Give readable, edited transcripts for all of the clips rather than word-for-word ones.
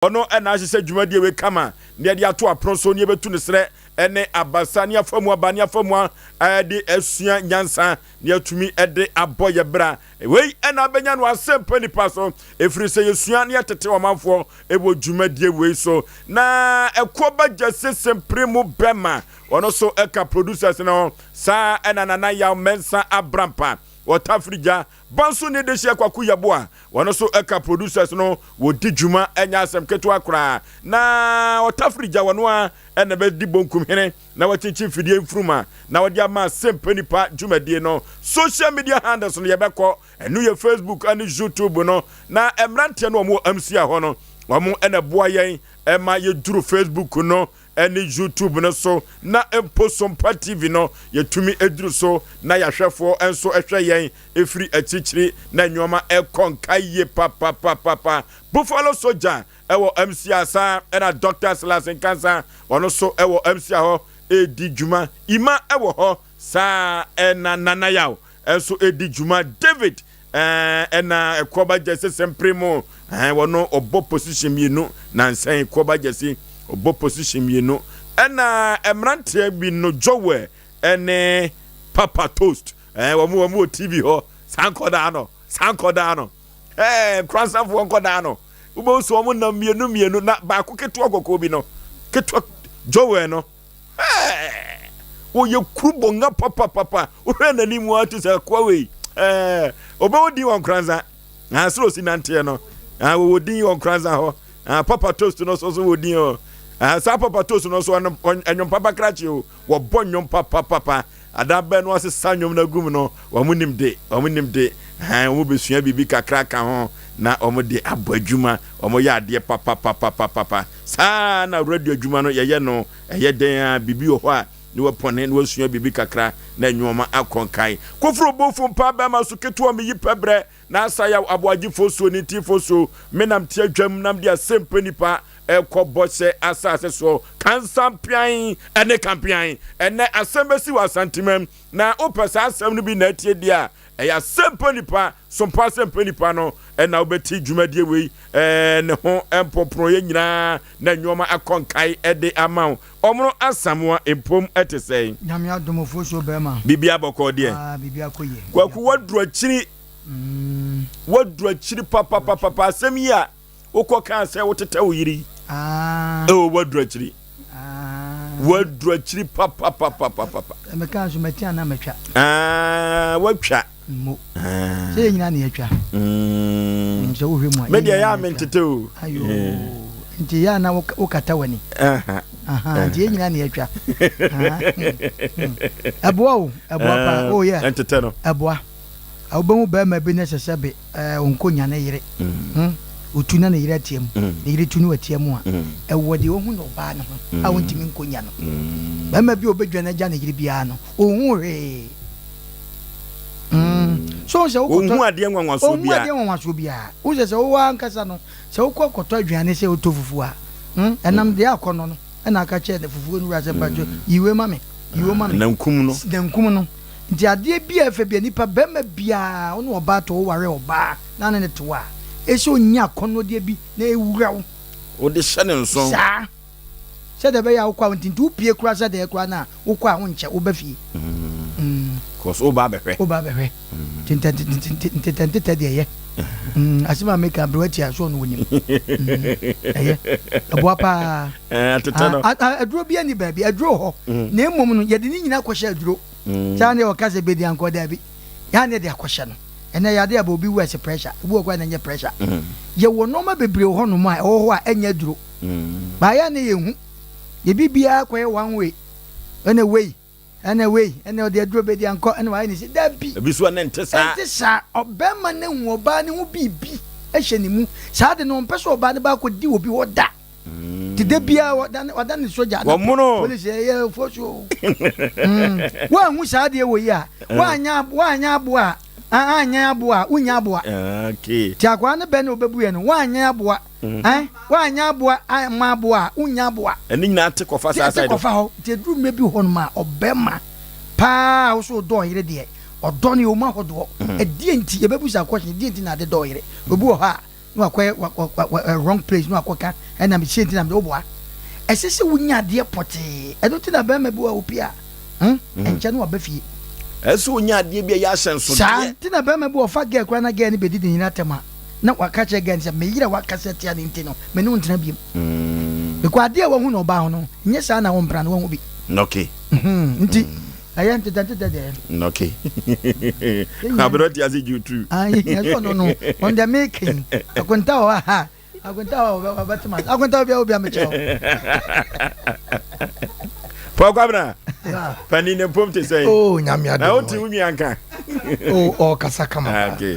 Ɔno na ahyehyɛ dwumadie wei kama na yɛde ato apono so na yɛbɛtu no serɛ ne abasa ne afa mu aba ne afa mu a de asua nyansa na yɛatumi de abɔ yɛ bra. Wei na abɛnya no asɛmpa nipa so ɛfiri sɛ yɛsua na yɛtete ɔmanfoɔ wɔ dwumadie wei so. Na ɛkoɔ ba gyase sempere mu bɛma ɔno so ɛka producers no ho saa ɛna Nana Yaw Mensah Abrampa ɔtafiri gya Banso ne dehyeɛ Kwaku Yeboah Wɔn nso ka producers no wɔdi dwuma ɛnyɛ asɛm ketewa koraa na ɔtafiri gya wɔn a ɛna bɛdi bonkum hene na wɔakyinkyin mfidie mfuruma na wɔde ama asɛmpa nipa dwumadie no. Social media handles no yɛbɛkɔ ɛno yɛ Facebook ne YouTube no na mmeranteɛ no wɔn wɔ MCA hɔ no wɔn ɛna ɛboa yɛn ɛma yɛduru Facebook no ne YouTube no so na mpo Sompa TV no yɛtumi duru so na yɛahwɛfoɔ nso hwɛ yɛn ɛfiri akyirikyiri na nnoɔma ɛkɔ nka yie papapapapa. Buffalo Soldier ɛwɔ MC Asa ɛna Doctor Silas Nkansa ɔno nso ɛwɔ MC hɔ ɛredi dwuma. Ima ɛwɔ hɔ saa ɛna Nana Yaw nso ɛredi dwuma. David Ɛna Ɛkoɔba Gyasi sɛmpere mu ɛɛ wɔno ɔbɔ position mmienu nansa yi Ɛkoɔba Gyasi ɔbɔ position mmienu ɛna mmeranteɛ bi no Joel ɛne Papa Toast ɛɛ wɔn wɔn wɔ TV hɔ saa nkɔdaa no saa nkɔdaa no ɛɛ nkoransafoɔ nkɔdaa no wobɛhu sɛ wɔn nam mmienu mmienu na baako ketewa kɔkɔɔ bi no ketewa Joel no Ɛɛ! Wɔyɛ kuru bɔnga papapapa. Wohwɛ n'anim a te sɛ akoa wei. Ɛɛ! Ɔbɛwɔ din wɔ Nkoranza. Ah, sɛ osi nanteɛ no. Ah, wɔwɔ din wɔ Nkoranza hɔ. Ah, Papa Toast no nso so wɔ din hɔ. Ah, saa Papa Toast no nso nnwom papa krakye o. Wɔbɔ nnwom papapapa. Ada bɛn no asesa nnwom no agum no, wɔn nim de, wɔn nim de. Ah, wɔn bɛsua biribi kakra ka ho na wɔn de abɔ adwuma. Wɔn yɛ adeɛ papapapapapa. Saa na radio adwuma no yɛyɛ no. Ɛyɛ dɛn ara, biribi wɔ hɔ a na wapɔne na wasua biribi kakra na nnoɔma akɔ nkan. Koforo bofo mpa bɛrima so ketewa meyi pɛ brɛ na asa yaw aboagye fosuo ne ti fosuo me nam te adwam nam de asɛmpa nipa ɛkɔ bɔhyɛ asase soɔ kansampean ɛne kampean ɛnɛ asɛm bɛsi wɔ Asantemam na wopɛ saa asɛm no bi na atie deɛ a Ɛyɛ asɛmpa nipa, sompa asɛmpa nipa no na wobɛte dwumadie wei ne ho mpoponoeɛ nyinaa na nnoɔma akɔ nkae de ama wo. Ɔmono Asamoah mpom te sɛn? Nyame adom ofosuo bɛɛma. Biribiara bɔkɔɔ deɛ? Ah biribiara kɔ yie. Kwaku waduru akyiri, waduru akyiri papapapapa asɛm yi a wokɔ kaa sɛ wotetɛ wo yere yi. Ah. Oh waduru akyiri. Ah. Waduru akyiri papapapapapa. Meka nso mati anaa matwa. Ah watwa. Mo. Ah. Sɛ yɛn nyinaa na yɛatwa. Mm. Sɛ wohwɛ mu a. Me deɛ yɛ a mentete o. Ayo. Nti yɛ a na wokata w'ani. Aha. Nti yɛn nyinaa na yɛatwa. Ɛboa o. Ɛboa paa. Oh yeah. Ɛntetɛ no. Ɛboa. Wobɛhu barima bi na ɛsɛ sɛ be ɔnkɔ nya ne yere. Ɔtu na ne yere atea mu. Ne yere tu na watea mu a, ɛwɔ deɛ ɔhu no ɔbaa no ho a ɔntumi nkɔ nya no. Barima bi a ɔbɛdwane agya ne yere biara no, ɔnhu hwee. So sɛ wokɔtɔ ɔnhu adeɛ nwanwasoɔ biara. Ɔnhu adeɛ nwanwasoɔ biara. Wohu sɛ sɛ wowɔ ankasa no, sɛ wokɔ kɔtɔ aduane sɛ wotɔ fufuo a, ɛnam deɛ akɔnnɔ no ɛna aka kyerɛ ne fufuo no wura sɛ mpakyɛ yi wei ma me, yi wei ma me. Nankum no. Nankum no. Nti adeɛ bi a ɛfɛ bia nipa bɛrima biaa wo ne ɔbaa to wo ware ɔbaa na ne ne te hɔ a ɛsɛ ɔnya akɔnnɔdeɛ bi na ɛwura wo. Wode hyɛ ne nso. Saa. Sɛdeɛ ɛbɛyɛ a wokɔ a wonti nti wopie koraa sɛdeɛ koraa no a wokɔ a wonkyɛ woba fie. Cause woba abɛhwɛ. Woba abɛhwɛ. Nti ntetɛ ntetɛ deɛ ɛyɛ. Asɛm a meka aberewa tia so ɔno wɔnim. Ɛyɛ. Ɛboa paa. Atetɛ no. Aduro bi ani baabi aduro hɔ na mmom no yɛde ne nyinaa kɔhyɛ aduro. Saa ne ɔka sɛ bedi ankɔ daabi. Yaa ne de akɔhyɛ no. Ɛnɛ yade aba obi wu ɛsɛ pressure. Obi wɔ kɔ na ɛnyɛ pressure. Yɛwɔ nneɛma bebree wɔ hɔnom a ɛwɔ hɔ a ɛnyɛ aduro. Baayɛ ne yɛhu. Yɛ biribiara kɔyɛ one way. Ɛna wei, ɛna wei, ɛna ɔde aduro bedi ankɔ, ɛna wayɛ ne se daabi. Ebi so ɛna nte saa. Ɛnte saa. Ɔbɛrima no hu ɔbaa no ho biribi hyɛ ne mu. Saa de no ɔmpɛ sɛ ɔbaa no baakɔ di obi hɔ da. Te da biara wɔda wɔda ne sogya na polisi ɛyɛ fosuo. Woanhu saa adeɛ wɔ yi a, woanya woanya aboa a, anyɛ aboa a, wonya aboa. Te akwaa no bɛ na ɔbɛbu yɛ no, woanyɛ aboa. Woanyɛ aboa amma aboa a, wonya aboa. Ɛne nyinaa te kɔfa saa side. Te kɔfa hɔ. Nti ɛduru mmerɛ bi hɔ nom a, ɔbɛma paa wo so wodɔ ɔyere deɛ, ɔdɔ no yɛ ɔmu ahodoɔ. Ɛdeɛ nti, yɛbɛbu saa question, ɛdeɛ nti na ade dɔ ɔyere? Obi wɔ hɔ a, Na wakɔyɛ wa wa wa wrong place na wakɔka ɛna me sei nti na mede woboa. Ɛsɛ sɛ wonya adeɛ pɔtee. Ɛno nti na bɛrima bi wɔ a opie a, hmm, ɛnkyɛ na waba fie. Ɛsɛ sɛ onya adeɛ bi a ɛyɛ ahyɛnsodeɛ. Saa nti na bɛrima bi wɔ ɔfa girl koraa na girl no bɛdi ne yere atɛm a, na waka kyerɛ girl no sɛ me yere a wakasa atia no nti no, me ne wo ntena biom. Because adeɛ a wahu no ɔbaa ho no, nyɛ saa na wo mpena no wahu bi. Okay. Nti ɛyɛ ntetɛ ntetɛ deɛ. Okay. Abena ti ase ju tu. Ayi, ɛsɛ ɔno no, ɔno deɛ meke yi, akonta wɔ ha, akonta wɔ hɔ ɔbɛte ma, akonta obi a obi a mekyerɛ wo. Paul Kwabena, panin ne mpom te sɛn? Oh, nyame adom. Na wote wo nua nka? Oh, ɔkasa kama. Ah, okay.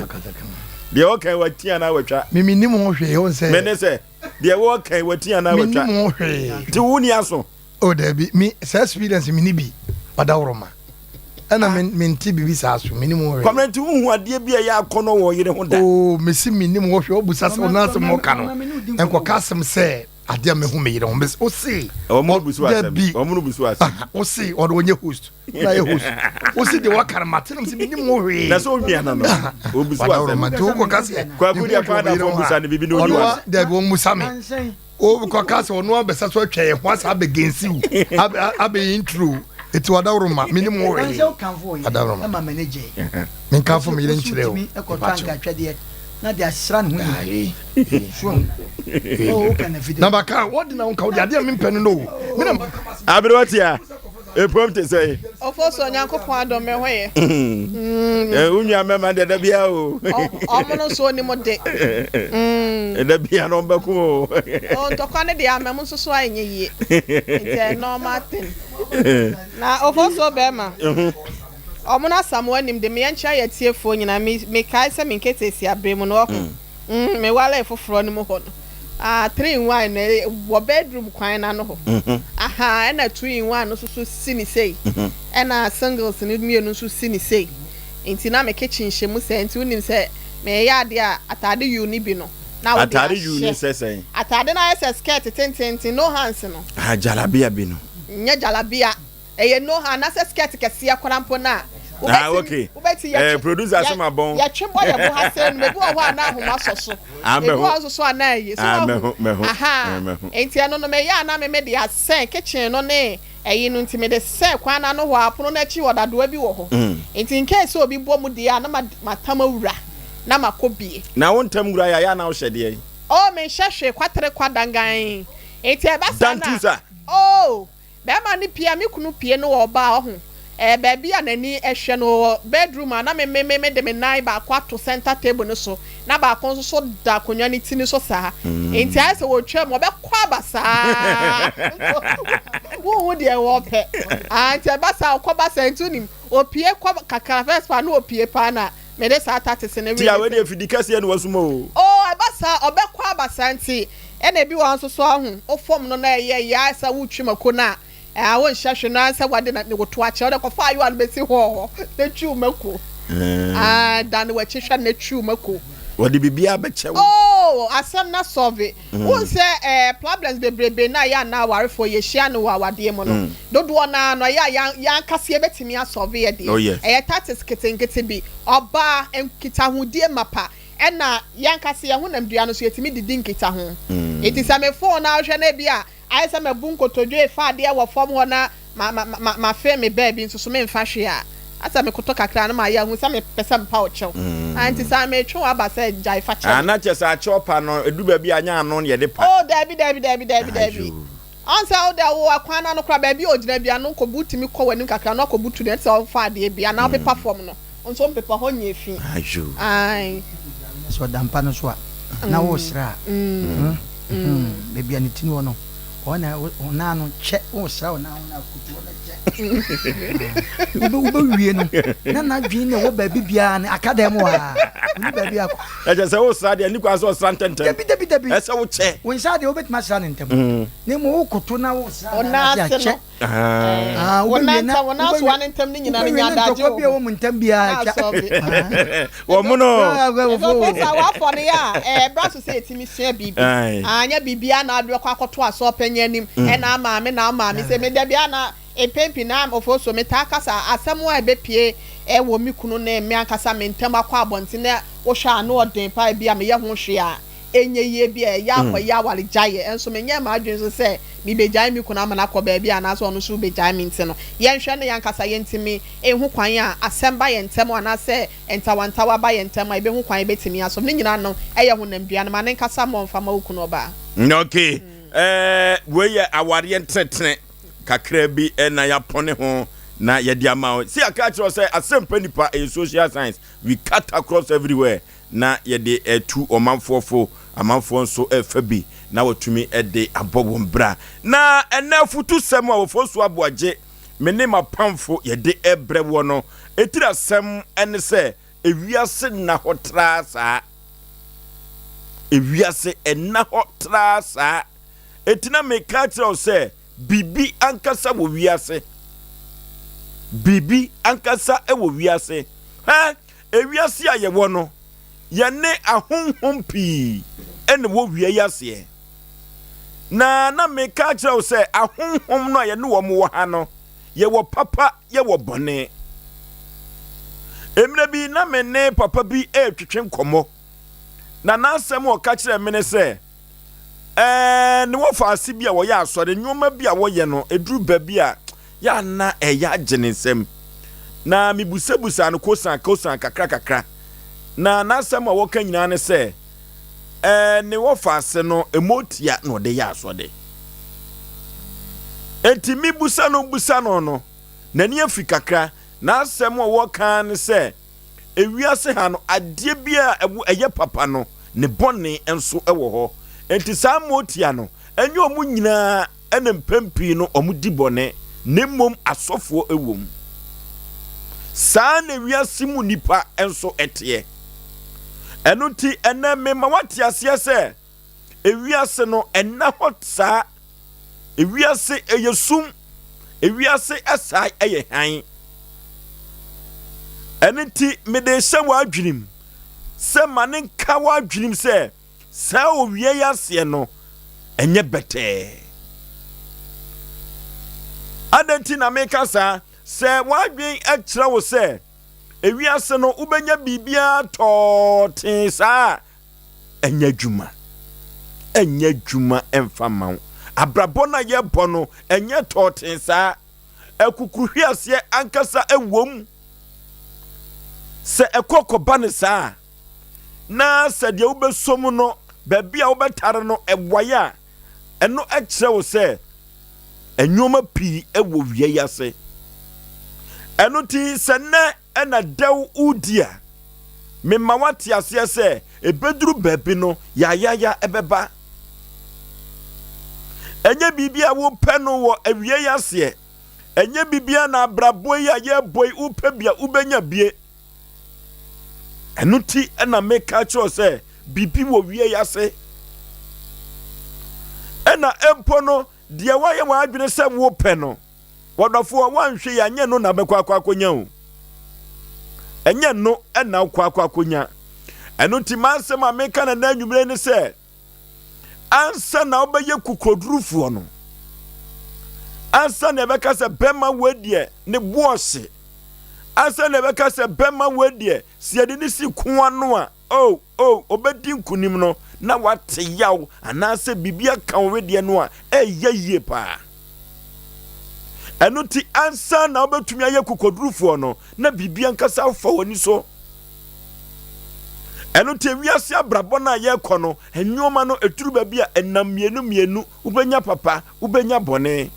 Deɛ ɔka wati anaa watwa? Mimi nim ho hwee, ɔn sɛ. Mene sɛ, deɛ wɔka wati anaa watwa? Menim ho hwee. Te wo ni aso. Oh dabi, me saa experience me ni bi, ɔdaworo ma. Ɛna me me nte bibi saa so, me nim ho hwee. Kwamina nti wohu adeɛ bi a ɛyɛ akɔnɔ wɔ yere ho da? Oh, mesi me nim ho hwee, ɔbusa sɛ ɔno asɛm ɔka no, nkɔka asɛm sɛ adeɛ a mehu me yere ho, mesi ose. Wɔn busu asɛm, dabi, wɔn busu asɛm. Ose ɔno ɔnyɛ host, na yɛ host. Ose deɛ waka no mate no, mesi me nim ho hwee. Na sɛ onua no no, obusu asɛm. Ɔdaworo ma nti wokɔka sɛ. Kwaku deɛ kwan da fam busa no bibi na ɔnyi wa. Dabi wɔn busa me. Wokɔka sɛ ɔno abɛsa so atwa yɛn ho asa abɛgensiw abɛyɛ intro eti ɔdaworo ma menim wo hwee ɔdaworo ma menkamfo me yere nkyerɛ o na baka wɔde na wonka wode adeɛ a mempɛ no no o mena aberewa tia Epom te sɛn? Ofosu Onyankopɔn adom me ho ye. Mm. Wo nua mɛma deɛ da bia o. Ɔmo no nso onim de. Mm. Da bia no ɔmbɛko o. O ntɔkwa no deɛ ama mu nso so a ɛnyɛ yie. Nti ɛyɛ normal thing. Na Ofosu bɛrima. Ɔmo no Asamoah nim de me yɛnkyerɛ yɛ atiefoɔ nyinaa me mekae sɛ me nketeesia bere mu no ɔho. Mm, me waree foforɔ no mu hɔ no, ah, 3 in 1 no wɔ bedroom kwan no ano hɔ. Aha, ɛna 2 in 1 no nso so si ne sei. Ɛna singles no mmienu nso si ne sei. Nti na me kitchen hyɛ mu sɛ, nti wonim sɛ meyɛ adeɛ a ataade yuu no bi no, na wode Ataade yuu ne ahyɛ. sɛ sɛn? Ataade no ayɛ sɛ skirt tententen, no hands no. Ah, jalabia bi no. Nyɛ jalabia. Ɛyɛ no anaasɛ skirt kɛseɛ koraa mpo no a, Ah, wobɛtumi, okay. wobɛti Eh, yɛtwe, producer yɛ, sɛ ma bɔn. yɛtwe bɔ yɛn bo ha sei no, ebi wɔ hɔ a na ahoma sɔ so, Ah, ebi wɔ mɛho. hɔ nso so a na ayi, so Ah, wahu? mɛho, mɛho. Eh, Ahaa, mɛho. nti ɛno no meyɛ a na me mede asɛn kitchen no ne ɛyi no, nti mede sɛn kwan no ano hɔ a, pono no akyi hɔ dadoa bi wɔ hɔ, nti in case sɛ obi bɔ mu deɛ a na ma, matam awura na makɔ bie. Na wo ntam wura yɛ a, yɛ a na wohyɛ deɛn? Oh, menhyɛ hwee, kwatere kwa dangann, nti ɛba saa no a, Dantusa. oh! Bɛɛma no pie a me kunu pie no wɔ ɔbaa ɔho ɛɛ baabi a n'ani hwɛ no wɔ bedroom a na me me me de me nan baako ato center table no so na baako nso so da akonwa no ti no so saa nti ayɛ sɛ wɔtwa mu ɔbɛkɔ aba saa wonhu deɛ wɔpɛ aa nti ɛba saa ɔkɔ ba saa nti wonim opie kɔ kakra first pa na opie paa na mede saa tactics no Tia wei deɛ fidi kɛseɛ na wasuma o. Oh ɛba saa ɔbɛkɔ aba saa nti Ɛna ebi wɔ hɔ nso so ahu wo fam no na ɛyɛ ya sɛ wotwi mako no a ɛɛ wonhyɛ hwee no ara sɛ wɔde na ne woto akyɛ wode kɔfa ayowa no bɛsi hɔ hɔ na twi wo mako ah dane w'akyi hwɛ na twi wo mako. Wɔde biribiara bɛkyɛ wo. Oh asɛm na sɔve. Wohu sɛ ɛɛ problems bebrebe no a yɛ a na awarefoɔ yɛhyia no wɔ awadeɛ mu no dodoɔ no ara no ɛyɛ a yɛn yɛn ankasa yɛbɛtumi asɔve yɛ deɛ Oh yes. ɛyɛ tactics nketenkete bi ɔbaa nkitahodie mapa Ɛna yɛn ankasa yɛn honamdua no nso, yɛtumi de di nkitaho. Enti sɛ me fon na wohwɛ na ebia ayɛ sɛ mabu nkotodwe refa adeɛ wɔ fam hɔ na ma, ma, ma, mafe me baabi nso so memfa hwee a, asɛ mekoto kakra na mayɛ ahu sɛ mepɛ sɛ mepa wo kyɛw. Ah, enti saa metwe wo aba sɛ gyae fa kyɛ Ah, me. na kyerɛ sɛ akyɛw pa no, ɛdu baabi a anyɛ ano na yɛde pa. Oh, daabi, daabi, daabi, daabi, daabi. Ayoo. Ɔn sɛ wo deɛ wo ɛkwan no ano koraa baabi a ɔgyina biara no nkɔbu wotumi kɔ w'anim kakra na wakɔbutu no ɛte sɛ ɔmfa adeɛ bi anaa wopepa fam no nso mpepa hɔ nyɛ fi ae. Sɛ ɔda mpa no so a na woresra a baabi a ne ti no wɔ no hɔ na wo nan no kyɛ woresra wo nan ho na akoto hɔ na kyɛ wobɛwie no na n'adwene na ɛwɔ baabi biara no aka dan mu hɔ a ɔni baabi akɔ. Ɛkyɛ sɛ wosra deɛ ne kwan sɛ ɔsra ntɛntɛm. Dabi dabi dabi. Ɛsɛ wokyɛ. Wo nsa deɛ wobɛtumi asra no ntɛm. Na mmom wokoto na wosra no ase akyɛ. Wobɛwie na wobɛwie na ntɔkwa bi a ɛwɔ mu ntɛm biara atwa. Wɔn no. Ɛsɛ wafɔ no yɛ a ɛbra so sɛ yɛtumi sua biribi. Anyɛ biribiara na ade bɛkɔ akɔto asɔɔ panyin anim ɛna amaame na amaame sɛ me dabi ana mpɛn pii na ofosuo metaa kasa asɛm a ɛbɛpue wɔ me kunu ne me ankasa me ntam akɔ abɔnten na wohwɛ a ano ɔden paa ebi a meyɛ ho hwee a. Ɛnyɛ yie bi a ɛyɛ akɔyɛ awaregyaeɛ, nso menyɛɛ m'adwene nso sɛ mebɛgyae me kunu ama no akɔ baabi anaasɛ ɔno nso rebɛgyae me nti no, yɛnhwɛ na yɛn ankasa yɛntumi nhu kwan a asɛm ba yɛn ntam anaasɛ ntawantawa ba yɛn ntam a yɛbɛhu kwan a yɛbɛtumi asɔ. Ne nyinaa no yɛ honamdua no. Ma ne nkasa mmɔ mfa ma wo kunu ɔbaa. Ok, eh, wei yɛ awareɛ ntenetene kakra bi na yɛapɔne ho na yɛde ama wo. Si aka akyerɛ wo sɛ asɛmpa nipa ɛyɛ social science, we cut across everywhere. na yɛde retu ɔmanfoɔ fo, amanfoɔ nso refa bi na wɔatumi de abɔ wɔn bra. Na ɛnnɛ afutusɛm a Ofosu Aboagye, me ne m'apamfo yɛde rebrɛ woɔ no, etiri asɛm ne sɛ, Ewiase nna hɔ traa saa. Ewiase nna hɔ traa saa. Enti na meka akyerɛ wo sɛ, biribi ankasa wɔ wiase. Biribi ankasa wɔ wiase. Hɛ! Ewiase a yɛwɔ no, yɛne ahonhom pii na ɛwɔ wia yi aseɛ. Na na meka akyerɛ wo sɛ ahonhom no a yɛne wɔn wɔ ha no, yɛwɔ papa, yɛwɔ bɔne. Mmerɛ bi na me ne papa bi retwetwe nkɔmmɔ, na n'asɛm a ɔka kyerɛɛ me ne sɛ, Ɛɛ, ne wɔfaase bi a wɔyɛ asɔre, nneɛma bi a wɔyɛ no, ɛduru baabi a, yɛ a na ɛyɛ agye ne nsam. Na mebusabusaa no kosan kosan kakra kakra. Na n'asɛm a wɔka nyinaa ne sɛ, ɛɛ, ne wɔfaase no, motia na ɔde yɛ asɔre. Enti mebusa no busa no no, n'ani afi kakra. N'asɛm a wɔka ne sɛ, Ewiase ha no, adeɛ biara a ɛwɔ ɛyɛ papa no, ne bɔne nso wɔ hɔ. Enti saa mmoatia no, ɛnyɛ wɔn nyinaa na mpɛn pii no wɔdi bɔne, na mmom asɔfoɔ wɔ mu. Saa na wiase mu nnipa nso teɛ. Ɛno nti, ɛnnɛ mema woate aseɛ sɛ, Ewiase no, ɛnna hɔ saa. Ewiase ɛyɛ sum. Ewiase ɛsaa ɛyɛ hann. Ɛno nti, mede rehyɛ w'adwenem sɛ ma ne nka w'adwenem sɛ saa owia yi aseɛ no, ɛnyɛ bɛtɛɛ. Adɛn nti na meka saa? Sɛ w'adwen kyerɛ wo sɛ ewiase no wobɛnya biribiara tɔɔ tee saa a, ɛnyɛ adwuma. Ɛnyɛ adwuma ɛmfa mma wo. Abrabɔ no a yɛbɔ no, ɛnyɛ tɔɔten saa. Akukuruhweaseɛ ankasa ɛwom. Sɛ ɛkɔ kɔba no saa a, na sɛ deɛ wobɛsɔ mu no, baabi a wobɛtare no ɛwae a, ɛno kyerɛ wo sɛ nneɛma pii wɔ wia yi ase. Ɛno nti sɛ nnɛ na dɛw redi a, mema woate aseɛ sɛ ɛbɛduru baabi no, yayaya bɛba. Ɛnyɛ biribi a wopɛ no wɔ awia yi aseɛ. Ɛnyɛ biribiara na abrabɔ yi a yɛrebɔ yi wopɛ bi a wobɛnya bie. Ɛno nti na meka kyerɛ sɛ biribi wɔ wia yi ase. Ɛna mpo no, deɛ woayɛ w'adwene sɛ wopɛ no, Wɔdɔfoɔ, woanhwɛ yi a, ɛnyɛ no na bɛkɔ akɔ akɔnya o. Ɛnyɛ no na wokɔ akɔ akɔnya. Ɛno nti m'asɛm a meka no ɛnɛ anwummerɛ ne sɛ, ansa na wobɛyɛ kukodurufoɔ no, ansa na ɛbɛka sɛ bɛma wei deɛ ne boɔ hye, ansa na ɛbɛka sɛ bɛma wei deɛ sɛ yɛde ne si ko ano a, Oh, oh, obedi nkonim no na wate yaw anaasɛ biribi aka wo wedeɛ no a, ɛyɛ yie paa. Ɛno nti, ansa na wobɛtumi ayɛ kokodurufoɔ no, na biribi ankasa afa w'ani so. Ɛno nti, wiase abrabɔ no a yɛrekɔ no, nneɛma no ɛduru baabi a ɛnam mmienu mmienu, wobɛnya papa, wobɛnya bɔne.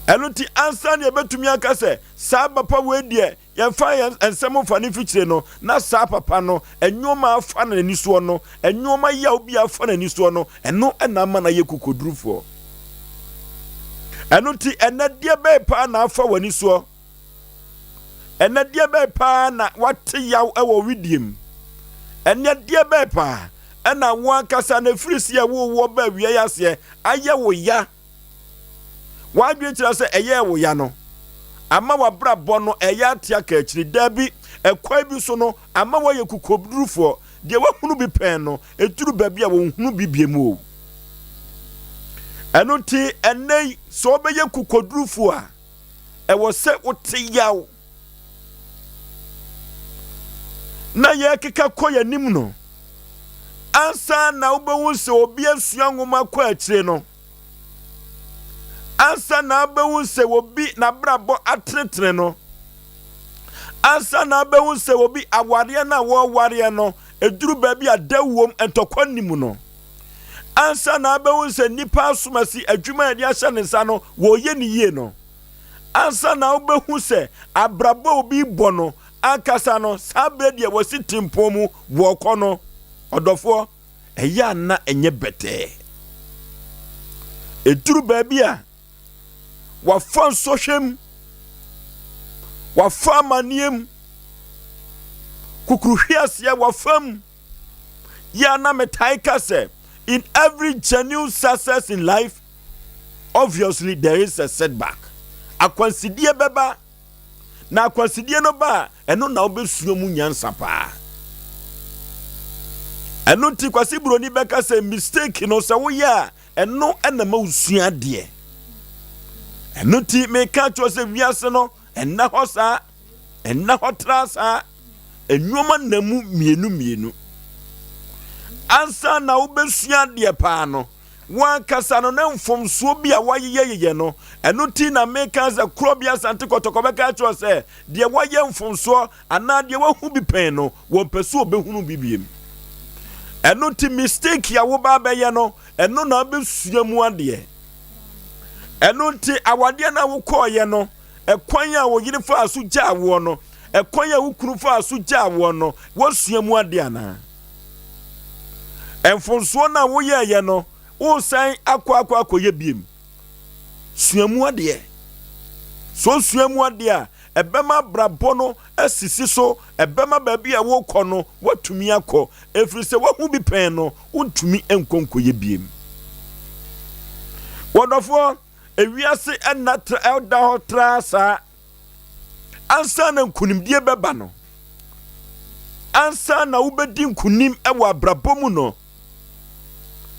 Ɛno nti, ansa na yɛbɛtumi aka sɛ saa papa wei deɛ Yɛmfa yɛn nsɛm mfa no mfikyire no, na saa papa no, nnoɔma afa n'ani soɔ no, nnoɔma yaw bi afa n'ani soɔ no, ɛno na ama no ayɛ kokodurufoɔ. Ɛno nti, ɛnɛ deɛ bɛyɛ paa na afa w'ani soɔ? Ɛnɛ deɛ bɛyɛ paa na wate yaw wɔ wedeɛ mu? Ɛnɛ deɛ bɛyɛ paa ɛna wo ankasa na ɛfiri sɛ yɛwoo woɔ baa wia yi aseɛ ayɛ wo ya? W'adwene kyerɛ sɛ ɛyɛɛ wo ya no ama w'abrabɔ no ɛyɛ ate aka akyiri? Dabi, ɛkwan bi so no ama woayɛ kukodurufoɔ. Deɛ woahunu bi pɛn no, ɛduru baabi a wɔnhunu bi biom o. Ɛno nti, ɛnnɛ yi, sɛ wobɛyɛ kukodurufoɔ a, ɛwɔ sɛ wote yaw. Na yɛrekeka kɔ yɛn anim no, Ansa na wobɛhu sɛ obi asua nwoma kɔ akyire no, ansa na wobɛhu sɛ obi n'abrabɔ atenetene no, ansa na wobɛhu sɛ obi awareɛ no a wɔrewareɛ no, ɛduru baabi a dɛw wom, ntɔkwa nni mu no, ansa na wobɛhu sɛ nnipa asomasi adwuma a yɛde ahyɛ ne nsa no, wɔreyɛ ne yie no, ansa na wobɛhu sɛ abrabɔ a obi bɔ no ankasa no, saa berɛ deɛ wɔsi tempɔn mu wɔrekɔ no, ɔdɔfoɔ, ɛyɛ a na ɛnyɛ bɛtɛɛ. Ɛduru baabi a, wafa nsɔhwɛ mu, wafa amanneɛ mu, kukuruhweaseɛ wafa mu. Yɛ a na metae ka sɛ, in every genuine success in life, obviously there is a setback. Akwansideɛ bɛba. Na akwansideɛ no ba a, ɛno na wobɛsua mu nyansa paa. Ɛno nti Kwasi Buroni bɛka sɛ mistake no sɛ woyɛ a, ɛno na ma wosua adeɛ. Ɛno nti meka kyerɛ sɛ wiase no ɛnna hɔ saa, ɛnna hɔ tra saa. Nneɛma nna mu mmienu mmienu. Ansa na wobɛsua adeɛ paa no, Wo ankasa no, na mfomsoɔ bi a woayeyɛyeyɛ no, ɛno nti na meka sɛ Korɔbea Asante Kɔtɔkɔ bɛka akyerɛ wo sɛ deɛ woayɛ mfomsoɔ anaa deɛ woahu bi pɛn no, wɔmpɛ sɛ wɔbɛhunu bi biem. Ɛno nti mistake a woba abɛyɛ no, ɛno na wobɛsua mu adeɛ. Ɛno nti awadeɛ no a wokɔɔyɛ no, ɛkwan a wo yere faa so gyaa woɔ no, ɛkwan a wo kunu faa so gyaa woɔ no, woasua mu adeɛ anaa? Mfomsoɔ no a woyɛeɛ no, woresan akɔ akɔ akɔyɛ biem. Sua mu adeɛ. Sɛ osua mu adeɛ a, ɛbɛma abrabɔ no asisi so, ɛbɛma baabi a worekɔ no, woatumi akɔ. Ɛfiri sɛ woahu bi pɛn no, wontumi nkɔ nkɔyɛ biem. Wɔdɔfoɔ, ewiase ɛnna tra ɛda hɔ traa saa. Ansa na nkonimdie bɛba no, ansa na wobɛdi nkonim wɔ abrabɔ mu no,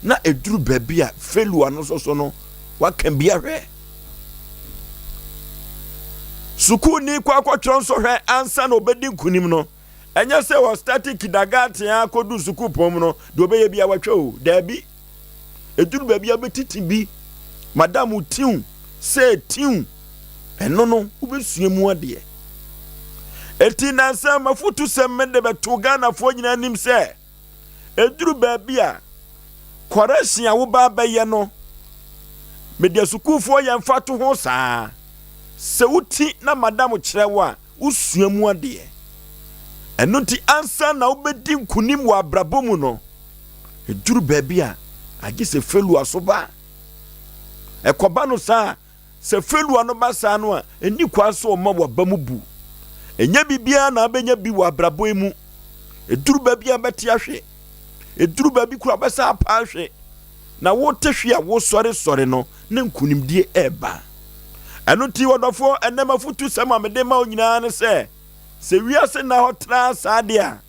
na ɛduru baabi a failure no nso so no, waka bi ahwɛ. Sukuuni kɔ akɔtwerɛ nsɔhwɛ ansa na ɔbɛdi nkonim no, ɛnyɛ sɛ ɔstarte kindergarten a kɔdu sukuupɔn mu no, deɛ ɔbɛyɛ bi a watwa o, daabi. Ɛduru baabi a wobɛtiti bi, madam tiw sɛ tiw, ɛno no wobɛsua mu adeɛ. Enti nansa mafotusɛm mede bɛto Ghanafoɔ nyinaa anim sɛ, ɛduru baabi a correction a woba bɛyɛ no, mede asukuufoɔ yɛ mfatoho saa. Sɛ woti na madam kyerɛ wo a, wosua mu adeɛ. Ɛno nti ansa na wobɛdi nkonim wɔ abrabɔ mu no, ɛduru baabi a agye sɛ failure so ba. Ɛkɔba no saa, sɛ failure no ba saa no a, ɛnni kwan sɛ ɔma w'aba mu bu. Ɛnyɛ biribiara na abɛnya bi wɔ abrabɔ yi mu. Ɛduru baabi a bɛte ahwe. Ɛduru baabi koraa bɛsa apa ahwe. Na wote hwe a wosɔresɔre no, na nkonimdie ɛreba. Ɛno nti, ɔdɔfoɔ, ɛnnɛ m'afotusɛm a mede ma wo nyinaa ne sɛ, sɛ wiase nna hɔ traa saa deɛ a,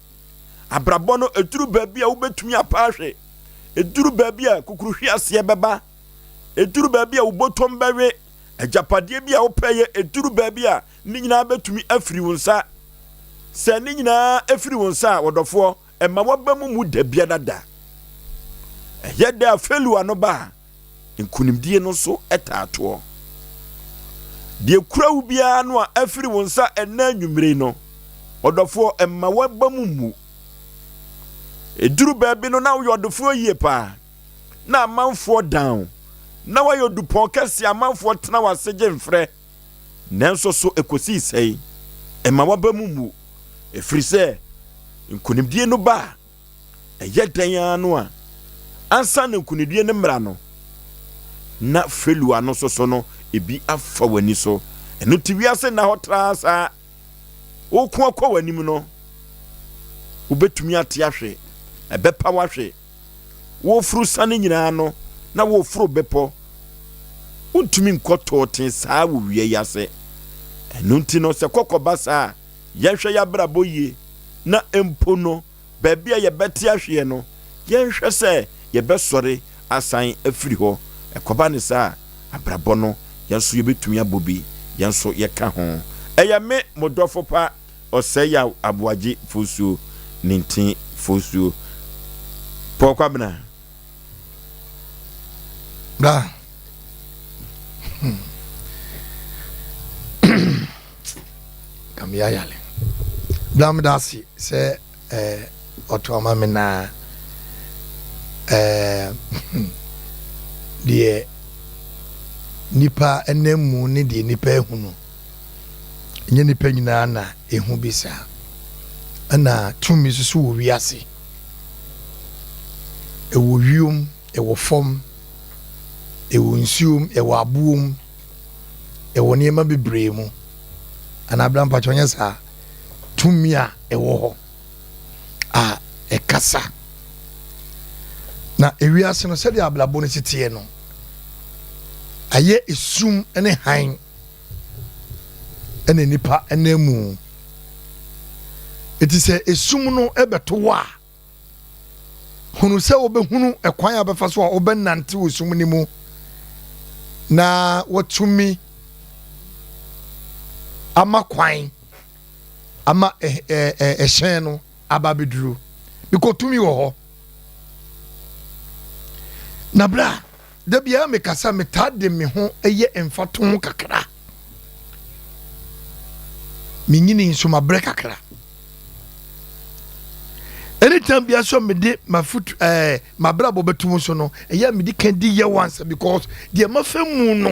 abrabɔ no ɛduru baabi a wobɛtumi apa ahwe, ɛduru baabi a kukuruhweaseɛ bɛba, ɛduru baabi a wo bɔtɔm bɛwe, agyapadeɛ bi a wopɛyɛ, ɛduru baabi a ne nyinaa bɛtumi afiri wo nsa. Sɛ ne nyinaa ɛfiri wo nsa a, ɔdɔfoɔ, ɛma w'aba mu mu da biara da. Ɛyɛ dɛ a failure no ba a, nkonimdie no nso taa toɔ. Deɛ kura wo biara no a afiri wo nsa ɛnnɛ anwummere no, ɔdɔfoɔ, mma w'aba mu mmu. Ɛduru baabi no na woyɛ ɔdefoɔ yie paa, na amanfoɔ dan wo, na woayɛ odupɔn kɛseɛ amanfoɔ tena w'ase gye mfrɛ, nanso so ɛkɔsii sɛn? Mma w'aba mu mmu, ɛfiri sɛ nkonimdie no ba a, Ɛyɛ dɛn ara no a, ansa na nkonimdie no mmra no, na failure no soso no ebi afa w'ani so. Ɛno nti wiase nna hɔ traa saa. Woko akɔ w'anim no, wobɛtumi ate ahwe, ɛbɛpa w'ahwe. Woforo sane nyinaa no, na woforo bepɔ. Wontumi nkɔ tɔɔten saa wɔ wia yi ase. Ɛno nti no, sɛ kɔkɔ ba saa a, yɛnhwɛ yɛabrabɔ yie na mpo no baabi a yɛbɛte ahweɛ no, yɛnhwɛ sɛ yɛbɛsɔre asan afiri hɔ. Ɛkɔba no saa a, abrabɔ no, yɛn nso yɛbɛtumi abɔ bi, yɛn nso yɛka ho. Ɛyɛ me, mo dɔfo pa, Ɔsɛeyaw Aboagye Fosuo, Nintin Fosuo. Paul Kwabena. Bra. Hmm. Kamia yale. Bra me dasi sɛ eh ɔto ama me na eh deɛ nipa ɛnam mu ne deɛ nipa ehunu. Ɛnyɛ nipa nyinaa na ehu bi saa. Ɛna tumi nso so wɔ wiase. Ɛwɔ wiem, ɛwɔ fam, ɛwɔ nsuom, ɛwɔ aboom, ɛwɔ nneɛma bebree mu. Anaa abira mpakyɛ ɔnyɛ saa. Tumi a ɛwɔ hɔ a ɛkasa. Na ewiase no sɛdeɛ abrabɔ no si teɛ no, ayɛ esum ne hann. ɛna nipa nam mu. Eti sɛ esum no bɛto wo a, hunu sɛ wobɛhunu ɛkwan a wobɛfa so a wobɛnante wɔ sum no mu na watumi ama kwan ama ɛhyɛn no aba abɛduru because tumi wɔ hɔ na bra Da biara mekasa, metaa de me ho yɛ mfatoho kakra. Menyini nso mabrɛ kakra. Anytime biara so mede mafutu ɛɛ eh, mabrabɔ bɛto mu so no, ɛyɛ a mede kan di yɛ wansa because deɛ mafa mu no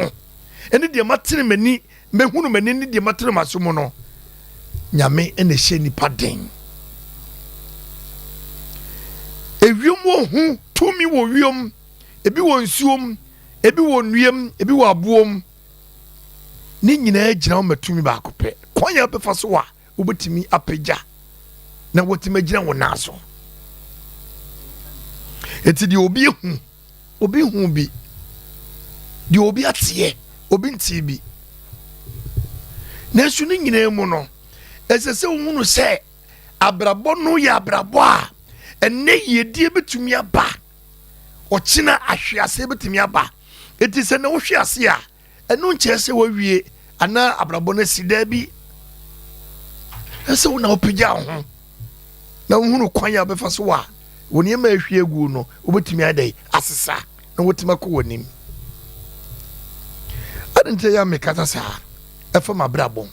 ɛne deɛ matene m'ani mɛhunu m'ani ne deɛ matene m'aso mu no, Nyame na ɛhyɛ nipa den. Ewiem wɔ hu, tumi wɔ wiem. Ebi wɔ nsuo mu, ebi wɔ nnua mu, ebi wɔ aboɔ mu. Ne nyinaa gyina hɔ ma tumi baako pɛ. Kwan a wobɛfa so a wobɛtumi apagya na watumi agyina wo nan so. Enti deɛ obi ehu, obi hu bi. Deɛ obi ateɛ, obi ntee bi. Nanso ne nyinaa mu no, ɛsɛ sɛ wohunu sɛ abrabɔ no yɛ abrabɔ a ɛnɛ yiedie bɛtumi aba. ɔkyena ahweaseɛ bɛtumi aba. Enti sɛ na wohwe ase a, ɛno nkyerɛ sɛ woawie anaa abrabɔ no asi. Daabi. Ɛsɛ wo na wopagya wo ho na wohunu kwan a wobɛfa so a wo nneɛma a ahwie agu no wobɛtumi ayɛ dɛn asesa na wotumi akɔ w'anim. Ade nti ɛyɛ a mekasa saa ɛfa m'abrabɔ ho.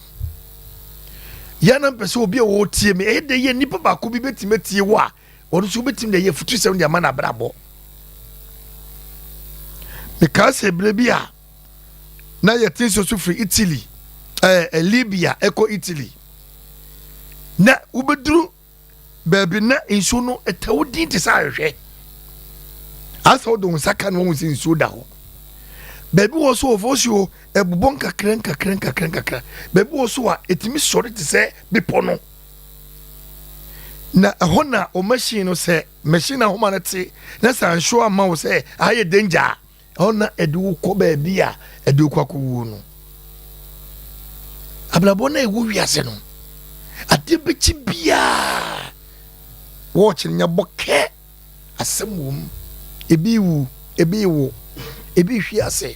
Yɛn na mpɛ sɛ obi a wɔretie me ɛyɛ dɛ yɛ nipa baako bi bɛtumi atie wo a ɔno nso wobɛtumi de ayɛ afutusɛm de ama no abrabɔ. Mekaa sɛ berɛ bi a na yɛte nsuo so firi Italy, eh, eh, Libya ɛkɔ Italy. Na wobɛduru baabi na nsuo no ɛtɛwo din te sɛ ahwehwɛ. Asɛ wode wo nsa ka no wahu sɛ nsuo da hɔ. Baabi wɔ so wɔfɔ si ɛbobɔ nkakra nkakra nkakra nkakra. Baabi wɔ so a ɛtumi sɔre te sɛ bepɔ no. Na ɛhɔ na o machine no sɛ machine ahoma no te na sɛ anhyew amma wo sɛ aha yɛ danger a, ɛhɔ na ɛde wo kɔ baabi a ɛde wo kɔ akɔwuo no. Abrabɔ no a ɛwɔ wiase no, adeɛ bɛkyi biara wɔɔkye no nya bɔ kɛ asɛm wɔ mu. Ebi wu, ebi wo, ebi hwi ase,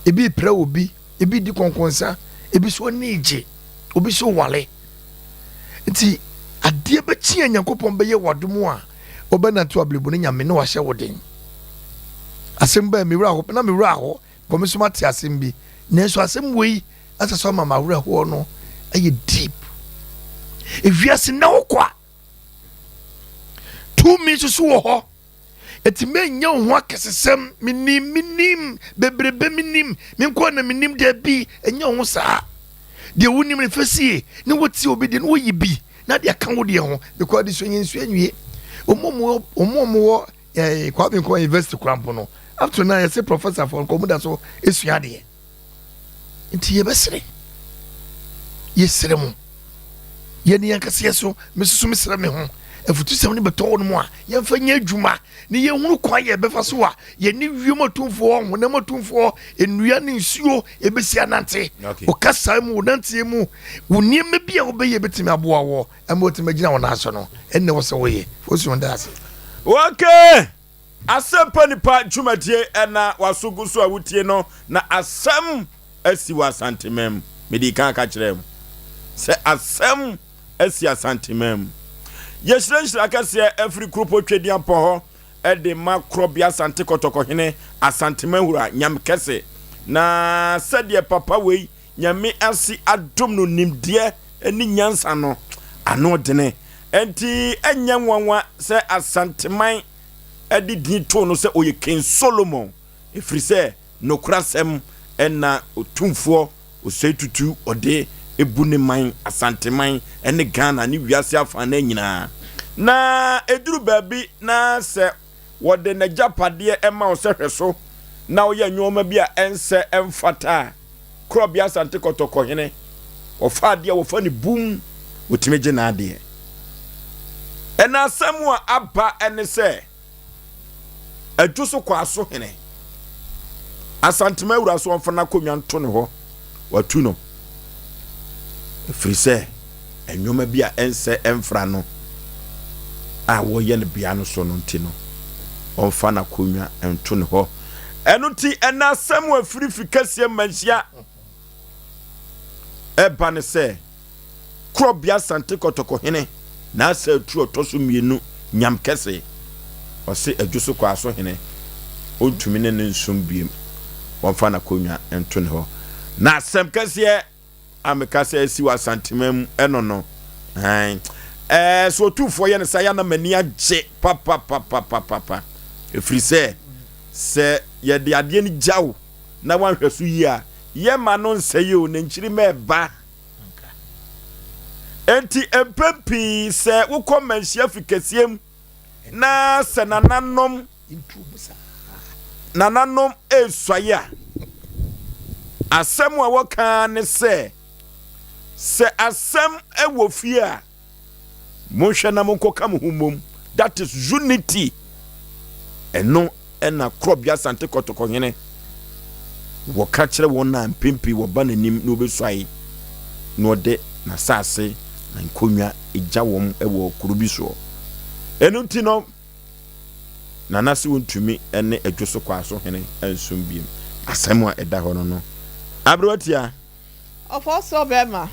ebi pira obi, ebi di kɔnkɔnsa, ebi so ani gye, obi so wale. Nti adeɛ bɛkyi a Nyankopɔn bɛyɛ w'adom a wobɛnante w'abrɛbu no Nyame na wahyɛ wo den. Asɛm bɛɛ me werɛ aho na me werɛ aho kɔ me so mate asɛm bi nanso asɛm wei asɛ sɛ ɔma m'awerɛhoɔ no ɛyɛ deep. Ewiase na wokɔ a tumi nso so wɔ hɔ. Eti menyɛ wo ho akɛsesɛm, menim, menim, bebrebe menim, me nko na menim, dabi, ɛnyɛ wo ho saa. Deɛ wonim no fa sie, na wotie obi deɛ na woyi bi na de aka wo deɛ ho, because adesua nyɛ nsuo nwie. Wɔn a wɔn wɔ eh, Kwame Nkrumah University koraa mpo no, up to now yɛse professor foɔ nka wɔn da so esua adeɛ. Nti yɛbɛsrɛ, yɛsrɛ mo, yɛne yɛn ankasa so, me soso mesrɛ me ho, afutusɛm no bɛtɔ wɔn mu a, yɛmfa nyɛ adwuma na yɛhunu kwan yɛ bɛfa so a yɛne wiem atumfoɔ, honam atumfoɔ, nnua ne nsuo ɛbɛsi anante. Wo kasa mu, wo nanteɛ mu, wo nneɛma bi a wobɛyɛ bɛtumi aboa wɔ ɛma wɔtumi agyina wɔn nan so no, ɛnna ɛwɔ sɛ woyɛ. Fosu da ase. Okay! Asɛmpa Nipa dwumadie ɛna waso gu so a wotie no na asɛm asi wɔ Asanteman mu. Medii kan ka kyerɛɛ mo sɛ asɛm asi Asanteman mu. Yɛhyira nhyira kɛseɛ afiri Kuropɔ Twediampɔ hɔ. de ma Korɔbea Asante Kɔtɔkɔhene Asantemanhura Nyamekɛse. Na sɛdeɛ papa wei Nyame ase adom no nimdeɛ ne nyansa no, ano dene. Enti ɛnyɛ nwanwa sɛ Asanteman de din too no sɛ ɔyɛ King Solomon, ɛfiri sɛ nokorasɛm na Otumfoɔ Osei Tutu ɔde bu ne man, Asanteman ne Ghana ne wiase afanan nyinaa. Na ɛduru baabi na sɛ wɔde n'agyapadeɛ ma wo sɛ hwɛ so na woyɛ nnoɔma bi a ɛnsɛ ɛmfata a, Korɔbea Asante Kɔtɔkɔ hene, wɔfa adeɛ a wɔfa no bum, wɔtumi gye n'adeɛ. Ɛna asɛm a aba ne sɛ, Adwo so Kwaaso hene, Asantema awura so ɔmfa n'akonnwa nto ne hɔ, watu no. Ɛfiri sɛ nneɛma bi a ɛnsɛ ɛmfra no a wɔyɛ no bea no so no nti no, ɔmfa n'akonnwa nto ne hɔ. Ɛno nti ɛna asɛm a ɛfiri fi kɛseɛ mmanhyia ɛba ne sɛ, Korɔbea Asante Kɔtɔkɔ hene N'asa Atu ɔtɔ so mmienu Nyam Kɛse ɔse Adwo so Kwaaso hene ɔntumi ne no nsom biem wɔmfa n'akonnwa nto ne hɔ. Na asɛm kɛseɛ a meka sɛ asi wɔ Asanteman mu ɛno no ɛn ɛɛ sɛ otumfoɔ yɛ no saa yɛ na m'ani agye papapapapapa ɛfiri sɛ sɛ yɛde adeɛ no gya wo na woanhwɛ so yie a yɛma no nsɛe o ne nkyirimma ɛba. Enti mpɛn pii sɛ wokɔ mmanhyia fi kɛseɛ mu na sɛ nananom nananom resuae a, asɛm a wɔka ne sɛ, sɛ asɛm wɔ fie a, Monhwɛ na monkɔka mo ho mmom, that is unity. Ɛno na Korɔbea Asante Kɔtɔkɔhene wɔka kyerɛ wɔn a mpɛn pii wɔba n'anim na wɔbɛsuae na ɔde n'asase na nkonnwa gya wɔn wɔ kuro bi soɔ. Ɛno nti no, Nana se wɔntumi ne Adwo so Kwaaso hene nsom biem. Asɛm a ɛda hɔ no no, aberewa tia. Ɔfɔsɔ bɛma.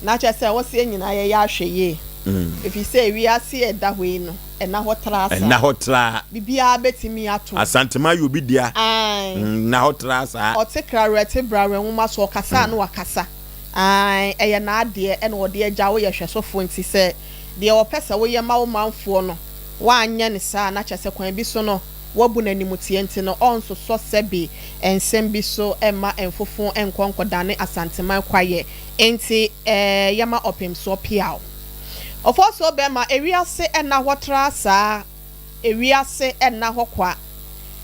Na kyerɛ sɛ ɛwɔ sɛ yɛn nyinaa yɛyɛ ahwɛyie. Ɛfiri sɛ wiase a ɛda hɔ yi no, ɛnna hɔ traa saa. Ɛnna hɔ traa. Biribiara bɛtumi ato. Asantema yɛ obi dea. Ae. Ɛnna hɔ traa saa. Ɔte krawerɛ te brawerɛ nwoma so, ɔkasa a na wakasa. Ae, ɛyɛ n'adeɛ ɛna ɔde agya wo yɛ hwɛsofoɔ nti sɛ deɛ ɔpɛ sɛ woyɛ ma wo manfoɔ no, woanyɛ no saa a, na kyerɛ sɛ kwan bi so no, Woabu no animtia nti no, ɔnsosɔ sɛbe nsɛm bi so mma mfofo nkɔ nkɔdane Asanteman kwaeɛ. Enti eh, yɛma ɔpemsoɔ peaw. Ɔfɔɔsoɔ bɛma ewiase nna hɔ traa saa, ewiase nna hɔ kwa.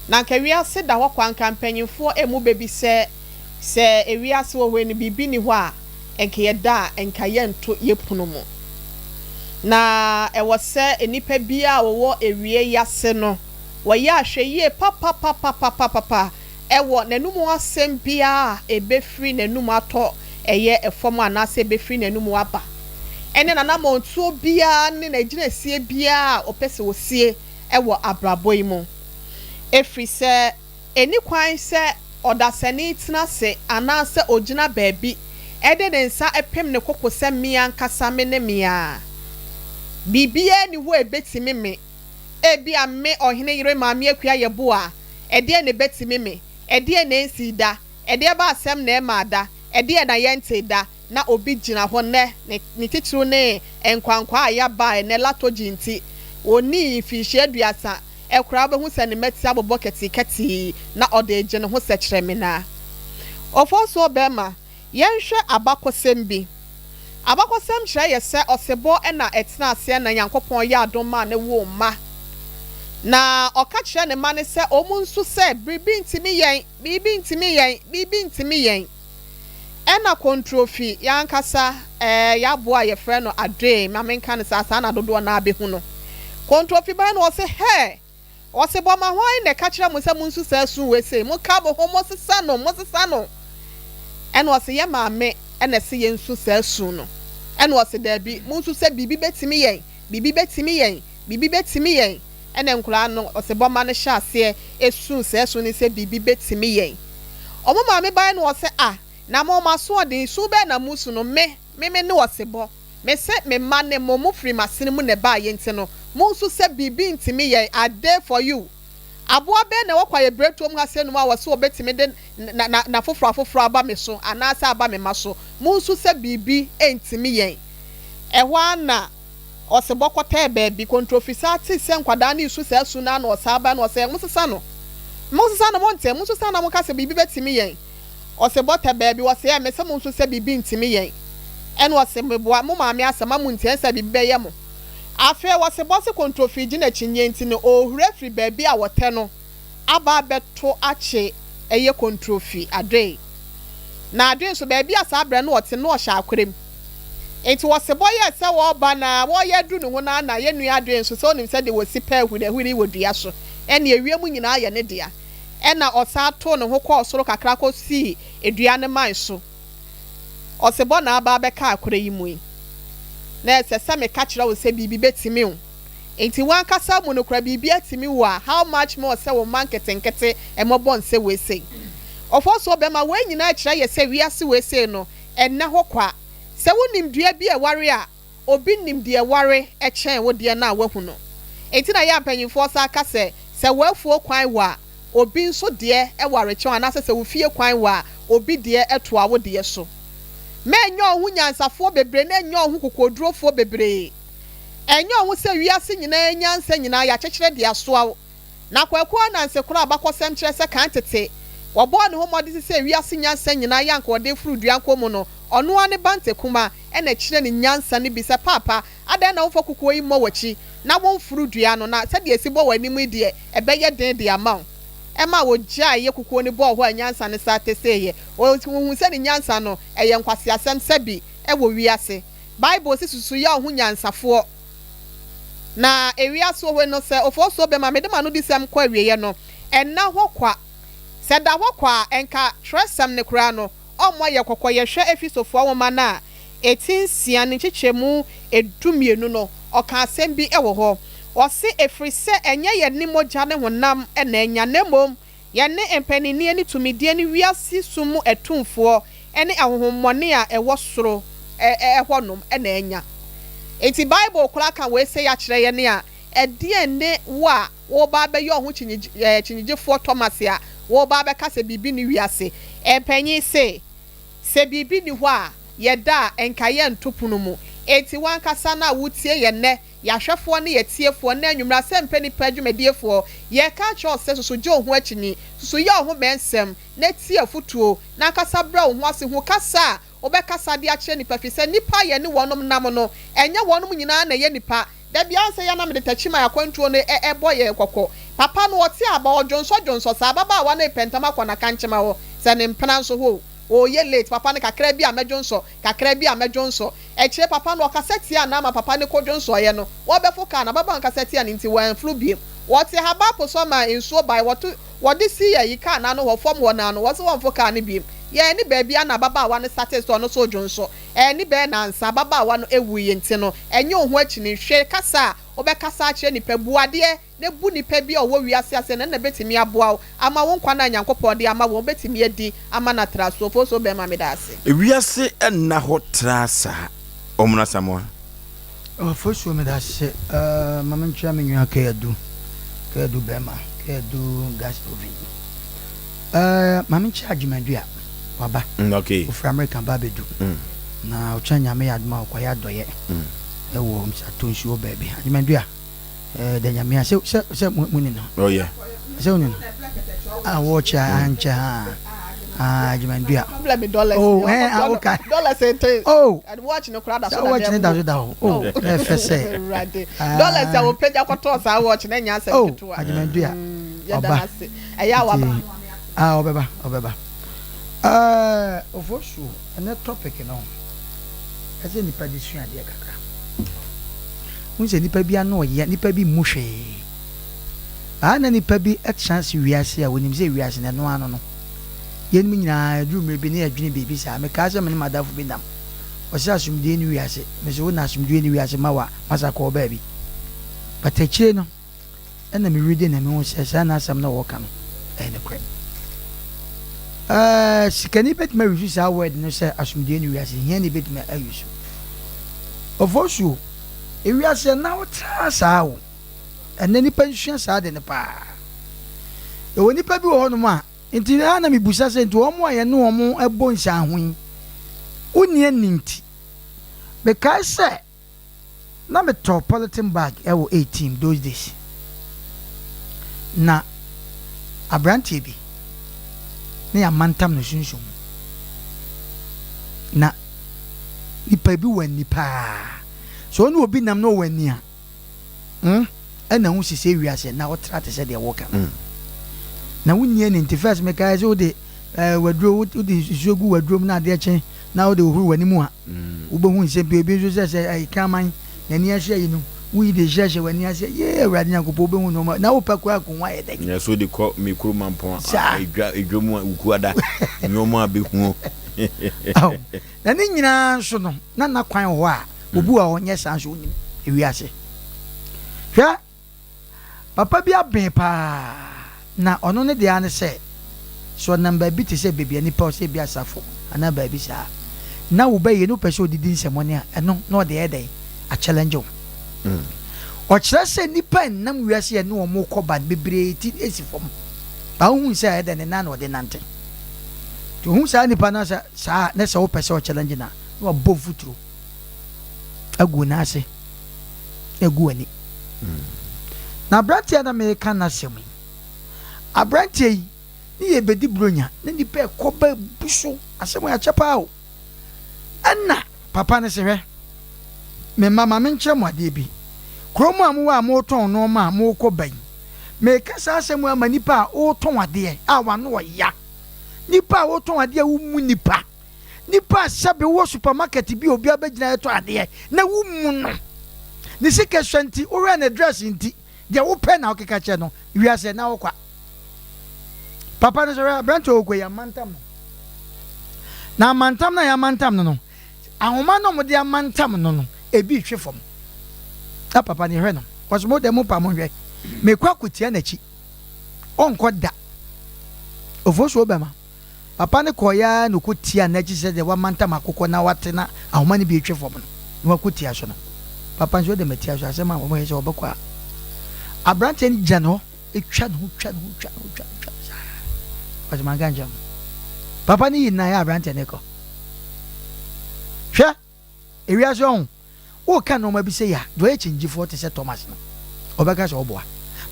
Na anka wiase da hɔ kwa anka mpanyinfoɔ mmu bɛ bi sɛ, sɛ ewiase wɔ hɔ yi no biribi nni hɔ a, nka yɛda a nka yɛnto yɛ pono mu. Na ɛwɔ sɛ nnipa biara a wɔwɔ awie yi ase no, wɔyɛ ahwɛyie papapapapapapa wɔ n'anum asɛm biara a ɛbɛfiri n'anum atɔ ɛyɛ fam anaasɛ ɛbɛfiri n'anum aba, ɛne n'anammɔntuo biara ne n'agyinasie biara a ɔpɛ sɛ ɔsie wɔ abrabɔ yi mu. Ɛfiri sɛ. Enni kwan sɛ ɔdasani tena ase anaasɛ ogyina baabi de ne nsa pem ne koko sɛ Me ankasa me ne me ara. Biribiara nni hɔ a ebetumi me. Ebia me ɔhene yere Maame Akua Yeboah, ɛdeɛn na ebetumi me? Ɛdeɛn na ensii da? Ɛdeɛba asɛm na ɛmaa da? Ɛdeɛn na yɛntee da? Na obi gyina hɔ nnɛ, ne ne titiriw ne nkwankwaa a yɛaba a ɛnnɛ latogye nti, onnii mfirihyia aduasa koraa wobɛhu sɛ ne mmati abobɔ kɛteekɛtee na ɔde regye ne ho sɛkyerɛmena. Ofosuo bɛrima, yɛnhwɛ abakɔsɛm bi. Abakɔsɛm kyerɛ yɛ sɛ ɔsebɔ na ɛtena aseɛ na Nyankopɔn yɛ adom maa no woo mma. Na ɔka kyerɛ ne mma no sɛ wɔn nsu sɛ biribi ntumi yɛn, biribi ntumi yɛn, biribi ntumi yɛn. Ɛna kontrofi, yɛn ankasa ɛɛ yɛn aboa a yɛfrɛ no adoe, ma menka no saa, saa na dodoɔ no ara bɛhu no. Kontrofi bae no ɔse, Hɛ! Ɔse, Bɔma hwan na ɛka kyerɛ mo sɛ monsu saa su wei sei? Monka mo ho, mosesa no, mosesa no! Ɛna ɔse, Yɛn maame na ɛse yɛnsu saa su no. Ɛna ɔse, Daabi, monsu sɛ biribi bɛtumi yɛn, biribi bɛtumi yɛn, biribi bɛtumi yɛn. Ɛna nkwadaa no, ɔsebɔmma no hyɛɛ aseɛ suu saa su no sɛ biribi bɛtumi yɛn. Wɔn maame baeɛ no ɔse, Ah, na mo, mo asoɔden, su bɛn na mosu no? Me, me, me ne ɔsebɔ. Mese me mma ne mo, mofiri m'asene mu na ɛbaeɛ nti no, Monsu sɛ biribi ntumi yɛn, I dare for you. Aboa bɛn na ɛwɔ kwaeɛbirentuo mu ha sei nom a wɔse wɔbɛtumi de na, na, n'afoforɔ afoforɔ aba me so anaasɛ aba me mma so? Monsu sɛ biribi ntumi yɛn. Ɛhɔ ara na ɔsebɔ kɔtɛɛ baabi, kontrofisa tee sɛ nkwadaa no resu saa su no ara na ɔsan bae na ɔsɛ, Monsesa no! Monsesa no, monte? Monsesa na monka sɛ biribi bɛtumi yɛn. Ɔsebɔ tɛ baabi, ɔse, Ɛ, mese monsu sɛ biribi ntumi yɛn. Ɛna ɔse, Meboa mo maame asɛm ma montie, ɛnsɛ biribi bɛyɛ mo. Afei ɔsebɔ se kontrofi gye n'akyinnye nti no, ɔrehuri afiri baabi a wɔtɛ no aba abɛto akye ɛyɛ kontrofi adoe. Na adoe nso, baabi a saa berɛ no ɔte no ɔhyɛ akorɛ mu. Enti ɔsebɔ yɛɛ sɛ ɔreba na wɔreyɛ aduru ne ho no ara na yɛn nua adoe nso, sɛ wonim sɛdeɛ wɔsi pɛ ahurihuri wɔ dua so, ɛnneɛ ewiem nyinaa yɛ ne dea. Ɛnna ɔsan too ne ho kɔɔ soro kakra kɔsii dua no mman so. Ɔsebɔ na aba abɛka akora yi mu yi. Na ɛsɛ sɛ meka kyerɛ wo sɛ biribi bɛtumi wo. Enti w'ankasa mu no koraa biribi atumi wo a, how much more sɛ wo mma nketenkete mmɔbɔ nsɛ wei sei. Ɔfɔɔsoɔ bɛma, wei nyinaa kyerɛ yɛ sɛ wiase wei sei no, ɛnnɛ hɔ kwa. Sɛ wonim dua bi a ɛware a, Obi nim deɛ ɛware kyɛn wo deɛ no a woahu no. Enti na ɛyɛ a mpanyimfoɔ san ka sɛ, sɛ w'afuo kwan wɔ a, obi nso deɛ ware kyɛn wo anaasɛ sɛ wo fie kwan wɔ a, obi deɛ toa wo deɛ so. Mma ɛnyɛ wo ho nyansafoɔ bebree na ɛnyɛ wo ho kokoɔdurofoɔ bebree. Ɛnyɛ wo ho sɛ wiase nyinaa nyansa nyinaa yɛakyekyere de asoa wo. Na Kwaku Ananse koraa abakɔsɛm kyerɛ sɛ kan tete, wɔbɔɔ ne ho mmɔden sɛ wiase nyansa nyinaa yɛ anka ɔde reforo dua nkɔ mu no, ɔno ara ne ba Ntekuma na ɛkyerɛ no nyansa no bi sɛ, Paapa, adɛn na womfa kukuo yi mmɔ w'akyi na womforo dua no, na sɛdeɛ ɛsi bɔ w'anim yi deɛ, ɛbɛyɛ den de ama wo. Ɛma ɔgyaeɛ kukuo no bɔɔ hɔ a nyansa no san teseeɛ. Ɔhuu sɛ ne nyansa no, ɛyɛ nkwaseasɛm sɛbi wɔ wiase. Bible se susu yɛ wo ho nyansafoɔ. Na ewiase wɔ hɔ yi no, sɛ ofosuo bɛma mede m'anodisɛm kɔ awieɛ no, ɛnna hɔ kwa. Sɛ ɛda hɔ kwa a, ɛnka twerɛsɛm no koraa no, ɔmmɔ yɛ kɔkɔ. Yɛhwɛ Efesofoɔ nwoma no a, eti nsia ne nkyekyɛmu 12 no, ɔka asɛm bi wɔ hɔ. Ɔse, Ɛfiri sɛ ɛnyɛ yɛne mogya ne honam na anya, na mmom Yɛne mpaninnie ne tumidie ne wiase sum mu atumfoɔ ne ahonhommɔne a ɛwɔ soro hɔ nom na anya. Enti Bible koraa ka wei sei akyerɛ yɛn a, ɛdeɛn ne wo a woreba abɛyɛ wo ho kyinyigyefoɔ Thomas a woreba abɛka sɛ biribi nni wiase? Mpanin se, sɛ biribi nni hɔ a, yɛda a, nka yɛnto pono mu. Enti wo ankasa no a wotie yɛn nnɛ Y'ahwɛfoɔ ne y'atiefoɔ, nnɛ anwummerɛ asɛmpɛ nnipa adwumadiefoɔ, yɛreka akyerɛ wo sɛ susu gye wo ho akyinyi, susu yɛ wo ho mɛnsɛm, na tie afotuo, na ankasa brɛ wo ho ase hu kasa a wobɛkasa de akyerɛ nnipa, firi sɛ nnipa a yɛne wɔnom nam no, ɛnyɛ wɔnom nyinaa na ɛyɛ nnipa. Da biara sɛ yɛ na mede takyiman akwantuo no bɔ yɛn kɔkɔ. Papa no ɔte aba, ɔdwonsɔ dwonsɔ saa, ababaawa no repɛ ntɛm akɔ n'akankyema hɔ, sɛ ne mpena nso hɔ o, ɔreyɛ late, papa no kakra bi a mɛdwonsɔ, kakra bi a mɛdwonsɔ. Akyire papa no ɔkasa tiaa no ama papa no kɔdwonsɔeɛ no, wɔbɛfo kaa no, ababaawa no kasa tiaa no nti wɔanforo biom. Wɔte haba po so maa nsuo bae, wɔto, wɔde sii ayi kaa no ano hɔ, fam hɔ no ano, wɔse wɔmfo kaa no biom. Yɛɛ ne baabi a na ababaawa no satee sɛ ɔno nso redwonsɔ. Ɛɛ ne bɛɛ nansa, ababaawa no wuiɛ nti no, ɛnyɛ wo ho akyini. Hwɛ kasa a wobɛkasa akyerɛ nnipa, bu adeɛ na bu nipa bi a ɔwɔ wiase ase no na ɛbɛtumi aboa wo ama wo nkwa no a Nyankopɔn de ama wo no wobɛtumi adi ama no atra so. Ofosuo Bɛrima meda ase. Wiase nna hɔ traa saa. Omuna Asamoah. Ofosuo meda ase. Ma me nkyia me nua Kayadu, Kayadu Bɛrima, Kayadu gas oven. Ma me nkyia Agyeman-Dua, waba. Okay. Ofiri America ba abɛdu. Na ɔkyena Nyame yɛ adom a ɔkɔyɛ adɔyɛ ɛwɔ Msatonsuo baabi. Agyeman-Dua. Eh, da nyame a sɛ sɛ sɛ mo ni no. Oh yeah. Sɛ wo ni no. Ah, watch a ankyɛ ha. Ah, adwumadua. Oh, eh, ah, okay. Dollars ente. Oh. Watch no kora da so da. Watch ne da so da ho. Oh, na ɛfɛ sɛ. Dollars a wɔpɛgya kɔtɔɔ saa watch na nya asɛm ketewa. Oh, adwumadua. Ɔba. Ɛyɛ a waba. Ah, ɔbɛba, ɔbɛba. Eh, ofosu, ɛnɛ topic no. Ɛsɛ nipa de sua adeɛ kakra. Wohu sɛ nipa bi ano ɔya, nipa bi mmu hwee. Baa na nipa bi tena ase wiase a, onim sɛ wiase no ɛno ano no. Yɛnom nyinaa ɛduru mmerɛ bi na yɛdwene biribi saa. Mekaa sɛ me ne m'adamfo bi nam. Ɔse asomdwoeɛ nni wiase. Mese wo na asomdwoeɛ nni wiase ma wo a, masa kɔɔ baabi. But akyire no, ɛna me reading na mehu sɛ saa n'asɛm no a ɔka no ɛyɛ nokorɛ. Ɛɛ sikani bɛtumi ayusu saa word no sɛ asomdwoeɛ ne wiase, hiani bɛtumi ayusu. Ɔfɔsuo, ewiase ɛna wo tra saa o. Ɛnnɛ nnipa nsua saa ade no paa. Yɛwɔ nnipa bi wɔ hɔnom a, nti a na mebisa sɛ nti wɔn a yɛne wɔn bɔ nsianho yi, wonni ani nti? Mekae sɛ na metɔ polythene bag wɔ A-team those days. Na aberanteɛ bi na yɛamantam no sunsum mu. Na nipa bi wɔ ani paa. Sɛ ɔne obi nam na ɔwɔ ani a, hmm, ɛna ho sisi wiase na ɔtra te sɛ deɛ woka no. Na wonni ani nti first mekae sɛ wode eh, waduro wode nsuo gu waduro mu na adeɛ kye na wode hohoro w'anim a wobɛhu nsɛm pii. Ebi nso sɛ sɛ ɛyɛ kraman n'ani ase ayi no woyi de hyɛhyɛ w'ani ase yee Awurade Nyankopɔn wobɛhu nneɛma na wopɛ koraa ko ho ayɛ dɛn. Nyɛ so de kɔ me kuro mampɔn Saa. edwa edwa mu a wukuada nneɛma a bɛhuo. Aw, na ne nyinaa nso no na n'akwan wɔ hɔ a obi wɔ hɔ nyɛ saa nso wonim ewiase. Hwɛ Papa bi aben paa, na ɔno ne deɛ ara ne sɛ, sɛ ɔnam baabi te sɛ baabi a nnipa wɔ, sɛ ebia asafo anaa baabi saa, na wo ba yie na wopɛ sɛ ɔdidi nsɛmmɔne a, ɛno na ɔde ayɛ dɛn? Akyɛlɛngye wo. Ɔkyerɛ sɛ nnipa nnam wiase a ɛne wɔn rekɔ ba no, bebree ti si fam. Ba wohu sɛ ɛyɛ dɛn, ne nan na ɔde nante. Nti ohu saa nipa no sɛ saa a, na sɛ wopɛ sɛ ɔkyɛlɛngye no a, na wabɔ mfuturo agu nan ase. agu w'ani. Na aberanteɛ a na mereka n'asɛm yi, aberanteɛ yi ne yɛbɛdi buronya na nnipa ɛkɔ ba bu so, asɛm yi akyɛ paa o. Ɛna papa no se hwɛ, me mma ma menkyerɛ mo adeɛ bi. Kurom a mowɔ a moretɔn nnoɔma a morekɔ ba yi, meka saa asɛm yi ama nnipa a woretɔn adeɛ a w'ano ɔya, nnipa a woretɔn adeɛ a wommu nnipa. Nipa a sɛbe wowɔ supermarket bi a obiara bɛgyina ɛtɔ adeɛ na wommu no. Ne sika sua nti, wohwɛ ne dress nti, deɛ wopɛ na wokeka kyerɛ no. Wiase ɛnna wo kwa. Papa no sɛ hwɛ aberanteɛ a ɔkɔ yi amantam no. Na amantam no a yɛamantam no no, ahoma no a wɔde amantam no no, ebi retwe fam. Na papa no yɛhwɛ no, ɔsɛ mo deɛ mo pa mo nhwɛ. Mekɔ akɔtia n'akyi. Ɔnkɔ da. Ofosuo bɛma. Papa no kɔeɛ ara na ɔkɔtiaa n'akyi sɛdeɛ wamantam akokɔ na wate na ahoma no bi retwe fam no, na wakɔtia so no. Papa nso de matia so, asɛm a wɔyɛ sɛ wɔbɛkɔ a. Aberanteɛ no gyina ne hɔ twa ne ho twa ne ho twa ne ho twa ne ho twa ne saa. Ɔsɛ manka nkyerɛ mo. Papa no yi nnan a aberanteɛ no rekɔ. Hwɛ! Ewiase ɔho, woka nnoɔma bi sei a, deɛ ɔyɛ kyingyifoɔ te sɛ Thomas no, ɔbɛka sɛ ɔboa.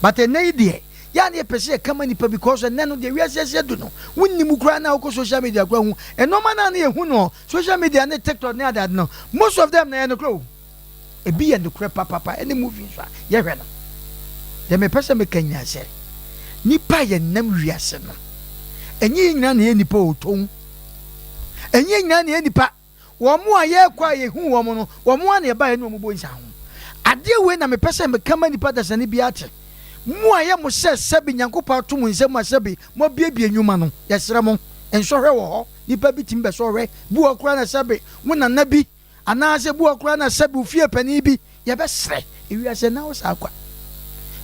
But ɛnnɛ yi deɛ, yɛ a na yɛpɛ sɛ yɛka ma nnipa because ɛnnɛ no deɛ wiase asi adu no, wonnim koraa na wokɔ social media koraa hu nnoɔma no a na yɛhu no social media ne TikTok ne adeade no, most of them no ɛyɛ nokorɛ o. Ebi yɛ nokorɛ papapa ɛne movie nso a yɛhwɛ no. Deɛ mepɛ sɛ meka nyinaa sɛ, nnipa a yɛnam wiase no, ɛnyɛ yɛn nyinaa na yɛyɛ nnipa o, tɔn. Ɛnyɛ yɛn nyinaa na yɛyɛ nnipa. Wɔn a yɛrekɔ a yɛhuu wɔn no, wɔn ara na yɛbaeɛ ne wɔn bɔ nsa ho. Adeɛ wei na mepɛ sɛ meka ma nnipa dasani biara te. Mo a ɛyɛ mo sɛ sɛbe Nyankopɔn ato mo nsa mu a sɛbe moabuebue nnwuma no, yɛsrɛ mo, nsɔhwɛ wɔ hɔ. Nnipa bi tumi bɛsɔ hwɛ. Bi wɔ hɔ koraa na sɛbe wo nana bi, anaasɛ bi wɔ hɔ koraa na sɛbe wo fie panin bi. Yɛbɛsrɛ, ewiase nna hɔ saa kwa.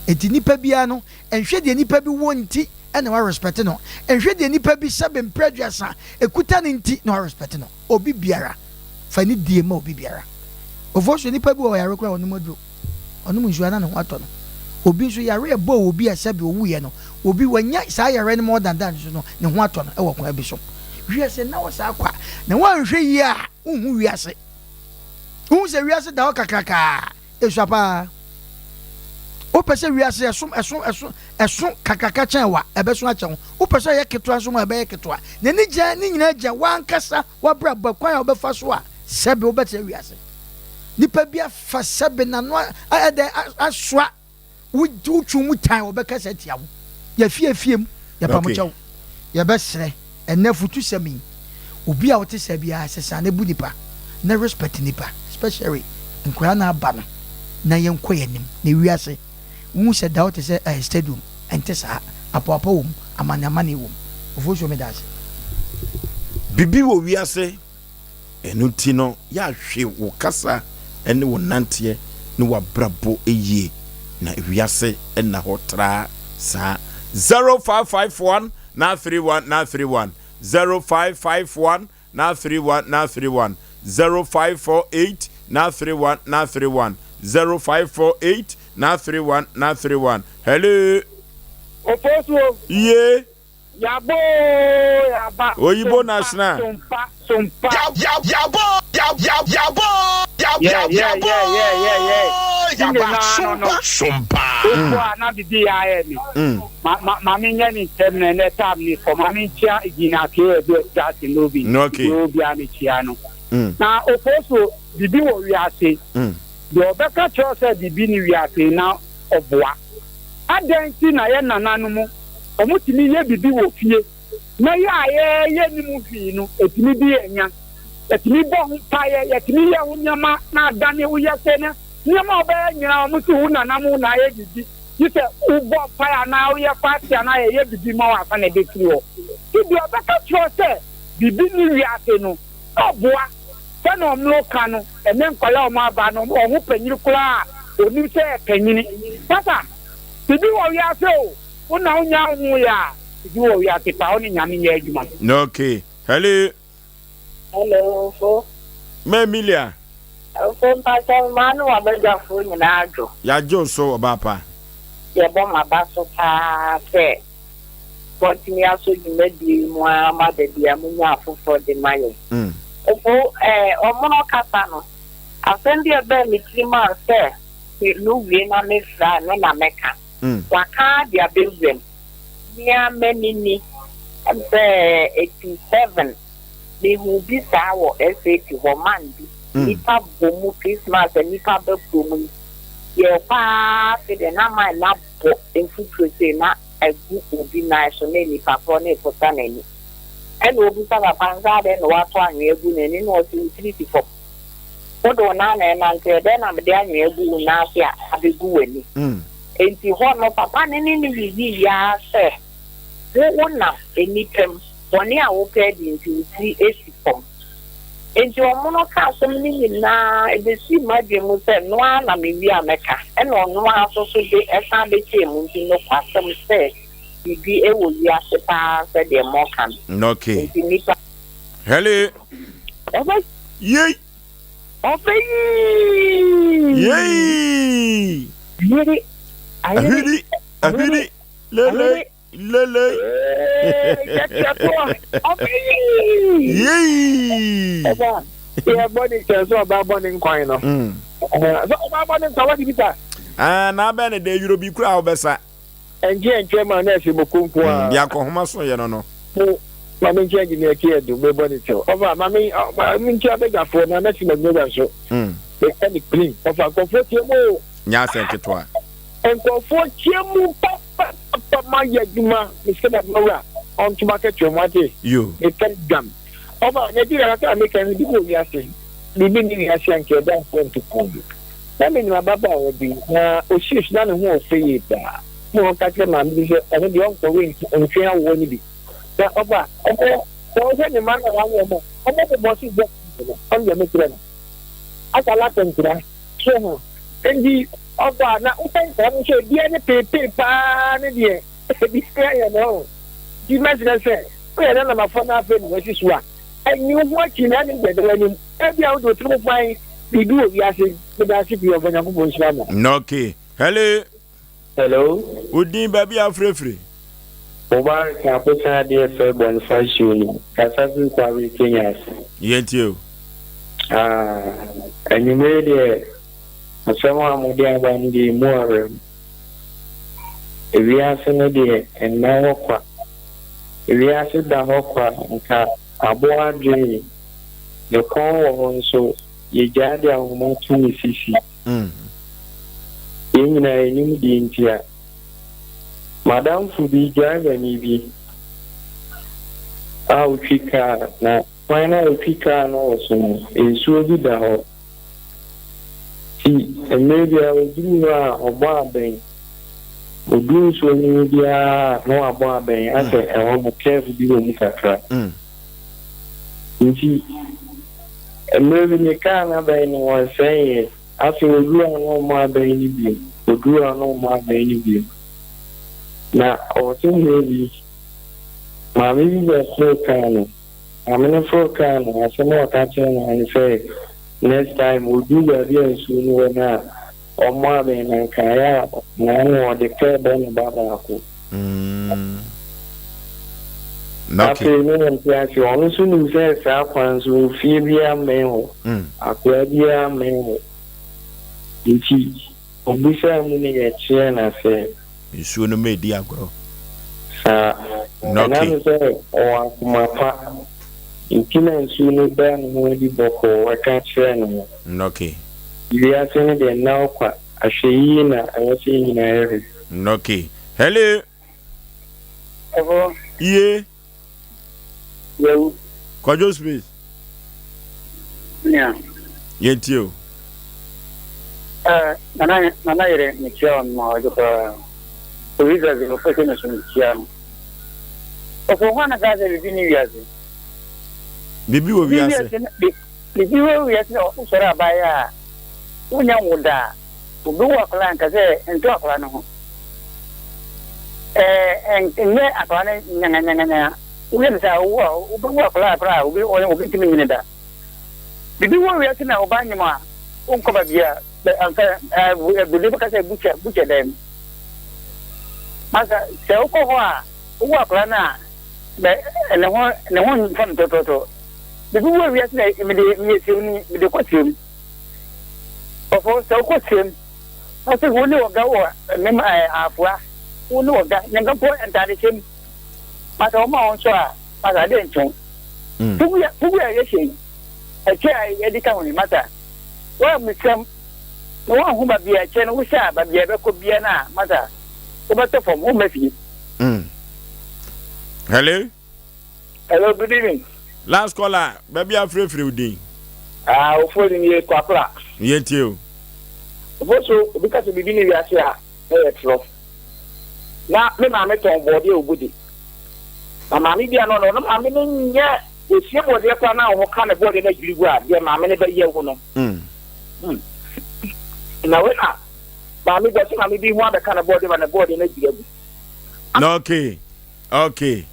Enti nnipa biara no, nhwɛ deɛ nnipa bi wɔ nti na wa respect no, nhwɛ deɛ nnipa bi sɛbe mprɛ aduasa ɛkuta no nti na wa respect no. Obi biara, fa ne die ma obi biara. Ofosu, nnipa bi wɔ hɔ yare koraa ɔnom aduro, ɔnom nsuo a na ne ho atɔ no. Obi nso yare ɛbɔɔ obi a sɛbe owuiɛ no, obi wanya saa yare no more than that nso no, ne ho atɔ no wɔ kwan bi so. Wiase nna hɔ saa kwa, na woanhwɛ yie a, wonhu wiase. Wohu sɛ wiase da hɔ kakrakaa, esua paa. Wopɛ sɛ wiase ɛso ɛso ɛso ɛso kakraka kyɛn wa, ɛbɛso akyɛn wo. Wopɛ sɛ ɛyɛ ketewa nso ma ɛbɛyɛ ketewa. N'ani gyina ne nyinaa gyina w'ankasa w'abrabɔ kwan a wobɛfa so a sɛbe wobɛtena wiase. Nipa bi afa sɛbe n'ano ayɛ dɛ asoa Wo wotwe mu tan wɔbɛkasa atia wo. Yɛafi afie mu, yɛpa mo kyɛw. Yɛbɛsrɛ, ɛnnɛ afutusɛm yi, obi a wote saa biara sesa na bu nipa na respect nipa especially nkwadaa na aba no na yɛnkɔ yɛn anim na wiase wohu sɛ da hɔ te sɛ ɛɛ stadium ɛnte saa apɔapɔ wɔ mu amane amane wɔ mu. Ofosuo meda ase. Bibi wɔ wiase Ɛno nti no, yɛ a hwe wo kasa ne wo nanteɛ ne w'abrabɔ yie, na wiase nna hɔ traa saa. 0551 931 931 0551 931 931 0548 931 931 0548. 931 931. Hello. Ofosuo. Ye. Yaba oo yaba. Oyibo national. Sompa sompa. Yaba yaba Yeah yeah yeah yeah yeah yeah. Ne nyinaa no no. Sompa. Wokɔ a na bibi yɛ ayɛ me. Ma ma ma me nyɛ ne ntɛm na ɛnɛ tam ne kɔ. Ma me nkyia Gina K ɛbi Jackson Obi. Okay. Deɛ obi a me kyia no. Na Ofosuo bibi wɔ wiase. Deɛ ɔbɛka kyerɛ wo sɛ biribi nni wiase yi na ɔboa. Adɛn nti na yɛn nananom wɔtumi yɛ biribi wɔ fie na yɛ a yɛyɛ nni mu hwee no ɛtumi di yɛn nya? Yɛtumi bɔ ho mpaeɛ, yɛtumi yɛ ho nneɛma na adane woyɛ sei na nneɛma a wobɛyɛ nyinaa wɔn se wo nananom na ayɛ biribi gye sɛ wobɔ mpaeɛ anaa woyɛ fasting anaa yɛyɛ biribi ma wo ansa na ɛbɛfiri hɔ. Nti deɛ ɔbɛka kyerɛ wo sɛ biribi nni wiase no na ɔboa. Sɛnea ɔmo ka no, ɛnɛ nkwadaa a ɔmo aba no, ɔho panyini koraa a, onim sɛ ɛyɛ panyini. Papa, biribi wɔ wiase o, wo na wo nya nhu yɛ a, biribi wɔ wiase paa, wo ne Nyame nyɛ adwuma. Okay. Hello. Hello, Mfo. Ma Emilia. Mfo mpakyɛ mmaa ne w'abadwafoɔ nyinaa adwo. Yɛagye wo so ɔbaa pa. Yɛbɔ m'aba so paa sɛ Moatumi asɔ dwumadie yi mu ara ma da biara monya afoforɔ de ma yɛn. Ofo eh, ɔmono kasa no, asɛm bi a ɛbaa me tirim a sɛ me no wie na me frɛ a ɛno na mɛka. Waka ara de aba wuram. Me ara m'ani ni, ɛm sɛ 87, mehuu bi saa wɔ SAT hɔ, man bi, nnipa bɔ mu, Christmas a nnipa ba kurom yi, yɛrekɔ ara afei deɛ na man no abɔ mfuturo sei na agu obi nan so na nipa korɔ no reposa n'ani. Ɛna ɔbisa papa no sɛ adɛn na woato anwea agu n'ani na ɔse wo tiri si fam. Wode wo nan na ɛnante ɛdɛn na mede anwea agu wo nan ase a abɛgu w'ani. Enti hɔ no papa no ne no yiyiiɛ ara sɛ wo wonam nnipa mu, bɔne a wopɛ adi nti wo tiri si fam. Enti ɔmono ka asɛm no nyinaa, ɛbɛsii m'adwene mu sɛ ɛno ara na mewie a mɛka, ɛna ɔno ara nso so de ɛsan bɛkyɛɛ mu, nti nokwasɛm sɛ biribi wɔ wiase paa sɛdeɛ moka no, Okay. enti nnipa. Hello. Ɔbɛ. Yei. Ɔbɛ yii. Yei. Yiri. Ahwiri. Ahwiri. Lele. Lele. Yei. Ɔba yɛ bɔ ne kyɛn sɛ ɔba bɔ ne nkwan no. Sɛ ɔba bɔ ne nkwan wadi bi sa. Ah, na abɛn ne de yuro bi kura a wobɛsa. Ɛnkyɛ ɛnkyɛ ma na ɛsɛ moko nko a. De akɔhoma so yɛ no no. Mo ma me nkyɛn engineer kí ɛdu mebɔ ne kyɛw. Ɔfa ma me me nkyɛn abɛgyafoɔ na mɛsi ma gyina nso. Meka ne clean. Ɔfa nkɔfoɔ tie mu o. Nyɛ asɛm ketewa. Nkɔfoɔ tie mu pa. Papa ma yɛ adwuma mesɛ na mawura ɔnto m'akatua mu ate mepɛ dwam ɔba Nigeria kakra a meka no bi wɔ wiase biribi ne wiase a nka ɛda mfo nto kɔn mu na menim ababaawa bi na osii so na ne ho ɔfɛ yie paa na ɔka kyerɛ maame bi sɛ ɔno deɛ ɔnkɔ we ntwe awoɔ no bi na ɔba ɔkɔ sɛ ɔhwɛ ne mma no a wawo ɔmo ɔmo bobɔ so bɔ no ɔno deɛ mekyerɛ no asa lata nkura so ho nti Ɔba a, na wopɛ nkwadaa no sɛ obiara ne peepee paa ne deɛ ebi ayɛ no ɔho. Nti mɛsrɛ sɛ woyɛ nanamafo na afei na wasi so a, ɛnyi wo ho akyi na ɛne deɛ ɛda w'anim. Ebia wode wo tirim fan biribi wɔ wiase. Meda ase pii ɔfa Nyankopɔn nhyira mo. Okay. Hello. Hello. Wo din baabi a wofrɛ firi. Mubarak Akosa adeɛ fɛ Bonifacio ni, kasa firi Kwabere Kenya ase. Yɛntie o. Ah, anwummere deɛ Asɛm a mode aba no deɛ emu awerɛho. Ewiase no deɛ ɛnna hɔ kwa. Ewiase da hɔ kwa nka aboa adwene ne kɔn wɔ hɔ nso yɛgyaa de ahoma to ne sisi. Yɛn nyinaa yɛnim deɛ nti a. M'adamfo bi, driverni bi a ɔtwi kaa na kwan no a ɔtwi kaa no wɔ so no, nsuo bi da hɔ. Nti mmerɛ biara ɔduru hɔ a ɔbɔ abɛn. Ɔduru nsuo no mu biara a na wabɔ abɛn asɛ ɛhɔ no curve bi wɔ mu kakra. Nti mmerɛ bi ne kaa no abɛn no ɔsɛeɛ. Afei ɔduru a na ɔmmɔ abɛn no bio, ɔduru a na ɔmmɔ abɛn no bio. Na ɔte mmerɛ bi maame bi bɛforo kaa no. Maame no foroo kaa no, asɛm a ɔka kyerɛɛ no ara ne sɛ next time ɔduru baabi a nsuo no wɔ no a, Ɔmmɔ abɛn na nka ɛyɛ a na ɛne ɔde pɛ bɔ ne ba baako. Mm. Na okay. Afei ne wɔn te ase ɔno nso nim sɛ saa kwan so fie biara mmɛn hɔ, mm. akoa biara mmɛn hɔ. Nti obisaa mu ne yɛkyerɛɛ no sɛ. Nsuo no mɛdi agorɔ. Saa. Na okay. Ɛnam sɛ ɔwɔ akoma pa nti na nsuo no daa ne ho adi bɔkɔɔ ɛka kyerɛɛ no no. Na okay. Wiase no deɛ nna hɔ kwa, ahwɛyie na ɛwɔ sɛ yɛn nyinaa yɛhwɛ. Okay. Hello. Ɛfo. Iye. Yawu. Kwadwo Smith. Nea. Yɛn tie o. Ɛɛ nana nana yere mekyia wɔn ma ɔgye koraa. Obi sɛ sɛ ɔfɛ sɛ meso mekyia no. Ɔfo hɔ na kaa sɛ bibi ne wiase. Bibi wɔ wiase. Biribi wɔ wiase na wosɔre abaeɛ a wonnya nwo da a, obi wo akwadaa a nka sɛ nto akwadaa no ho. Ɛɛ nyɛ akwadaa no nyanganyanganyan. Woyɛ no saa wo a wobɛwo akwadaa koraa a obi obi ntumi nyini da. Biribi wɔ wiase na ɔbaa nyem a wonkɔ baabi a anka ɛɛ buroni bɛka sɛ butcher butcher dan mu. Masa sɛ wokɔ hɔ a wowo akwadaa no a bɛ ne ho ne ho mfa no tɔtɔtɔ. Biribi wɔ wiase na mede meyɛ siamni, mede kɔ siam. Ɔfo, sɛ wokɔ siam, na sɛ wo ne ɔga wɔ mmem ɛɛ afoa, wo ne ɔga, na nka mpo ntaade hyɛ mu. Ma sɛ wɔma wɔn nso a, ma sɛ adeɛ nkyew. Mm. Fugu a fugu a yɛhyɛ yi, ɛkyɛ a yɛde ka ho yi, masa, woammisa na woanhu baabi a ɛkyɛ no, wohyɛ a baabi a ɛbɛkɔ bia no a, masa, wobɛtɔ fam, womma fie. Mm. Hello? Hello, good evening. Last caller, baabi a frɛfrɛ wo din. Ah, ofo ni ye kwakora. Yɛn tie o. Ofo so obi ka sɛ biribi ne wiase a na yɛ torɔ. Na me maame tɔn bɔɔdeɛ wɔ Bode. Na maame bi a na ɔno maame no nyɛ osie bɔɔdeɛ koraa na ɔho ka ne bɔɔdeɛ no adwiri gu a deɛ maame no bɛyɛ wo no. Mm. Mm. Na wei na maame bi ɔsɛ maame bi ho abɛka ne bɔɔdeɛ ma ne bɔɔdeɛ no adwiri agu. Na okay. Okay.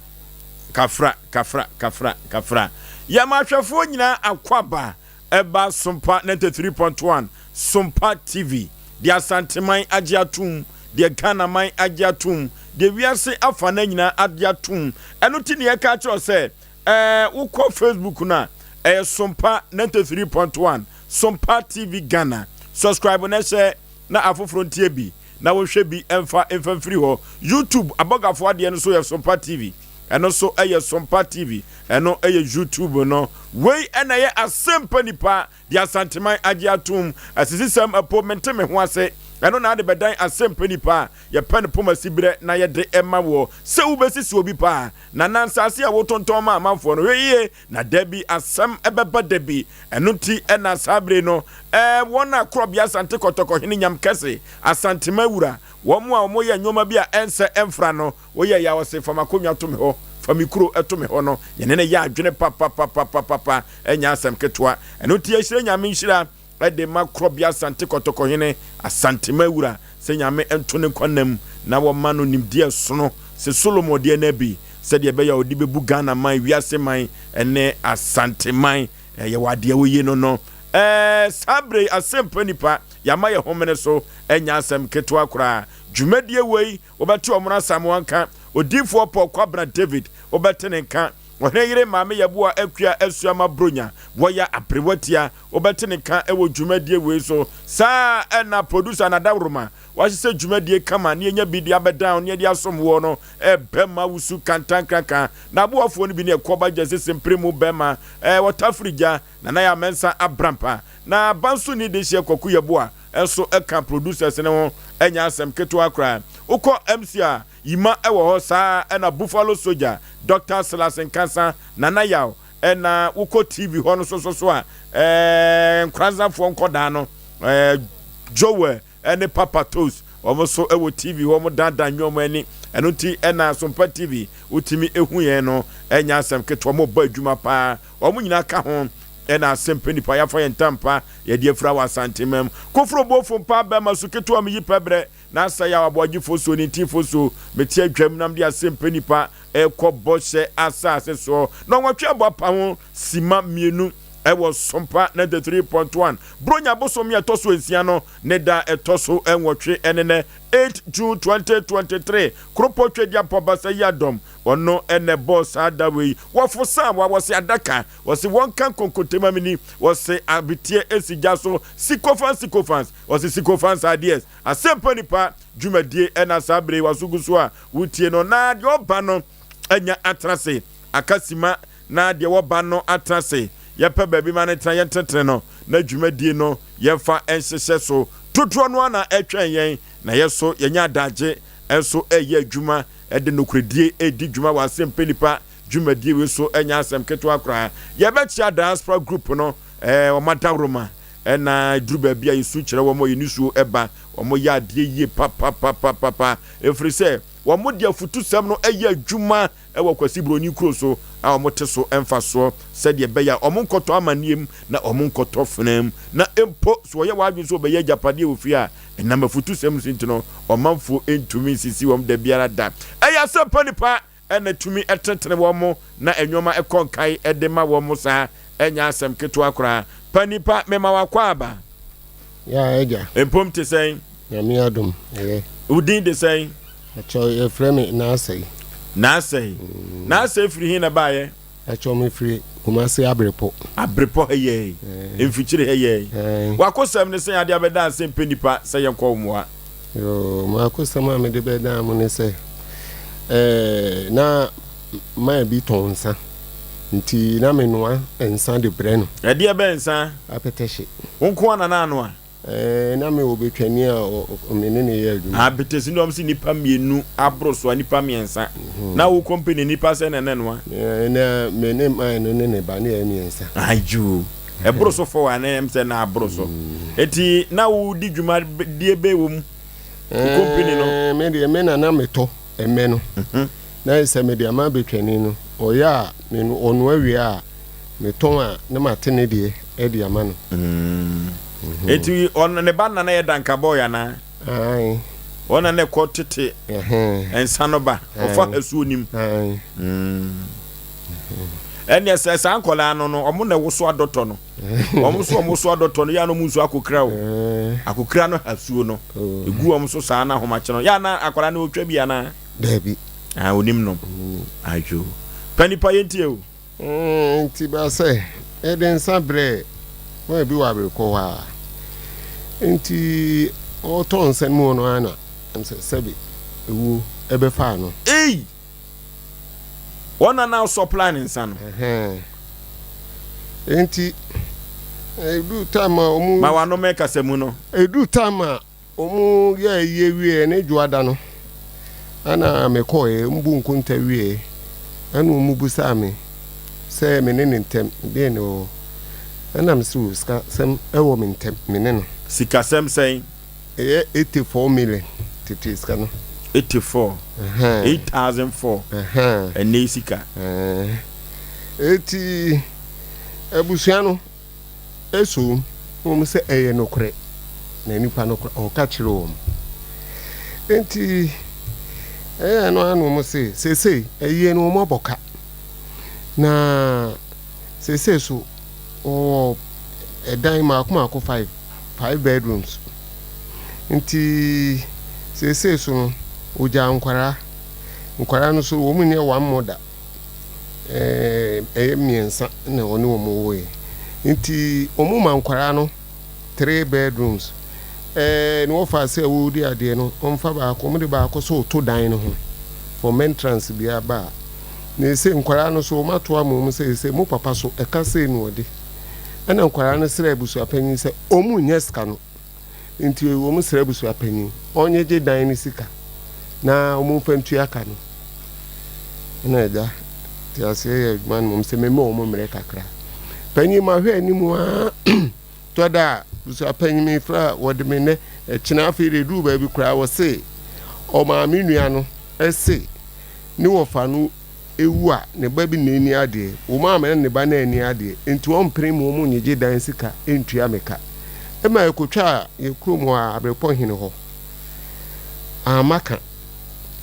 Kafra, kafra, kafra, kafra. Yɛma ahwɛfoɔ nyinaa akwaba ɛba Sompa 93.1 Sompa TV. Deɛ Asanteman agye atom, deɛ Ghanaman agye atom, deɛ wiase afa no nyinaa agye atom. Ɛno ti ne yɛka akyerɛ sɛ ɛɛ wokɔ Facebook no a ɛyɛ Sompa 93.1 Sompa TV Ghana. Subscribe na hyɛ na afoforɔ ntie bi. na wɔnhwɛ bi mfa mfa mfiri hɔ. YouTube abɔgafoɔ adeɛ no nso yɛ Sompa TV. Ɛno nso yɛ Sompa TV. Ɛno yɛ YouTube no. Wei na ɛyɛ Asɛmpa Nipa deɛ Asanteman agye atom. Asisisɛm ɛpo mente me ho ase. Ɛno na ade bɛdan Asɛmpa Nipa a yɛpɛ no poma siberɛ na yɛde ma woɔ. Sɛ wobɛsisi obi paa na na nsase a wotontɔn ma amanfoɔ no hwɛ yie na da bi asɛm bɛba da bi. Ɛno nti na saa bere no, wɔn a Korɔbea Asante Kɔtɔkɔ Hene Nyam Kɛse, Asantema Wura, wɔn a wɔyɛ nneɛma bi a ɛnsɛ ɛmfra no, woyɛ yɛ a ɔse fa m'akonnwa to me hɔ, fa me kuro to me hɔ no, yɛne no yɛ adwene papapapapapa, ɛnyɛ asɛm ketewa. Ɛno nti yɛhyira Nyame nhyira de ma Korɔbea Asante Kɔtɔkɔ Hene, Asantema Wura, sɛ Nyame nto ne nkwa nna mu na wɔma no nimdeɛ sono sɛ Solomon deɛ no bi, sɛdeɛ ɛbɛyɛ a ɔde bɛbu Ghana man, wiase man ne Asante man. Ɛyɛ wɔ adeɛ woyi no no. Ɛɛ saa berɛ yi asɛmpa nipa yɛama yɛ homene so ɛnyɛ asɛm ketewa koraa. Dwumadie wei wobɛte Ɔmono Asamoah nka, Odiyifoɔ Paul Kwabena David wobɛte ne nka, Ɔhene yere Maame Yeboah Akua Asuama Bronya wɔyɛ aberewa tia wobɛte ne nka wɔ dwumadie wei so. Saa ara na producer Nada Woroma wahyehyɛ dwumadie kama na yɛnya bi de abɛdan na yɛde asom woɔ no bɛma wusu kantankraka. N'aboafoɔ no bi ne Ɛkoɔba Gyasi Sempere mu bɛma Wɔtafiri Gya, Nana Yaa Mensah Abrampa, na Bansoni Dehyeɛ Kwaku Yeboah nso ka producers no ho. Ɛnyɛ asɛm ketewa koraa. Wokɔ MC a, Yima wɔ hɔ, saa ara na Buffalo Soldier, Doctor Silas Nkansah, Nana Yaw, ɛna wokɔ TV hɔ no nso so a, ɛɛ Nkoranzafoɔ nkɔdaa no, ɛɛ Joel ne Papa Toast, wɔn nso wɔ TV hɔ, wɔn dandan nnwom ani. Ɛno nti ɛna Asompa TV wotumi ehu yɛn no, ɛnyɛ asɛm ketewa, wɔn bɔ adwuma paa. Wɔn nyinaa ka ho ɛna asɛmpa nipa yɛafa yɛn ntampa yɛde afira wɔ Asante mam. Koforo bofo mpa bɛma su ketewa meyi pɛ brɛ na asɛe a aboagyefo so ne ntinfo so mete adwam nam de asɛmpa nipa rekɔ bɔhyɛ asase soɔ. Nnɔnwɔtwe abɔ apa ho sima mmienu. Ɛwɔ Sompa 93.1. Buronya bosome a ɛtɔ so nsia no ne da a ɛtɔ so nwɔtwe ne nɛ, 8 June 2023. Koropɔ Tweduampɔn Basa Yiadom, ɔno na ɛbɔɔ saa da wei. Wɔfo Samoa, wɔse adaka, wɔse wɔnka nkonkontemamini, wɔse abeteɛ nsi gya so, sycophants sycophants, wɔse sycophants ideas. Asɛmpa Nipa dwumadie na saa bere yi waso gu so a wotie no, na deɛ ɔba no anya atena ase aka sima na deɛ wɔba no atena ase, yɛpɛ baabi ma no tena, yɛntenetene no, na dwumadie no yɛmfa nhyehyɛ so. Dodoɔ no ara na ɛretwɛn yɛn, na yɛn nso yɛanya adagye nso reyɛ adwuma de nokorɛdie redi dwuma wɔ Asɛmpɛ Nnipa dwumadie wei so, ɛnyɛ asɛm ketewa koraa. Yɛbɛkyea Diaspora Group no, ɛɛ, wɔn adaworoma, ɛna ɛduru baabi a yɛsu kyerɛ wɔn, yɛn nisuo ba, wɔyɛ adeɛ yie papapapapa, ɛfiri sɛ wɔde afutusɛm no yɛ adwuma wɔ Kwasi Broni kuro so a wɔte so mfasoɔ sɛdeɛ ɛbɛyɛ a wɔnkɔtɔ amanneɛ mu na wɔnkɔtɔ fena mu, na mpo sɛ wɔyɛ wɔn adwene sɛ wɔbɛyɛ agyapadeɛ wɔ fie a, ɛnam afutusɛm so nti no, ɔmanfoɔ ntumi nsisi wɔn da biara da. Ɛyɛ asɛmpa nipa na tumi tenetene wɔn na nneɛma kɔ nkae de ma wɔn saa, ɛnyɛ asɛm ketewa koraa. Pa nipa, mema w'akwaaba. Ya agya. Mpom te sɛn? Nyame adom, ɛyɛ. Wo din de sɛn? Ɛkyɛ yɛfrɛ me Naasɛe. Naasɛe. Mm. Naasɛe firi he na ɛbaeɛ? Ɛkyɛ me firi Kumase Abrepɔ. Abrepɔ ha yɛi. Eh. Mfikyiri ha yɛi. Eh. W'akosɛm ne sɛn ade abɛda ase mpɛ nipa sɛ yɛnkɔ wo mmoa? Yoo, m'akosɛm a mede bɛdaa mo ne sɛ, eh, na man bi tɔn nsa. Nti na menoa nsa de brɛ no. Ɛdeɛ bɛn nsa? Apɛtɛhye. Wo nko ara na na anoa? Ɛɛ, na mewɔ betwani a me ne no yɛ adwuma. Apɛtɛhye no, wɔn se nnipa mmienu aboro so a, nnipa mmiɛnsa. Na wo company nnipa sɛn na na ɛnoa? Na me ne man no ne ne ba ne yɛyɛ mmiɛnsa. Ayoo, ɛboro so fɔw a, na ɛyɛ sɛ na aboro so. Enti na wodi dwuma die bɛn wɔ mu? Wo company no? Ɛɛ, me deɛ me na na metɔ mmɛ no. Na sɛ mede ama betwani no, ɔyɛ a, me ɔnoa wie a, metɔn a, na mate ne deɛ de ama no. Enti ɔno ne ba na na yɛ dankabɔɔy anaa? Ae. Ɔno na na ɛkɔ tete nsa no ba, ɔfa asuo nim. Ae. Ɛnneɛ sɛ saa nkɔlaa no no, ɔmo na ɛwoso adɔtɔ no. Ɔmo nso ɔmo so adɔtɔ no, yɛ a na ɔmo nsu akokra o. Akokra no ha suo no. Egu ɔmo so saa na ahomakye no. Yɛ a na akwadaa no ɔtwa bi anaa? Daabi. Ah, onim nom. Adwo. Pa nipa yɛ ntie o. Mm, nti ba sɛ yɛde nsa brɛ wɔn bi wɔ aberekɔ hɔ a. Nti ɔtɔ nsa no mu no ara na sɛ sɛbi ewuo ɛbɛfaa no. Ei! Wɔn na na supply ne nsa no. Nti edu time a wɔn. Ma w'ano mɛ kasa mu no. Edu time a Wɔyɛɛ ayie wieeɛ ne dwoada no ɛna mekɔeɛ, wɔbu nkonta wieeɛ ɛna wɔbisaa me sɛ me ne ne ntɛm deɛn na ɛwɔ hɔ ɛna mese o sikasɛm ɛwɔ me ntɛm me ne no. Sikasɛm sɛn? Ɛyɛ 84 million tete sika no. 84, 8004 ɛnnɛ yi sika. Eti abusua no. So wɔn sɛ ɛyɛ nokorɛ, na nipa no koraa ɔka kyerɛ wɔn. Enti ɛyɛ no ara na wɔn se seesei ayie no wɔn abɔ ka, na seesei so wɔwɔ ɛdan mmaako mmaako five, five bedrooms. Nti seesei so no wɔgyaa nkwadaa, nkwadaa no so wɔn nyɛ one mother. ɛyɛ mmiɛnsa na ɔne wɔn woeɛ. Nti wɔn ma nkwadaa no three bedrooms. Ɛɛ na wɔfa sɛ wɔredi adeɛ no, wɔmfa baako, wɔde baako so to dan no ho for entrance bi aba a. Na ɛsɛ nkwadaa no so wɔn ato ama wɔn sɛ ɛsɛ mo papa so ɛka sei na ɔde. Ɛna nkwadaa no srɛ abusuapanyin sɛ wɔn nyɛ sika no. Nti wɔn srɛ abusuapanyin ɔnyegye dan no sika na wɔn mfa ntua ka no. Ɛna agya te aseɛ yɛ adwuma no mmom sɛ mema wɔn mmerɛ kakra. Panyin mahwɛ anim aa tɔ da a abusuapanyin mefrɛ a wɔde me nnɛ ɛkyena afei de eduru baabi koraa wɔse ɔmaame nua no ɛse ne wɔfa no ewu a, ne ba bi na enni adeɛ, wo maame ne ne ba no anni adeɛ, enti ɔmpene mma wɔn nnyegye dan sika ntua me ka. Ɛma yɛkɔtwaa yɛn kurom hɔ ara, Abrepɔ hene hɔ. Amma ka.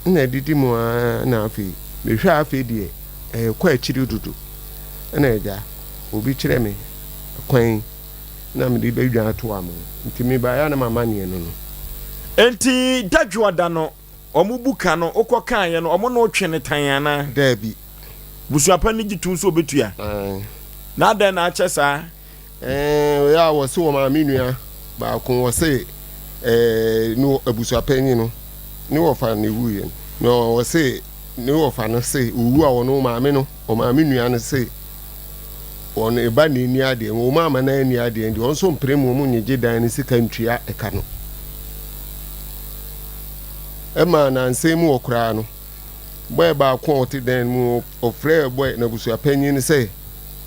Nna adidi mu ara na afei mehwɛ a afei deɛ ɛrekɔ akyiri dodo. Ɛna agya, obi kyerɛ me. kwan na mede bɛdwan atoa mo. Nti mebaeɛ a na m'amanneɛ no no. Enti dadwoada no, wɔn bu ka no, wokɔ kaeɛ no, wɔn ne wo twe no tan anaa? Daabi. Busuapa no gye tom sɛ ɔbɛtua? Aane. Na adɛn na akyɛ saa? Ɛɛ, ɔyɛ a wɔse wɔ maame nua baako, wɔse ɛɛ ne abusuapanyin no ne wɔfa na ewuiɛ no, na wɔse ne wɔfa no se owu a ɔno maame no, ɔmaame nua no se wɔn eba na enni adeɛ, wɔn ama no anni adeɛ nti wɔn nso mpere mu wɔn nyegye dan no sika ntua ɛka no. Ɛma nansa yi mu wɔ koraa no, bɔɛ baako a ɔte dan no mu ɔfrɛɛ bɔɛ n'abusuapanyin no sɛ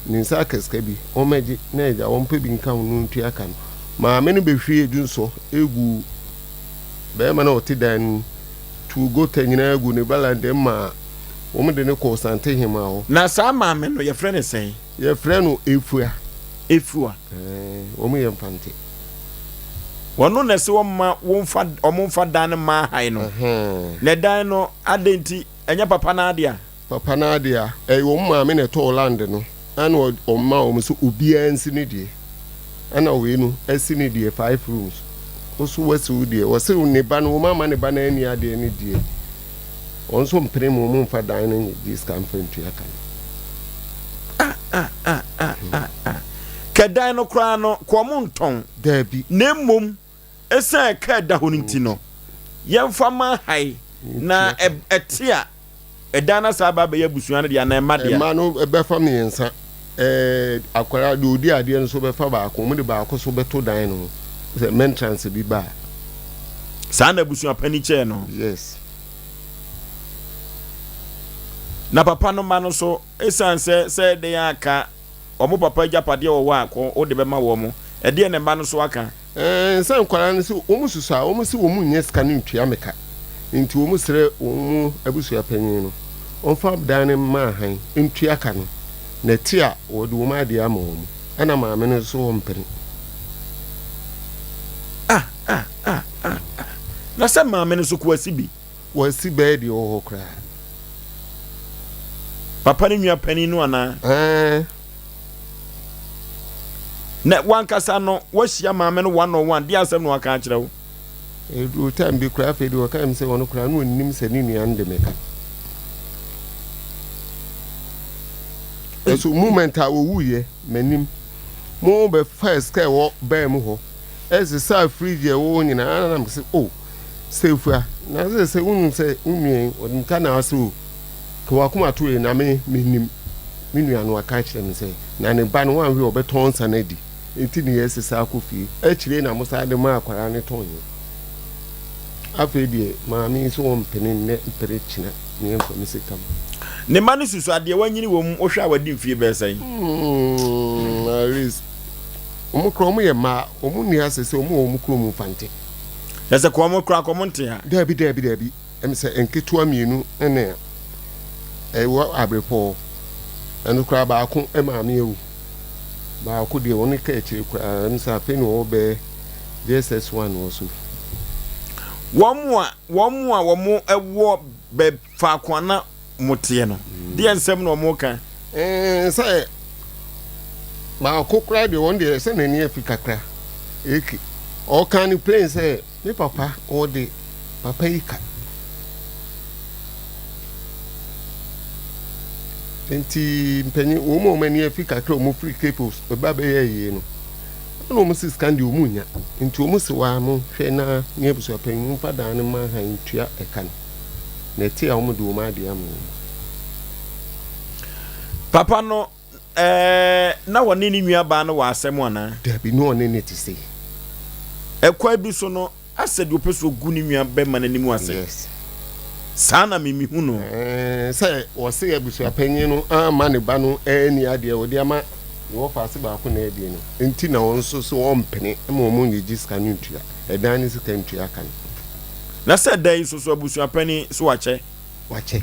ne nsa aka sika bi, ɔmmɛgye na agya ɔmpɛ bi nka ho na ɔntua ka no. Maame no bɛhwiee dwonsɔ guu barima no a ɔte dan no mu, tuu gota nyinaa guu ne valanda mu maa wɔde no kɔɔ Santehemaa hɔ. Na saa maame no, yɛfrɛ no sɛn? Yɛfrɛ no Efua. Efua. Ɛɛ, wɔn yɛ Mfante. Wɔno na ɛsɛ wɔmma wɔmfa wɔmfa dan no mma ahae no. Na dan no, adɛn nti, ɛnyɛ papa no ara dea? Papa no ara dea. Ɛyɛ wɔn maame na ɛtɔɔ land no, ɛna ɔma wɔn sɛ obiara nsi ne deɛ. Ɛna wei no asi ne deɛ five rooms. Wo nso woasi wo deɛ. Wɔse ne ba no, wɔn amma ne ba no anni adeɛ no deɛ. Wɔn nso mpene mu wɔn mfa dan no nyegye sika mfa ntua ka no. Ah ah ah ah ah ah. Kɛ dan no koraa no, kɔ wɔn ntɔn. Daabi. Na mmom, esiane ɛka ɛda hɔ no nti no, yɛmfa ma hae na ɛte a ɛdan no asan aba abɛyɛ abusua no dea anaa ɛma dea. Mma no bɛfa mmiɛnsa. Ɛɛ akwadaa deɛ ɔdi adeɛ no nso bɛfa baako. Wɔde baako nso bɛto dan no ho sɛ mentrance bi ba a. Saa na abusua panin kyɛɛ no. Yes. Na papa no mma no nso, esiane sɛ sɛ ɛdɛn aka wɔn papa agyapadeɛ wɔ hɔ a, kɔ wode bɛma wɔn. Ɛdeɛn na mma no nso aka? Ɛɛ, sɛ nkwadaa no sɛ wɔn susua a, wɔn se wɔn nnya sika no ntua me ka, nti wɔn srɛ wɔn abusua panyin no ɔmfa dan no mma ahan ntua ka no, na ɛte a wɔde wɔn adeɛ ama wɔn, ɛna maame no nso ɔmpene. Ah ah ah ah ah, na sɛ maame no nso ko asi bi. Wasi bɛyɛ deɛ ɔwɔ hɔ koraa. Papa no nua panin no anaa? Ɛɛ. Na wankasa no wahyia maame no one on one, deɛ asɛm na waka akyerɛ wo? Ɛduru time bi koraa afei deɛ ɔka mi sɛ ɔno koraa no ɔnnim sɛ ne nua no de me ka. Ɛso moment a wɔwuiɛ m'anim mo bɛfa sika ɛwɔ bɛn mu hɔ ɛsesa fridge ɛwɔ hɔ nyinaa na mesɛ o oh, sɛ efua na sɛ sɛ wonim sɛ wo nua yi ɔde me ka na ase o Ka w'akoma to ɛ, na me, mennim. Me nua no aka akyerɛ me sɛ, na ne ba no, wanhwɛ a ɔbɛtɔn nsa no adi, enti ne yɛresesa akɔ fie. Akyire na mosan de maa akwadaa no tɔnee. Afei deɛ, maame yi nso ɔmpene nnɛ mpene kyena na yɛmfa me sika mma. Ne mma no susua deɛ wanyini wɔ mu, wohwɛ a wadi mfie bɛyɛ sɛn? Hmm, at least, wɔn koraa wɔn yɛ mmaa, wɔn nni ha sese, wɔn wɔ wɔn kurom Mfante. Kyerɛ sɛ kɔ wɔn koraa kɔ wɔn nte ha? Daabi, daabi, daabi. Ɛm sɛ nketewa mmienu na ɛwɔ abrepɔw. Ɛno koraa baako maame awu. Baako deɛ ɔno ka akyire koraa ɛm sɛ afei na ɔwɔ bɛyɛ JSS 1 wɔ so. Wɔn a wɔn a wɔn wɔ bɛ faako a na moteɛ no, deɛ nsɛm na wɔn ka? Ɛɛ sɛ baako koraa deɛ wɔn deɛ sɛ n'ani afi kakra. Eke ɔka no plain sɛ. Me papa wɔde papa yi ka. Nti mpanyin wɔn a wɔn ani afi kakra a wɔn firi Cape Coast ba bɛyɛ yie no, ɛna wɔn si sika deɛ wɔn nya. Nti wɔn si waa mo hwɛ na ne abusua panyin mo nfa dan no ma han ntua ɛka no. Na ɛte a wɔn de wɔn adeɛ ama wɔn. Papa no Ɛɛ, na ɔne ne nuabaa no wɔ asɛm anaa? Dabi, na ɔne no te sei. Ɛkwan bi so no, asɛ deɛ ɔpɛ sɛ ɔgu ne nua bɛrima no anim ase. Yes. Saa na me mehu no. Ɛɛ, sɛ wɔse abusuapanyin no amma ne ba no anni adeɛ a ɔde ama ne wɔfaase baako na adie no nti na ɔno nso so ɔmpene ma wɔn nnyegye sika no ntua, ɛdan no sika ntua ka no. Na sɛ da yi nso so abusuapanin so wakyɛ? Wakyɛ.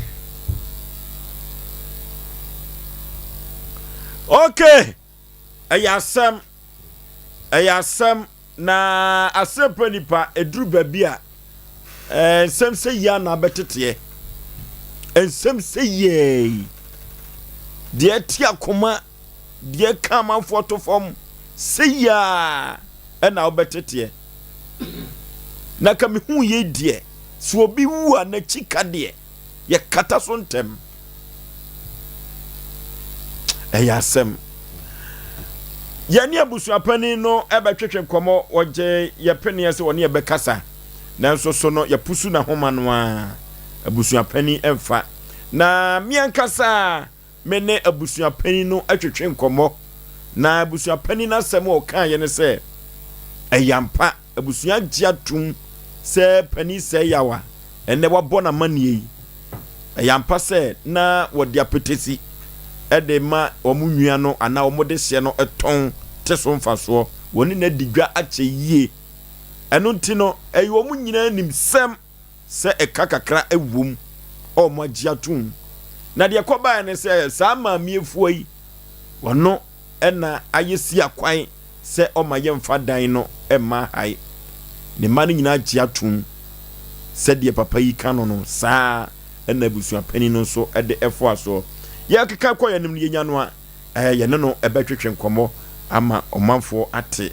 Okay, ɛyɛ asɛm, ɛyɛ asɛm na asɛm pɛ nipa eduru baabi a ɛɛ nsɛm sɛ yie ana abɛteteɛ nsɛm sɛ yie deɛ ɛte akoma deɛ ɛka amanfoɔ to fam. Sei ara na wobɛteteɛ. Na ka mehu yei deɛ, sɛ obi wu a n'akyi ka deɛ, yɛkata so ntɛm. Ɛyɛ asɛm. Yɛne abusuapanin no bɛtwetwe nkɔmmɔ, wɔgye yɛ peneɛ sɛ wɔne yɛbɛkasa, nanso so no yɛpusu n'ahoma no ara, abusuapanin mfa. Na me ankasa me ne abusuapanin no twetwe nkɔmmɔ, na abusuapanin no asɛm a ɔkaeɛ ne sɛ, ɛyɛ ampa, abusua gye atom sɛ panin sɛe yaw a ɛnnɛ wabɔ no amanneɛ yi. Ɛyɛ ampa sɛ na wɔde apetesi de ma wɔn nua no anaa wɔn dehyeɛ no tɔn te so mfasoɔ. Wɔne no adi dwa akyɛ yie. Ɛno nti no, ɛyɛ wɔn nyinaa nim sɛm sɛ ɛka kakra wom a wɔagye atom. Na deɛ ɛkɔbaeɛ ne sɛ saa maame afua yi, ɔno na ayɛ si akwan sɛ ɔma yɛmfa dan no mma ha. Ne mma no nyinaa gye atom sɛ deɛ papa yi ka no no, saa ara na abusuapanin no nso de foa soɔ. Yɛrekeka kɔ yɛn anim no, yɛnya no a, yɛne no bɛtwetwe nkɔmmɔ ama ɔmanfoɔ ate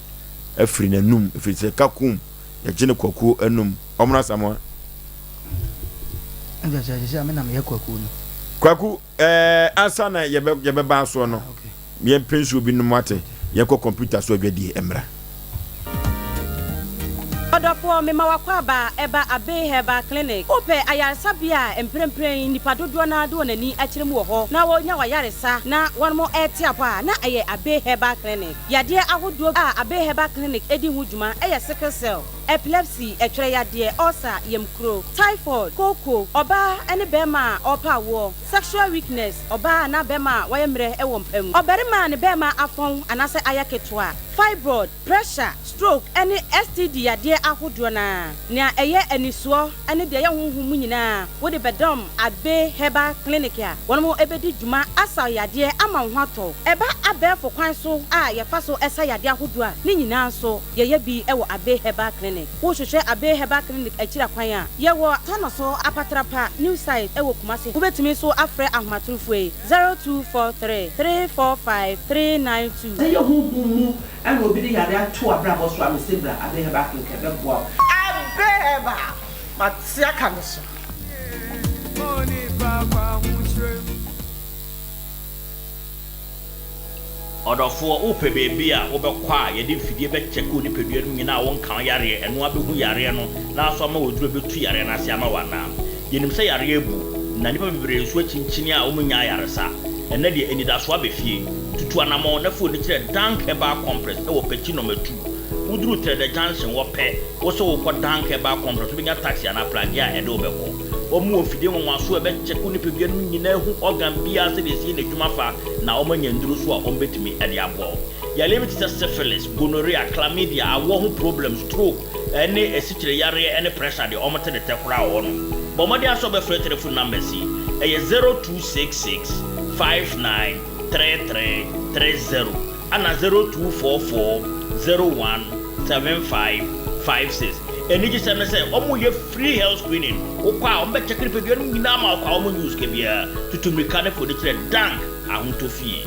afiri n'anum, ɛfiri sɛ kakum yɛgye no kwakuo anum. Ɔmono Asamoah. Kwaku, ɛɛ ansa na yɛbɛ yɛbɛba asoɔ no, yɛmpɛ nsuo bi nom ate, yɛnkɔ kɔmputa so adwadie mmra. Ɔdɔfoɔ, mema w'akwaaba ɛba Abbey Herbal Clinic. Wopɛ ayaresabea a mprempren nnipa dodoɔ no ara de wɔn ani akyerɛ mu wɔ hɔ na wɔnya w'ayaresa na wɔnom rete apɔ a, na ɛyɛ Abbey Herbal Clinic. Yadeɛ ahodoɔ a Abbey Herbal Clinic di ho dwuma yɛ sickle cell, epilepsy, ɛtwerɛ yadeɛ, ulcer, yamkuro, typhoid, kooko, ɔbaa ne barima a ɔrepɛ awoɔ, sexual weakness, ɔbaa anaa barima a wayɛ mmerɛ wɔ mpa mu, ɔbarima a ne barima afɔn anaasɛ ayɛ ketewa, fibroid, pressure, stroke ne STD yadeɛ ahodoɔ no ara. Nea ɛyɛ anisoɔ ne deɛ ɛyɛ honhom mu nyinaa wode bɛdɔm Abbey Herbal Clinic a wɔn bɛdi dwuma asa wo yadeɛ ama wo ho atɔ wo. Ɛba abɛɛfo kwan so a yɛfa so sa yadeɛ ahodoɔ a, ne nyinaa nso yɛyɛ bi wɔ Abbey Herbal Clinic. Wohwehwɛ Abbey Herbal Clinic akyiri akwan a, yɛwɔ Tanoso Apatrapa New Site wɔ Kumasi. Wobɛtumi nso afrɛ ahomatorofoɔ yi, 0243 345 392. Sɛ ɛyɛ honhom mu na obi de yare ato w'abrabɔ so a, mese bra Abbey Herbal Clinic ɛbɛboa wo. Abbey Herbal, mate aka me so. Ɔdɔfoɔ, wopɛ baabi a wobɛkɔ a yɛde mfidie bɛkyɛke wo nipadua no mu nyinaa a wonka wo yareɛ, ɛno ara bɛhu yareɛ no na nso ama wo aduro a ɛbɛtu yareɛ no ase ama wo anaa? Yɛnim sɛ yareɛ abu, na nnipa bebree nso akyinkyini a wɔnnya ayaresa. Ɛnnɛ deɛ, anidasoɔ aba fie. Tutu anammɔn na fa w'ani kyerɛ Dank Herbal Complex wɔ Pekyi Nɔma Tu. Woduru Trɛdɛ Junction hɔ pɛ, wo sɛ worekɔ Dank Herbal Complex, wobɛnya taxi anaa pragea a ɛde wo bɛkɔ. Wɔwɔ mfidie nwanwasoɔ a ɛbɛkyɛke wo nipadua no mu nyinaa ahu organ biara sɛdeɛ ɛsi yɛ n'adwuma fa na wɔanya nnuro nso a wɔbɛtumi de aboa wo. Yareɛ bi te sɛ syphilis, gonorrhea, chlamydia, awoɔ ho problems, stroke, ne asikyire yareɛ ne pressure deɛ wɔte ne tɛ koraa wɔ hɔnom. Bɔ mmɔden ara sɛ wobɛfrɛ telephone numbers yi, ɛyɛ 0266 59 33 30 ɛna 0244 01 75 56. Anigyesɛm ne sɛ wɔyɛ free health screening, wokɔ a wɔbɛkyɛke nipadua no nyinaa ma wo kwa, wɔnnye wo sika biara. Tutu mmirika ne fa w'ani kyerɛ Dank Ahotɔ Fie.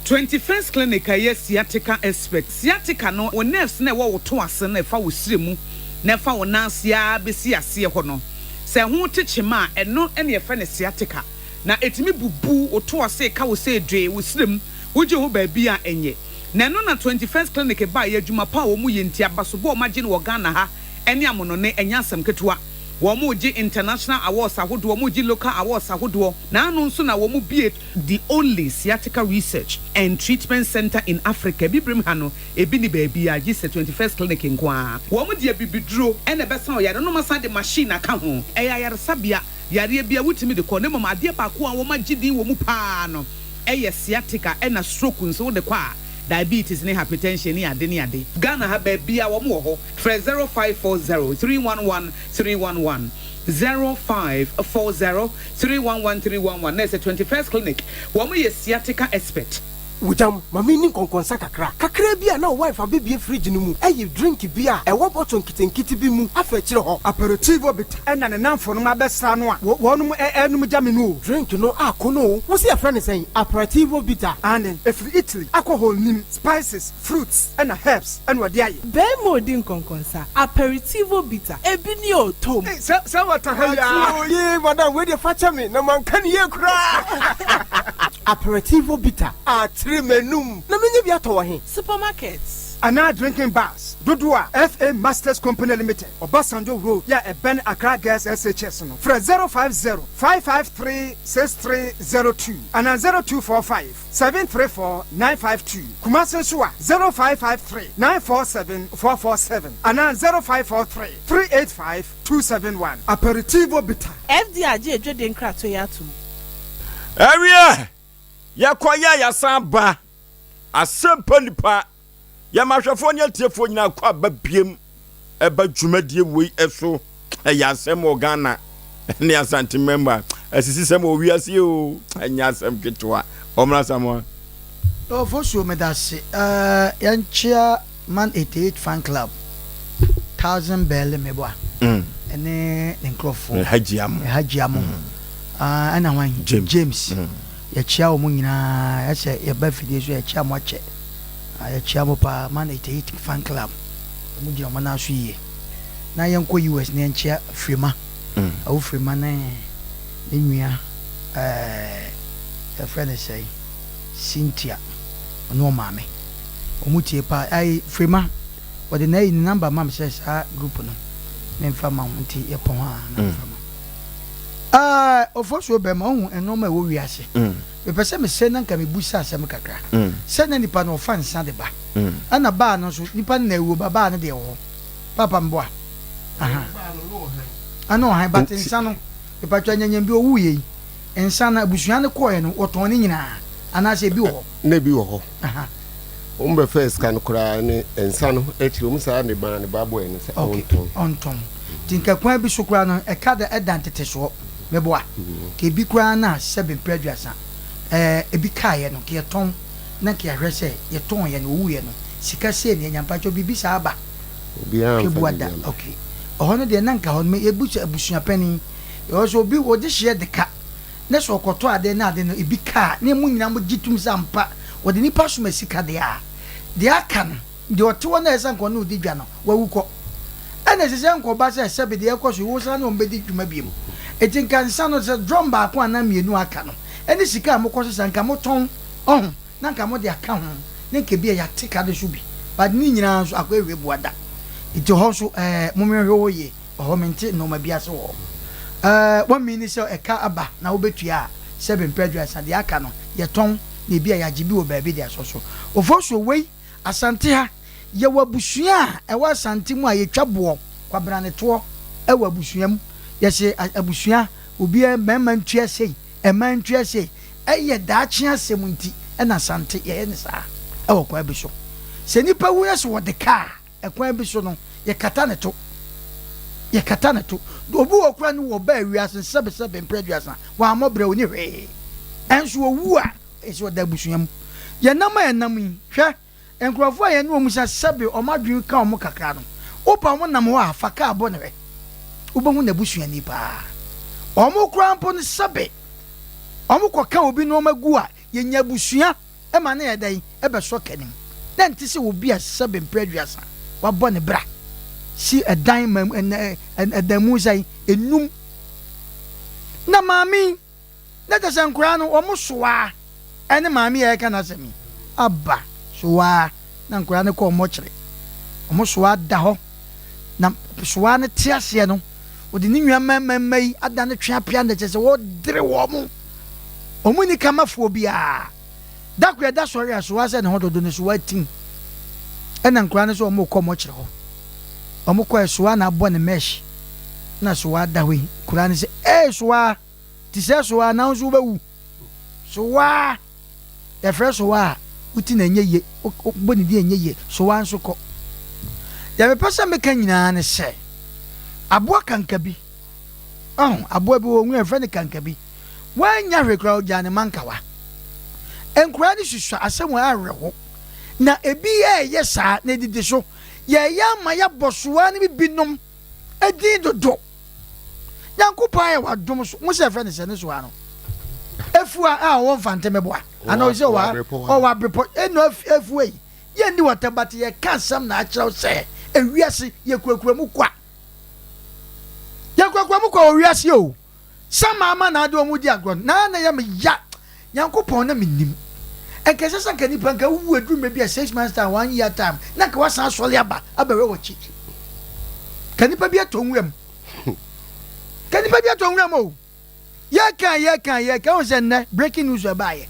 21st Clinic a ɛyɛ sciatica expert. Sciatica no, wo nerves no a ɛwɔ wo to ase no a ɛfa wo srɛ mu na ɛfa wo nan ase ara bɛsi aseɛ hɔ no, sɛ ɛho te kyema a, ɛno na yɛfrɛ no sciatica. Na ɛtumi bubu wo to ase, ɛka wo sɛ dwee, wo srɛ mu, wogye ho baabi a ɛnyɛ. Na ɛno na 21st Clinic baeɛ, adwuma pa a wɔyɛ nti, abasobɔ a wɔagye no wɔ Ghana ha ne amonɔne, ɛnyɛ asɛm ketewa. Wɔregye international awards ahodoɔ, wɔregye local awards ahodoɔ, na ano nso na wɔbue the only sciatica research and treatment centre in Africa, Abibirem ha no, ebi nni baabiara gye sɛ 21st Clinic nko ara. Wɔde abibiduro na ɛbɛsa ɔyare no na wɔasan de machine aka ho. Ɛyɛ ayaresabea, yareɛ biara wotumi de kɔ, na mmom adeɛ baako a wɔagye din wɔ mu pa ara no yɛ sciatica ɛna stroke nso wode kɔ a, diabetes ne hypertension ne ade ne ade. Ghana ha baabiara wɔn wɔ hɔ, frɛ 0540 311 311, 0540 311 311 na ɛsɛ 21st Clinic, wɔn yɛ sciatica expert. Wogyam, ma menni nkɔnkɔnsa kakra. Kakraa bi a na wo wife abɛbue fridge no mu ayi drink bi a ɛwɔ bottle nketenkete bi mu afa akyire hɔ. Aperitivo bitter ɛna ne namfonom abɛsra no a wɔnom ɛɛnom gya me no o. Drink no akɔ no o. Wo se yɛfrɛ no sɛn? Aperitivo bitter? Aane, ɛfiri Italy, alcohol nnim, spices, fruits ɛna herbs ɛna ɔde ayɛ. Bɛɛma odi nkɔnkɔnsa, aperitivo bitter, ebi ni o, tom. Ei, sɛ sɛ wata ha yi aa. Ate o, yee madam wei deɛ fa kyɛ me na manka no yie koraa. Aperitivo bitter atere m'anum na menya bi atɔ wɔ he? Supermarkets. Anaa drinking bars dodoɔ a FA Masters Company Limited, Obasanjo Road yɛ a ɛbɛn Accra Girls SHS no, frɛ 050 553 6302 anaa 0245 734 952. Kumasi nso a, 0553 947 447 anaa 0543 385 271. Aperitivo Bitter. FDA agye adwadie nkratoɔ yi atom. Ɛwiɛ, yɛkɔ yɛ a yɛasan aba. Asɛmpa nipa, yɛma ahwɛfoɔ ne atiefoɔ nyinaa kɔ aba biem ɛba dwumadie wei ɛso. Ɛyɛ asɛm wɔ Ghana ne Asante mmarima asisi sɛm wɔ wiase o, ɛnyɛ asɛm ketewa. Ɔmra Samoa. Ofosuo medase eh yɛnkyea Man 88 fan club Thousand Belle meboa ɛne ne nkurɔfoɔ Hajji Amo Hajji Amo ɛna hwan James, James yɛkyea wɔn nyinaa ɛsɛ yɛba fidie so yɛkyea mo akyɛ yɛkyea mo paa Man 88 fan club wɔn gyina wɔn nan so yie na yɛnkɔ US na yɛnkyea Firima awo Firima ne ne nua ɛɛ yɛfrɛ no sɛn Cynthia ɔne ɔmaame. Ɔmo tie paa ayi Frema wɔde n'ayi ne number ma me sɛ saa group no me nfa ma wo nti yɛ pɔn a na me fa ma wo. Ofosuo bɛma ohu nnoɔma ɛwɔ wiase mepɛ sɛ me sɛ na nka me busa asɛm kakra sɛ na nipa no ɔfa nsa de ba ɛna baa no nso nipa no na awuo ba baa no deɛ wɔ hɔ papa mboa aha ɛna ɔhan but nsa no mepatwa nyanyam bi owu yɛ yi nsa no abusua no kɔɛ no wɔtɔn ne nyinaa anaasɛ ebi wɔ hɔ. Na ebi wɔ hɔ. Wɔn bɛ fɛ sika no koraa ne nsa no akyiri wɔn saa de maa ne ba bɔɛ no sɛ ɔntɔn. Ɔntɔn. Nti nka kwan bi so koraa no ɛka da ɛda ntetesoɔ. Meboa. Nka ebi koraa no a sɛbe mprɛ aduasa ɛɛ ebi kaeɛ no nka yɛtɔn na nka yɛahwɛ sɛ yɛtɔn yɛ no owuiɛ no sika sei na yɛnya mpakyɛw biribi saa aba. Obiara Hwɛ nfa bua biribi da ama. okay. Ɛhɔ no deɛ na nka hɔ no yɛbu sɛ abusua panin. Ɛhɔ sɛ obi wɔde hyeɛ de ka. na sɛ ɔkɔtɔ ade na ade no ebi ka a, na mo nyinaa mogye tom sɛ ampa wɔde nnipa som asika deɛ a, deɛ aka no, deɛ ɔte hɔ no a ɛsɛ sɛ anka ɔne wo di dwa no, wawu kɔ. Ɛna ɛsɛ sɛ ɛnkɔba sɛ sɛbe deɛ ɛrekɔ so yi, wo san ne wɔn bɛdi dwuma bio. Enti nka nsa no, sɛ drɔm baako anaa mmienu a aka no, ɛne sika a mokɔsesa, nka motɔn, ɔho, na nka mode aka ho, na nka ebia yɛate ka no so bi. But ne nyinaa nso, akɔ awie boa da. Enti hɔ nso, ɛɛ, monhwɛ hɔ yie. Ɔhɔ mente nnoɔma bi ase wɔ hɔ. Ɛɛ wa meani sɛ ɛka aba na wobɛtua a sɛbe mpɛ aduasa deɛ aka no yɛtɔn na ebi a yɛagye bi wɔ baabi de asɔ so. Ofosuo wei Asante ha yɛwɔ abusua a ɛwɔ Asante mu a yɛtwa boɔ kwabranetoɔ ɛwɔ abusua mu yɛse abusua obiara mmarima ntua sei mmaa ntua sei ɛyɛ daakye asɛm nti ɛna Asante yɛyɛ no saa ɛwɔ kwan bi so. Sɛ nipa wu na sɛ wɔde ka a Ɛkwan bi so no, yɛkata ne to. Yɛkata ne to. Obi wɔ hɔ koraa no wɔbaa wiase nsɛbesɛbe mprɛ aduasa, wammɔ brɛ, ɔnni hwee. Ɛnso owu a, ɛsɛ ɔda abusua mu. Yɛn nam a yɛnam yi, hwɛ, nkurɔfoɔ a yɛne wɔn hyia sɛbe wɔn adwene ka wɔn kakra no, wopa wɔn nam hɔ a, fa kaa bɔ no hwɛ. Wobɛhu n'abusuani paa. Wɔn koraa mpo no, sɛbe wɔkɔka obi nneɛma gu a, yɛnya abusua. ma no yɛ dɛn bɛsɔ ka no mu? Na ɛnte sɛ obi a sɛbe mprɛ aduasa wabɔ ne bra si ɛdan ma ɛdan mu sɛn enum. Na maame yi, na kyerɛ sɛ nkoraa no wɔn soa ɛne maame yi a yɛka n'asɛm yi aba soa na nkoraa no kɔ wɔn kyere wɔn soa da hɔ na soa no te aseɛ no wɔde ne nua mmarima mma yi ada no tweapea na kyerɛ sɛ wɔdere wɔn. Wɔn nni kamafoɔ biara. Da koro ɛda sɔre a Sowa sɛ ne ho dodo no Sowa tim. Ɛna nkwadaa no sɛ wɔn rekɔ mɔkyere hɔ. Wɔn kɔɛ Sowa na abɔ ne mesh. Na Sowa da hɔ yi. Nkwadaa no sɛ ee Sowa te sɛ Sowa na wo nso wobɛwu. Sowa yɛfrɛ Sowa a wo ti na ɛnyɛ yie wobɔ ne din ɛnyɛ yie Sowa nso kɔ. Deɛ mepɛ sɛ meka nyinaa ne sɛ aboa kankabi Ɔho, aboa bi wɔ nwura yɛfrɛ no kankabi. Wannya hwee koraa ogyaa ne mma nkawa. Nkoraa no susua asɛm wɔ awerɛho. Na ebi ɛɛyɛ saa na edidi so. Yɛɛyɛ ama yɛabɔ soa no bi binom edin dodo. Nyankopɔn ayɛ w'adom so. Mo sɛ yɛfrɛ no sɛ ne soa no. Efua a ɔwɔ Mfante meboa. Ana ɔsɛ ɔwɔ ɔwɔ abrepɔ. Eno efua yi. Yɛnni w'atɛm but yɛka asɛm na akyerɛ wo sɛ ewiase yɛkurakura mu kwa. Yɛkurakura mu kwa wɔ wiase o. Sɛ maama na ade wɔn di agorɔ no, na na ɛyɛ me ya. Nyankopɔn, na mennim. Nka ɛsɛ sɛ nka nipa nka wowu aduru mmerɛ bi a six months time, one year time, na nka wasan asɔre aba abɛhwɛ w'akyi. Ka nipa bi atɔ nwura mu. Ka nipa bi atɔ nwura mu o. Yɛka yɛka yɛka wohu sɛ nnɛ breaking news ɛbaayɛ.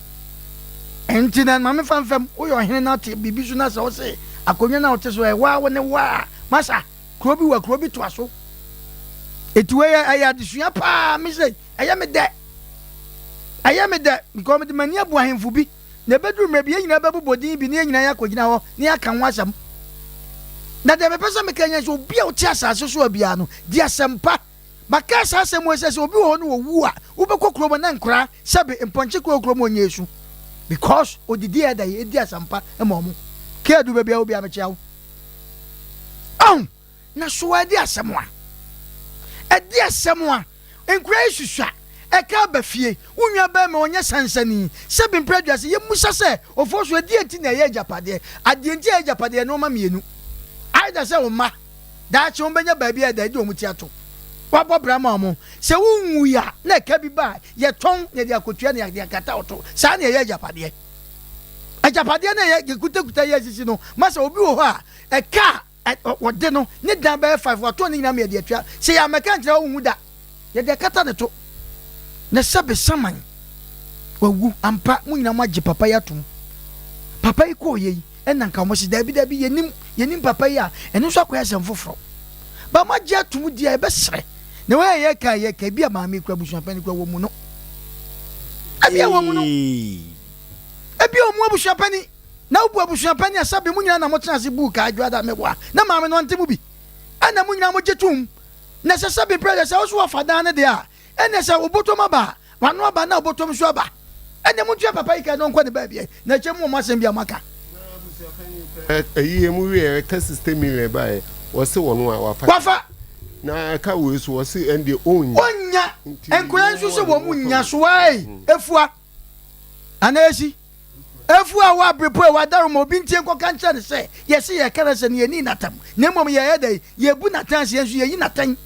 Ɛnti na maame fa mfam woyɛ ɔhene na ate biribi so na sɛ wose akonnwa na wote so ɛwaa wo ne waa masa. Kuro bi wɔ kuro bi toa so. Eti wei yɛ ɛyɛ adesua paa me sɛ ɛyɛ me dɛ. Ɛyɛ me dɛ because mede m'ani abu ahemfo bi na ebeduru mmerɛ bi yɛn nyinaa bɛbobɔ din bi na yɛn nyinaa yɛakɔgyina hɔ na yɛaka ho asɛm. Na deɛ mepɛ sɛ meka nyɛ sɛ obi a ɔte asase so a biara no di asɛmpa. Maka saa asɛm wei sɛ sɛ obi wɔ hɔ no wɔwu a wobɛkɔ kurom na nkora sɛbe mpɔnkye kɔ kurom ɔnyɛ esu because odidi ɛda yi edi asɛmpa ma ɔmo. Kea du baabi a wo biara mekyea wo. Ɔn, na so ɛde asɛm a? Ɛde asɛm a? Nkura yi susua, ɛka aba fie, wo nua barima ɔnyɛ sansani, sɛbi mpere aduasa, yɛmmusa sɛ, Ofosu, ɛdeɛn nti na ɛyɛ agyapadeɛ? Adeɛ nti a ɛyɛ agyapadeɛ yɛ nnoɔma mmienu. Either sɛ wo mma, daakye wɔn bɛnya baabi a ɛda ɛde wɔn ti ato, woabɔ bra ma wɔn. Sɛ wonwui a, na ɛka bi ba a, yɛtɔn na yɛde akɔtua na yɛde akata wo to. Saa na ɛyɛ agyapadeɛ. Agyapadeɛ no a yɛkutakuta yi asisi no ma sɛ obi wɔ hɔ a ɛka a wɔde no ne dan bɛyɛ five watɔn ne nyinaa ma yɛde atua. Sɛ yɛammɛka ankyerɛ wo wonhu da. Yɛde akata ne to. Na sɛbe saman wawu ampa mo nyinaa moagye papa yi atom. Papa yi kɔɔyɛ yi ɛna nka wɔn se daabi daabi yɛnim yɛnim papa yi a ɛno nso akɔyɛ asɛm foforɔ. Ba moagye atom di a yɛbɛsrɛ na wɔyɛ yɛka yɛka ebi a maame kura abusuapɛn kura wɔ mu no. Ebi a wɔ mu no. Ebia ɔmmu abusua panin, na wobu abusua panin a sɛbe mo nyinaa na motena ase buu kaa dwoada meboa, na maame no ɔnte mo bi, ɛna mo nyinaa mogye toom, na sɛ sɛbe mprɛ deɛ sɛ wo so wafa dan no deɛ a, ɛneɛ sɛ wo bɔtɔm aba a, w'ano aba na wo bɔtɔm nso aba, ɛneɛ montua papa yi ka na ɔnkɔ ne baabi ɛ, na ɛkyɛ mu wɔ mo asɛm bi a moaka. Ɛyi emu wieɛ ɛka 60 million baeɛ wɔse wɔn a wafa. Wafa. Na ɛka wei so wɔse ɛndeɛ ɔnnya. Ɔnnya. Nkwadaa nso sɛ wɔn nnya so ae efua. Anaa esi afuw a ɔwɔ aberepɔw a ɛwɔ adaroma obi ntie nkɔka nkyerɛ no sɛ, Yɛse yɛreka no asɛm no, yɛnnii no atɛm, na mmom yɛyɛ dɛn? Yɛrebu no atɛn ase, yɛn nso yɛyi no atɛn.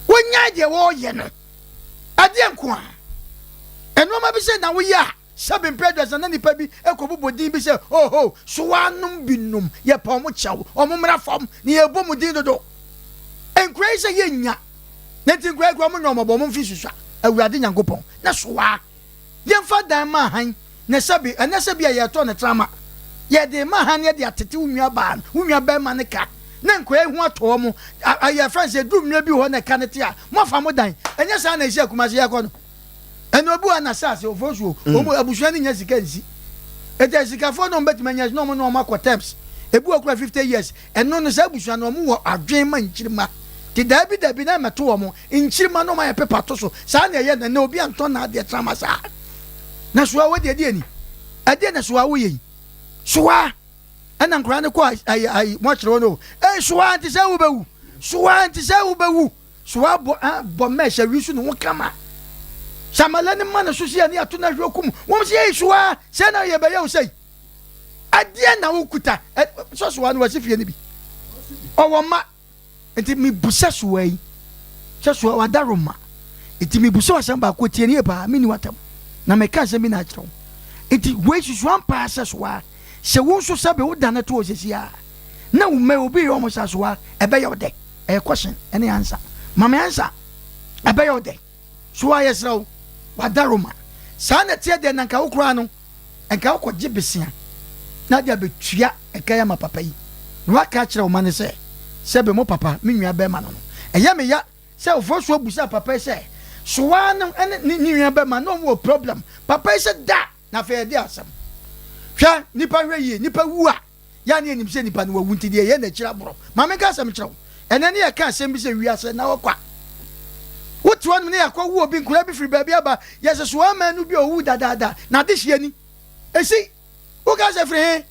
Wonnyae deɛ wɔreyɛ no. Ɛdeɛn nko ara? Nnoɔma bi sɛ na woyɛ a, sɛbe mprɛ aduasa na nnipa bi kɔbobɔ din bi sɛ, Oho, so woanom bi nom? Yɛpa wɔn kyɛw, wɔn mmra fam, na yɛrebɔ mo din dodo. Nkura yi sɛ yɛnnya. Na nti nkura yi kura wɔn nyɛ wɔn mmɔbɔ, wɔn mfe susua. Awurade Nyankopɔn, na soa. Yɛmfa dan mma hann, na sɛbe, ɛnyɛ sɛ bi a yɛretɔ ne trama. Yɛde rema hann na yɛde atete wo nuabaa no, wo nuabarima no ka, na nkoa yi ho atɔ wɔn. A, a, yɛfrɛ no sɛ ɛduru mmerɛ bi wɔ hɔ na ɛka no te a, moafa mo dan. Ɛnyɛ saa na ɛsi Akumase yɛrekɔ no. Ɛnna obi wɔ ha n'asase, Ofosuo, wɔn abusua no nnya sika nsi. Enti asikafoɔ na wɔbɛtumi anya, na wɔn ne wɔn akɔ terms. Ebi wɔ koraa 50 years. Ɛno no, saa abusua no, wɔn wɔ adwene ma nkyirimma. Nti daabi daabi na ɛmɛto wɔn. Nkyirimma na wɔayɛ pepa to so. Saa na ɛyɛ no ɛnnɛ, obi antɔ n'adeɛ trama saa. Na soa wo deɛ, ɛdeɛ ni? Ɛdeɛ na soa woyɛ yi? Soa! Ɛna nkwadaa no kɔ ayi ayi mɔkyerɛ hɔ no o. Ei soa nti sɛ wobɛwu! Soa nti sɛ wobɛwu! Soa bɔ ah bɔ mɛs awi so ne ho kama. Samala no ma no so sɛ yɛne ato no ahwɛ okum. Wɔn sɛ ei soa sɛ na yɛbɛyɛ wo sɛi. Ɛdeɛ na wokuta? Sɛ soa no wasi fie no bi. Ɔwɔ mma. Nti mebusa soa yi sɛ soa wadaroma. Nti mebusa asɛm baako tie nie paa menni w'atam na meka asɛm bi na akyerɛ wo. Nti wei susu ampa sɛ soa sɛ wo nso sɛbe wo da no to hɔ sɛsi a na wo mma obi yɛ wɔn saa soa ɛbɛyɛ wo dɛ? Ɛyɛ question ɛne answer. Ma me answer. Ɛbɛyɛ wo dɛ? Soa yɛsrɛ wo wadaroma. Saa na ɛteɛ deɛ na nka wo koraa no Nka wokɔgye besea na ade abetua ɛka yi ama papa yi, na woaka akyerɛ wo mma no sɛ, 'Sɛbe mo papa, me nuabarima no no. Ɛyɛ me ya sɛ Ofosuo bisaa papa yi sɛ, So waa no ne ne nuabarima no wɔn wɔ problem? Papa yi sɛ, Da! Na afei ɛde asɛm. Hwɛ, nnipa hwɛ yie, nnipa wu a, yɛ a na yɛnim sɛ nnipa no wawu nti deɛ ɛyɛ n'akyiri aborɔ. Ma menka asɛm nkyerɛ wo. Ɛnnɛ ne yɛka asɛm bi sɛ wiase na ɔkwa. Wote hɔnom ne yɛakɔwo obi, nkwadaa bi firi baabi aba, yɛsɛ so aman no bi a ɔwu dadaada, n'adehyeɛ ni. Esi, woka sɛ firi he?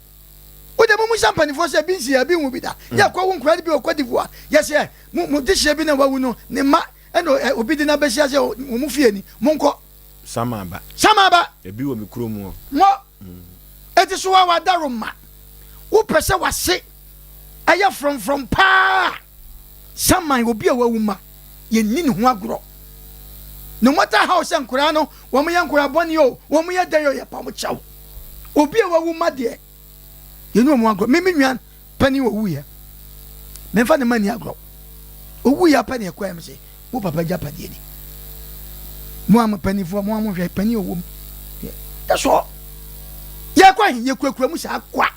Wode mommisa mpanimfoɔ sɛ ebi nsi ha, ebi nwu bi da. Mm. Yɛkɔ wo nkora no bi wɔ Cote d'Ivoire, yɛsɛ mo mo dehyeɛ bi na wawu no, ne mma ɛna obi de no abɛsi ase wɔ mo fie ni, monkɔ. Sama ba. Sama ba. Ebi wɔ me kurom hɔ. Mo. Mm. Eti so wa wadaroma. Wopɛ sɛ wase ɛyɛ frɔmfrɔm paa. Saman obi a wawu ma yɛnni ne ho agorɔ. No matter how sɛ nkoraa no wɔn yɛ nkoraa bɔne o, wɔn yɛ dɛn o, yɛpa wɔn kyɛw. Obi a wawu ma deɛ yɛnni wɔn agorɔ. Me me nua panin owuiɛ, memfa ne ma nni agorɔ. Owuiɛ apɛ ne ɛkɔɛ me se mo papa agyapadeɛ ni. Mo a mo paninfoɔ mo a mo hwɛ panin owom. That's all. Yɛkɔ he yɛkurakura mu saa kwa.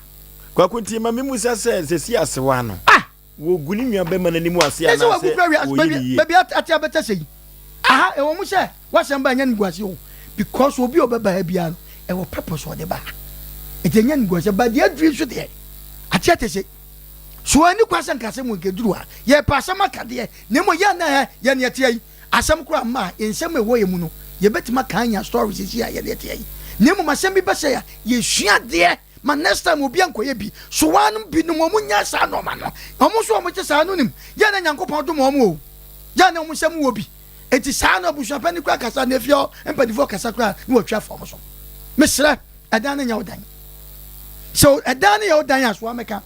Kwaku nti ma memmisa sɛ sɛsi asewa no. Ah! Wɔgu ne nua bɛma no anim ase anaasɛ wɔyɛ no yie? Baabi ate abɛtɛ sɛ yi. Aha ɛwɔ mu sɛ w'asɛm ba ɛnyɛ animguaseɛ o because obi a ɔbɛba ha biara no ɛwɔ purpose ɔde ba ha. Nti ɛnyɛ animguaseɛ but deɛ aduru yi nso deɛ ate ate sɛ so ani kwa sɛ nka asɛm wɔ nka aduru ha. Yɛpɛ asɛm aka deɛ na mmom yɛn na ɛ yɛn ɛteɛ yi asɛm koraa mma a nsɛm a ɛwɔ yɛn mu no yɛbɛtumi aka anya stories sisi a yɛn ɛteɛ yi na mmom asɛm bi bɛsɛ a yɛsua adeɛ ma next time obi ankɔyɛ bi so waa nom bi nom ɔmo nya saa nɔɔma no ɔmo nso ɔmo te saa no nim yɛ na Nyankopɔn dom ɔmo o yɛ na ɔmo nsɛm wɔ bi eti saa no abusua pɛni kura kasa na efie hɔ mpanyinfoɔ kasa kura na wɔtwa fam so mesrɛ ɛdan no nyɛ wo dan sɛ ɛdan no yɛ wo dan a soa mɛka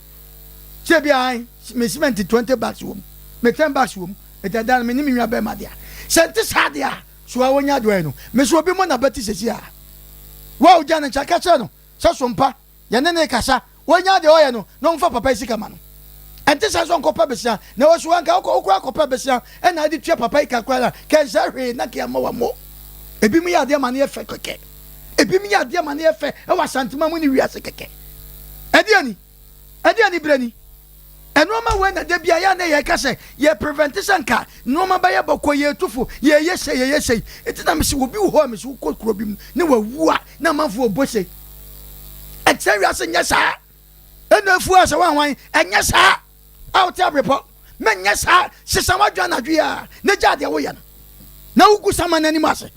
sɛ bi a me cement 20 bags wɔ mu me 10 bags wɔ mu eti ɛdan no me ne me nua bɛrima dea sɛ nte saa deɛ a soa wɔnya adeɛ no mesɛ obi mo na bɛte sɛsi a wa ogya no nkyɛ ka kyerɛ no Sɛ so mpa yɛne no rekasa, wanya deɛ ɔyɛ no na ɔmfa papa yi sika ma no. Ɛnte saa sɛ ɔnkɔpɛ besia na ɛwɔ so anka wokɔ wokora akɔpɛ besia ɛna ade tua papa yi ka koraa na kɛnsɛ hwee na kɛ ama wammɔ. Ebinom yɛ adeɛ ma no yɛ fɛ kɛkɛ. Ebinom yɛ adeɛ ma no yɛ fɛ ɛwɔ Asantema mu ne wiase kɛkɛ. Ɛdeɛ ni? Ɛdeɛ aniberɛ ni? Nnoɔma wei na da biara yɛ a na yɛka sɛ yɛ prevent sɛ nka nnoɔma bɛyɛ bɔkɔɔ, yɛtu fo, yɛyɛ sei, yɛyɛ sei. Nti na mese obi wɔ hɔ a mese wokɔ kuro bi mu ne wawu a na amanfoɔ ɔbɔ sei. Ɛkyerɛ wiase nyɛ saa. Ɛna afuo a sɛ wanwan ɛnyɛ saa. A wote abrepɔ mɛnyɛ saa. Sesa w'adwene anadwo yi a na gyaa deɛ woyɛ no na wogu sama no anim ase.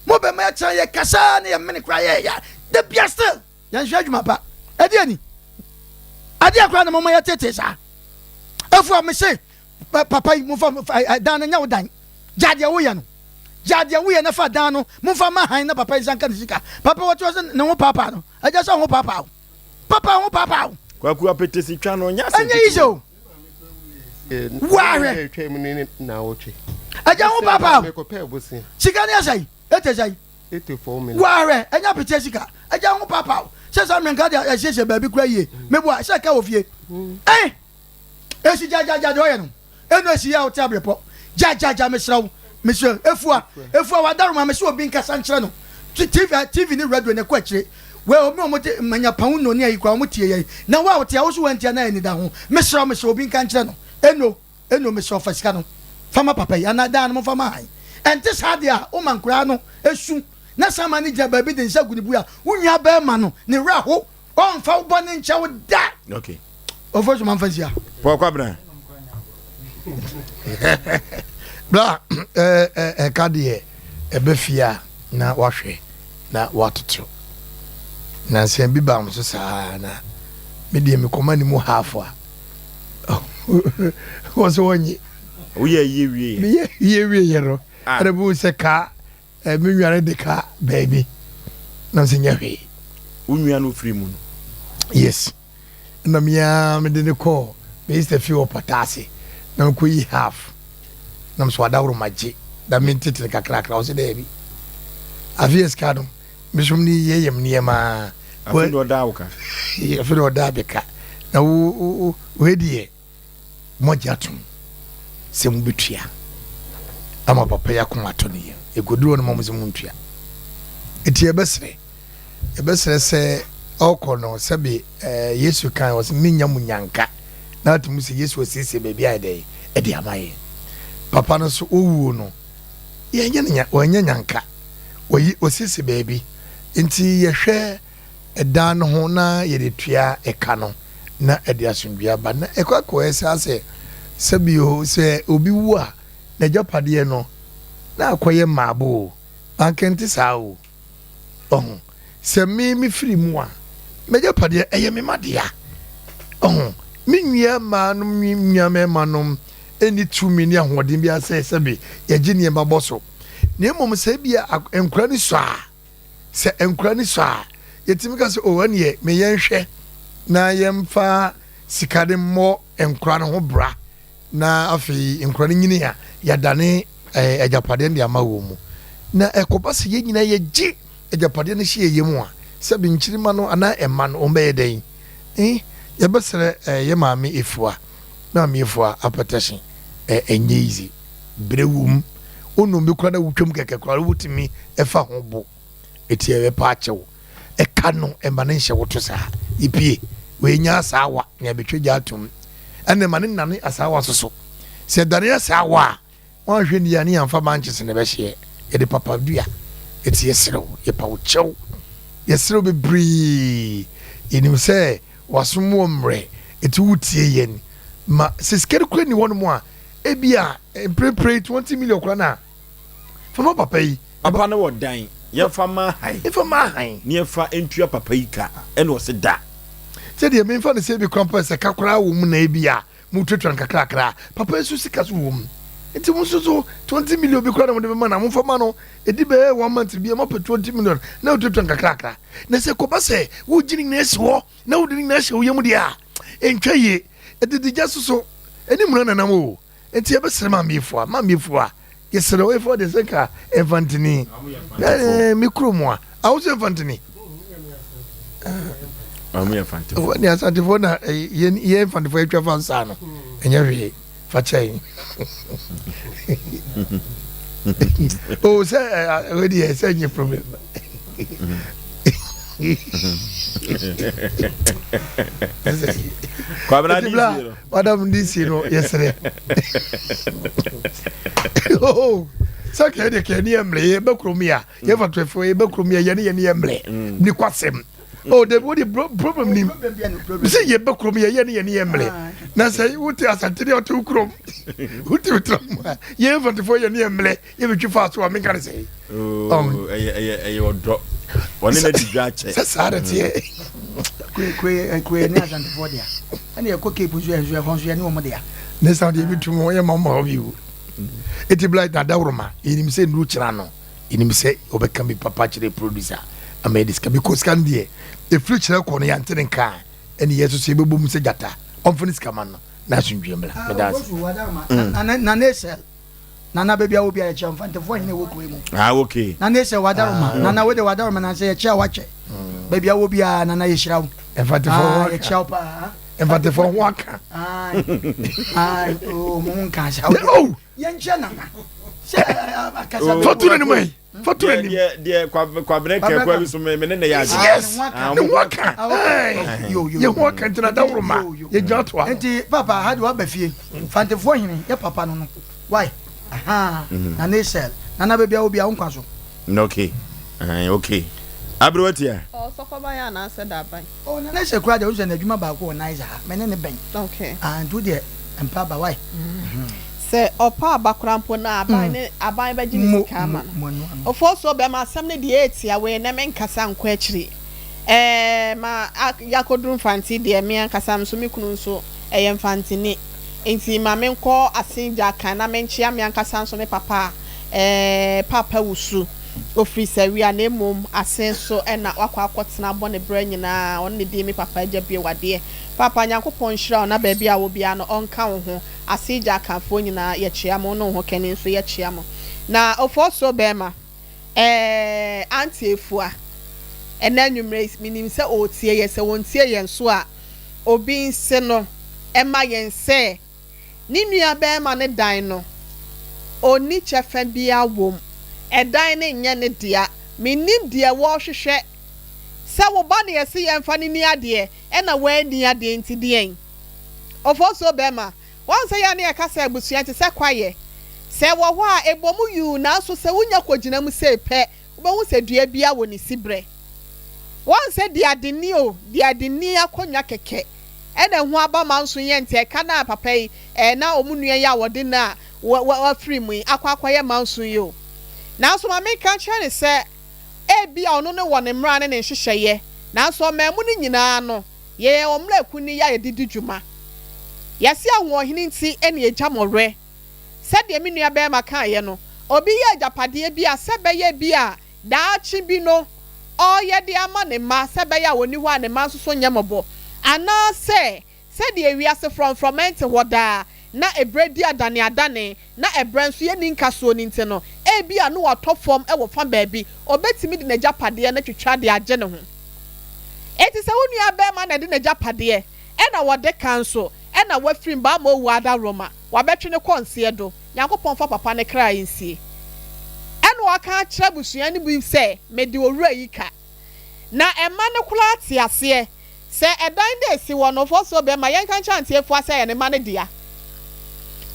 Mo bɛma yɛtena yɛ kasa na yɛmene koraa yɛyɛ da bia still. Yɛnhwɛ adwuma pa. Ɛdeɛ ni? Adeɛ koraa na moma yɛtetee saa. Afua mese papa yi momfa dan no nyɛ wo dan. Gya deɛ woyɛ no. Gya deɛ woyɛ na fa dan no momfa ma han na papa yi nsa nka ne sika. Papa wɔte hɔ sɛ ne ho paapaa no. Agya sɛ ho paapaa wo. Papa ho paapaa wo. Kwaku apetesi twa no ɔnyɛ asɛm ketewa. Ɛnyɛ yi sɛ o. Woahwɛ. Agya ho paapaa wo. Sika ne asɛe. Ete sɛe. Woahwɛ, ɛnyɛ apeteɛ sika. Agya ho paapaw sɛ saa mmerɛ nka de asiesie baabi kura yie. Meboa sɛ ɛka wɔ fie. Eh! Esi gyagyagya deɛ ɔyɛ no. Ɛnu esi yɛ a wote abrepɔ. Gyagyagya mesrɛ wo. Mesrɛ efua. Efua wadaroma mese obi nkasa nkyerɛ no. TV, TV ne radio na ɛkɔ akyire. Wei obi wɔn te manya paun no ne ayi kura wɔn tie yɛn. Na wo a wote a wo so wantia na anida ho. Mesrɛ wo mesrɛ obi nka nkyerɛ no. Eno. Eno mesrɛ wo fa sika no fa ma papa yi anaa dan no momfa ma han. Ɛnte saa deɛ a woma nkoraa no su na san ma no gyina baabi de nsa gu ne bu a wo nua barima no ne werɛ aho ɔmfa wo bɔne nkyɛ wo da. Okay. Ɔfo so mamfa nsia. Paul Kwabena. Bra ɛka deɛ ɛbɛ fie a na wahwɛ na watoto. Nansa bi baa mo so saa na me deɛ mekɔma ne mu half a wɔ sɛ wɔnye woyɛ yie wie yɛ meyɛ yie wie yɛ no ah. ɛna bi sɛ kaa eh, me nua no de ka baabi na sɛ nyɛ hwee wo nua no firi mu no yes na mea mede ne kɔɔ minista fie wɔ pata ase na mekɔyi half na mesɛ wadaworo magye na mentetene kakrakra wɔ sɛ daabi afei sika no Mesom ne yɛ yam nneɛma. Afei na ɔdaa wo ka. Afei na ɔdaa me ka. Na wo wo wei deɛ moagye atom sɛ mobɛtua ama papa yi akoma atɔ ne yam. Ɛkɔduru hɔ no ma mo sɛ montua. Nti yɛbɛsrɛ yɛbɛsrɛ sɛ ɔkɔ no sɛbe eh, Yesu kan wɔ sɛ menya mo nyanka na ate mu sɛ Yesu asiesie baabi ayɛ dɛn ɛde ama yɛn. Papa no so ɔwuo no yɛnyɛ no nya wɔnyɛ nyanka. Wɔyi wɔsiesie baabi nti yɛhwɛ ɛdan no ho na yɛde tua ɛka no na ɛde asomdwoeɛ aba. Na ɛkɔ akɔyɛ saa sɛ sɛbio sɛ obi wu a n'agyapadeɛ no na akɔyɛ mmaabo o, anka ɛnte saa o. Ɔho. Sɛ me mefiri mu a, m'agyapadeɛ ɛyɛ me mma dea. Ɔho, me nua mmaa nom ne nua mmarima nom nni tumi ne ahoɔden biara sɛ sɛbe yɛgye nneɛma bɔ so. Na mmom sɛ ebia nkwadaa no sua a, sɛ nkwadaa no sua a, yɛtumi ka sɛ, oh, ɛneɛ me yɛnhwɛ na yɛmfa sika de mmɔ nkwadaa no ho bra na afei nkwadaa no nyini a, yɛadane eh, agyapadeɛ no de ama wɔn mu. Na ɛkɔba sɛ yɛn nyinaa yɛgye agyapadeɛ no hyɛ yɛn yam a, sɛbe nkyirimma no anaa mma no, wɔn bɛyɛ dɛn? Eh, yɛbɛsrɛ eh, yɛ maame Efua, maame Efua apɛtɛhye, eh, ɛnyɛ easy. Brɛ wom. Wonom bi koraa na wotwam kɛkɛ koraa wotumi ɛfa ho bo. Eti ɛbɛpa akyɛw. Ɛka no ɛma no nhyɛ wo to saa. Epie, wei nya asaawa na yɛbɛtwa gya atom. Ɛna ɛma no nnane asaawa soso. Sɛ ɛdane asaawa a, Woanhwɛ ni a ne yɛamfa mankyese na ɛbɛhyeɛ, yɛde papa dua. Enti yɛsrɛ wo, yɛpa wo kyɛw, yɛsrɛ wo bebree. Yɛnim sɛ w'asom wɔ mmerɛ, enti wotie yɛn. Ma sɛ sika no koraa nni hɔnom a, ebia mprempren 20 million koraa no a, fa ma papa yi. Papa no wɔ dan, yɛmfa mma ahan. Yɛmfa mma ahan. Na yɛmfa ntua papa yi ka, ɛna ɔse da. Sɛdeɛ memfa no sɛ ebi koraa mpo a, sɛ ka koraa wɔ mu na ebia Motuatua no kakrakra. Papa yi nso sika so wom. Nti mo nso so 20 million bi koraa na mode bɛma no a, momfa ma no. Ɛdi bɛyɛ one month bi a, moapɛ 20 million na wotuatua no kakrakra. Na sɛ ɛkɔba sɛ wogye ne nyinaa si hɔ na wode ne nyinaa hyɛ wo yam deɛ a, ɛntwa yie. Ɛdede gya so so, ɛne mmuna nanam o. Nti yɛbɛsrɛ Maame Afua, Maame Afua, yɛsrɛ wo, Afua deɛ sɛ nka Mfantini, ɛɛ me kurom a, awo sɛ Mfantini. Ɔmo yɛ Mfantefoɔ. Ne Asantefoɔ na yɛn yɛn Mfantefoɔ atwa fa nsa no, ɛnyɛ hwee, fa kyɛn. O sɛ ɛwɛ deɛ sɛ nyɛ problem. Kwabena DC no. Madam DC no yɛsrɛ. Oh, sɛ kɛɛ deɛ kɛɛ ne yɛ mmerɛ yɛ bɛ kurom yɛ a yɛ fa tɔfo yɛ bɛ kurom yɛ yɛ ne yɛ ne yɛ mmerɛ ne kwasɛm. Oh, dabi wo de problem nim. Sɛ yɛ bɛ kurom yɛ yɛ ne yɛ ne yɛ mmerɛ. Na sɛ wote asante deɛ ɔte wo kurom. Wote wo tra mu a yɛ mfantefoɔ yɛ ne yɛ mmerɛ yɛ bɛtwi fa so a menka ne sɛ. Oh, ɛyɛ ɛyɛ ɛyɛ ɔdɔ. Wɔne na di dwa akyɛ. Sɛ saa na teɛ. Kure kure kure ne asantefoɔ dea. Ɛna yɛkɔ Cape nso yɛ nso ɛhɔ nso yɛne wɔn dea. Ne sa deɛ ebi tum wɔn yɛ ma ɔma hɔ bi o. Eti blight na adaworoma yɛnim sɛ nnuru kyerɛ ano yɛnim sɛ ɔbɛka bi papa kyerɛ producer ama yɛde sika bi kɔ sika no deɛ efiri kyerɛ kɔ no yɛante ne nka a ɛne yɛ soso yɛbɛbɔ mu sɛ gyata ɔmfa ne sika ma no na asomdwie mmra meda ase. Na ne sɛ Nana baabi a wɔ biara yɛkyia Mfantefoɔ hene wɔ kuro yi mu. Ah okay. Nana esɛ wadaroma. Ah. Nana wode wadaroma na sɛ yɛkyia wakyɛ. Mm. Baabi a wɔ biara nana yɛhyira wo. Mfantefoɔ ho ah, aka. Yɛkyia wo paa. Mfantefoɔ ho aka. Ah, ah, oh, mo ho nka sɛ. Oh. Yɛnkyia nana. Sɛ akasa. Oh. Fatu n'anim ayi. Fatu n'anim. Deɛ deɛ kwabrɛ kɛkɔ bi so me ne ne yɛ adwene. Yes. Ne ho aka. Yɛ ho aka ntina dawuroma. Yɛ gyina to ano. Nti papa ha de waba fie. Mfantefoɔ hene yɛ papa no no. Why? Ahaa. Mm. Na ne sel. Na na baabi a obi a wo nkwa so. Okay. Uh, okay. Aberewa tia. Oh, sɔkɔban anaasɛ daban. Oh, na ne sɛ kura deɛ wosɛ n'adwuma baako wɔ Niger ha. Mɛ ne ne bɛn. Okay. Ah, nti wo deɛ mpa aba why? Mm. Sɛ ɔpa aba koraa mpo na aban ne aban bɛgye ne sika ama no. Ofosuo bɛma asɛm no deɛ etia wei na menkasa nkɔ akyiri. Ɛɛ ma yakɔduru Mfante deɛ me ankasa nso me kunu nso ɛyɛ Mfanteni. Enti ma menkɔ Asenja kan na menkyea me ankasa nso me papa a, ɛɛ, Paapa Wusu. Ɔfiri Sawia na mmom Asen so na wakɔ akɔtena abɔ ne bra nyinaa. Ɔno na ɛdii me papa agya bio adeɛ. Paapa, Nyankopɔn nhyira wo na baabi a wɔ biara no ɔnka wo ho. Asenja Akanfoɔ nyinaa yɛkyea mo, wo ne wo ho kani nso yɛkyea mo. Na Ofosuo barima, ɛɛ, Auntie Afua, ɛnnɛ anwummerɛ yi menim sɛ ɔretie yɛn, sɛ ɔntie yɛn nso a, obi nse no ma yɛn sɛ ne nuabarima no dan no, ɔnni kyɛfa biara wom. Ɛdan no nyɛ ne dea. Mennim deɛ wɔrehwehwɛ. Sɛ wo ba na yɛse yɛmfa no nni adeɛ ɛna wanni adeɛ nti deɛn? Ofosuo barima, woahu sɛ yɛn a na yɛka sɛ abusua te sɛ kwaeɛ. Sɛ ɛwɔ hɔ a, ɛbɔ mu yuu nanso sɛ wonya kɔgyina mu sei pɛ, Wobɛhu sɛ dua biara wɔ ne siberɛ. Woahu sɛ deɛ ade nni o, deɛ ade nni akonnwa kɛkɛ ɛna ɛho aba ma nso yɛ nti ɛka no a papa yi ɛɛ na wɔn nua yi a wɔde no a wafiri mu yi akɔ akɔyɛ manso yi o. Nanso ma menka nkyerɛ no sɛ. Ebia ɔno no wɔ ne mmara ne ne nhyehyɛeɛ, nanso ɔman mu no nyinaa no, yɛyɛ wɔn mmara akunini a yɛde di dwuma. Yɛse ahoɔhene nti na yɛgya mmɔwerɛ. Sɛdeɛ me nua barima kaeɛ no, obi yɛ agyapadeɛ bi a sɛ ɛbɛyɛ bi a daakye bi no ɔreyɛ de ama ne mma sɛ ɛbɛyɛ a ɔnni hɔ a ne mma nso so nyɛ mmɔbɔ, anaasɛ Sɛdeɛ wiase frɔmfrɔm ɛnte hɔ daa, na ɛberɛ di adaneadane, na ɛberɛ nso yɛnni nkasoɔ no nti no, ebia na watɔ fam wɔ fa baabi, ɔbɛtumi de n'agyapadeɛ no atwitwa de agye ne ho. Enti sɛ wo nuabarima na ɛde n'agyapadeɛ, ɛna wɔde ka nso, ɛna wafiri mba ama owu adaworoma, wabɛtwe no kɔ nseɛ do, Nyankopɔn mfa papa no kra nsie. Ɛna waka akyerɛ abusua no bi sɛ, Mede owura yi ka. Na ɛma no koraa te aseɛ sɛ ɛdan no a ɛsi hɔ no, ɔfɔsuo bɛma yɛnka nkyerɛ Antiefua sɛ ɛyɛ ne mma no dea.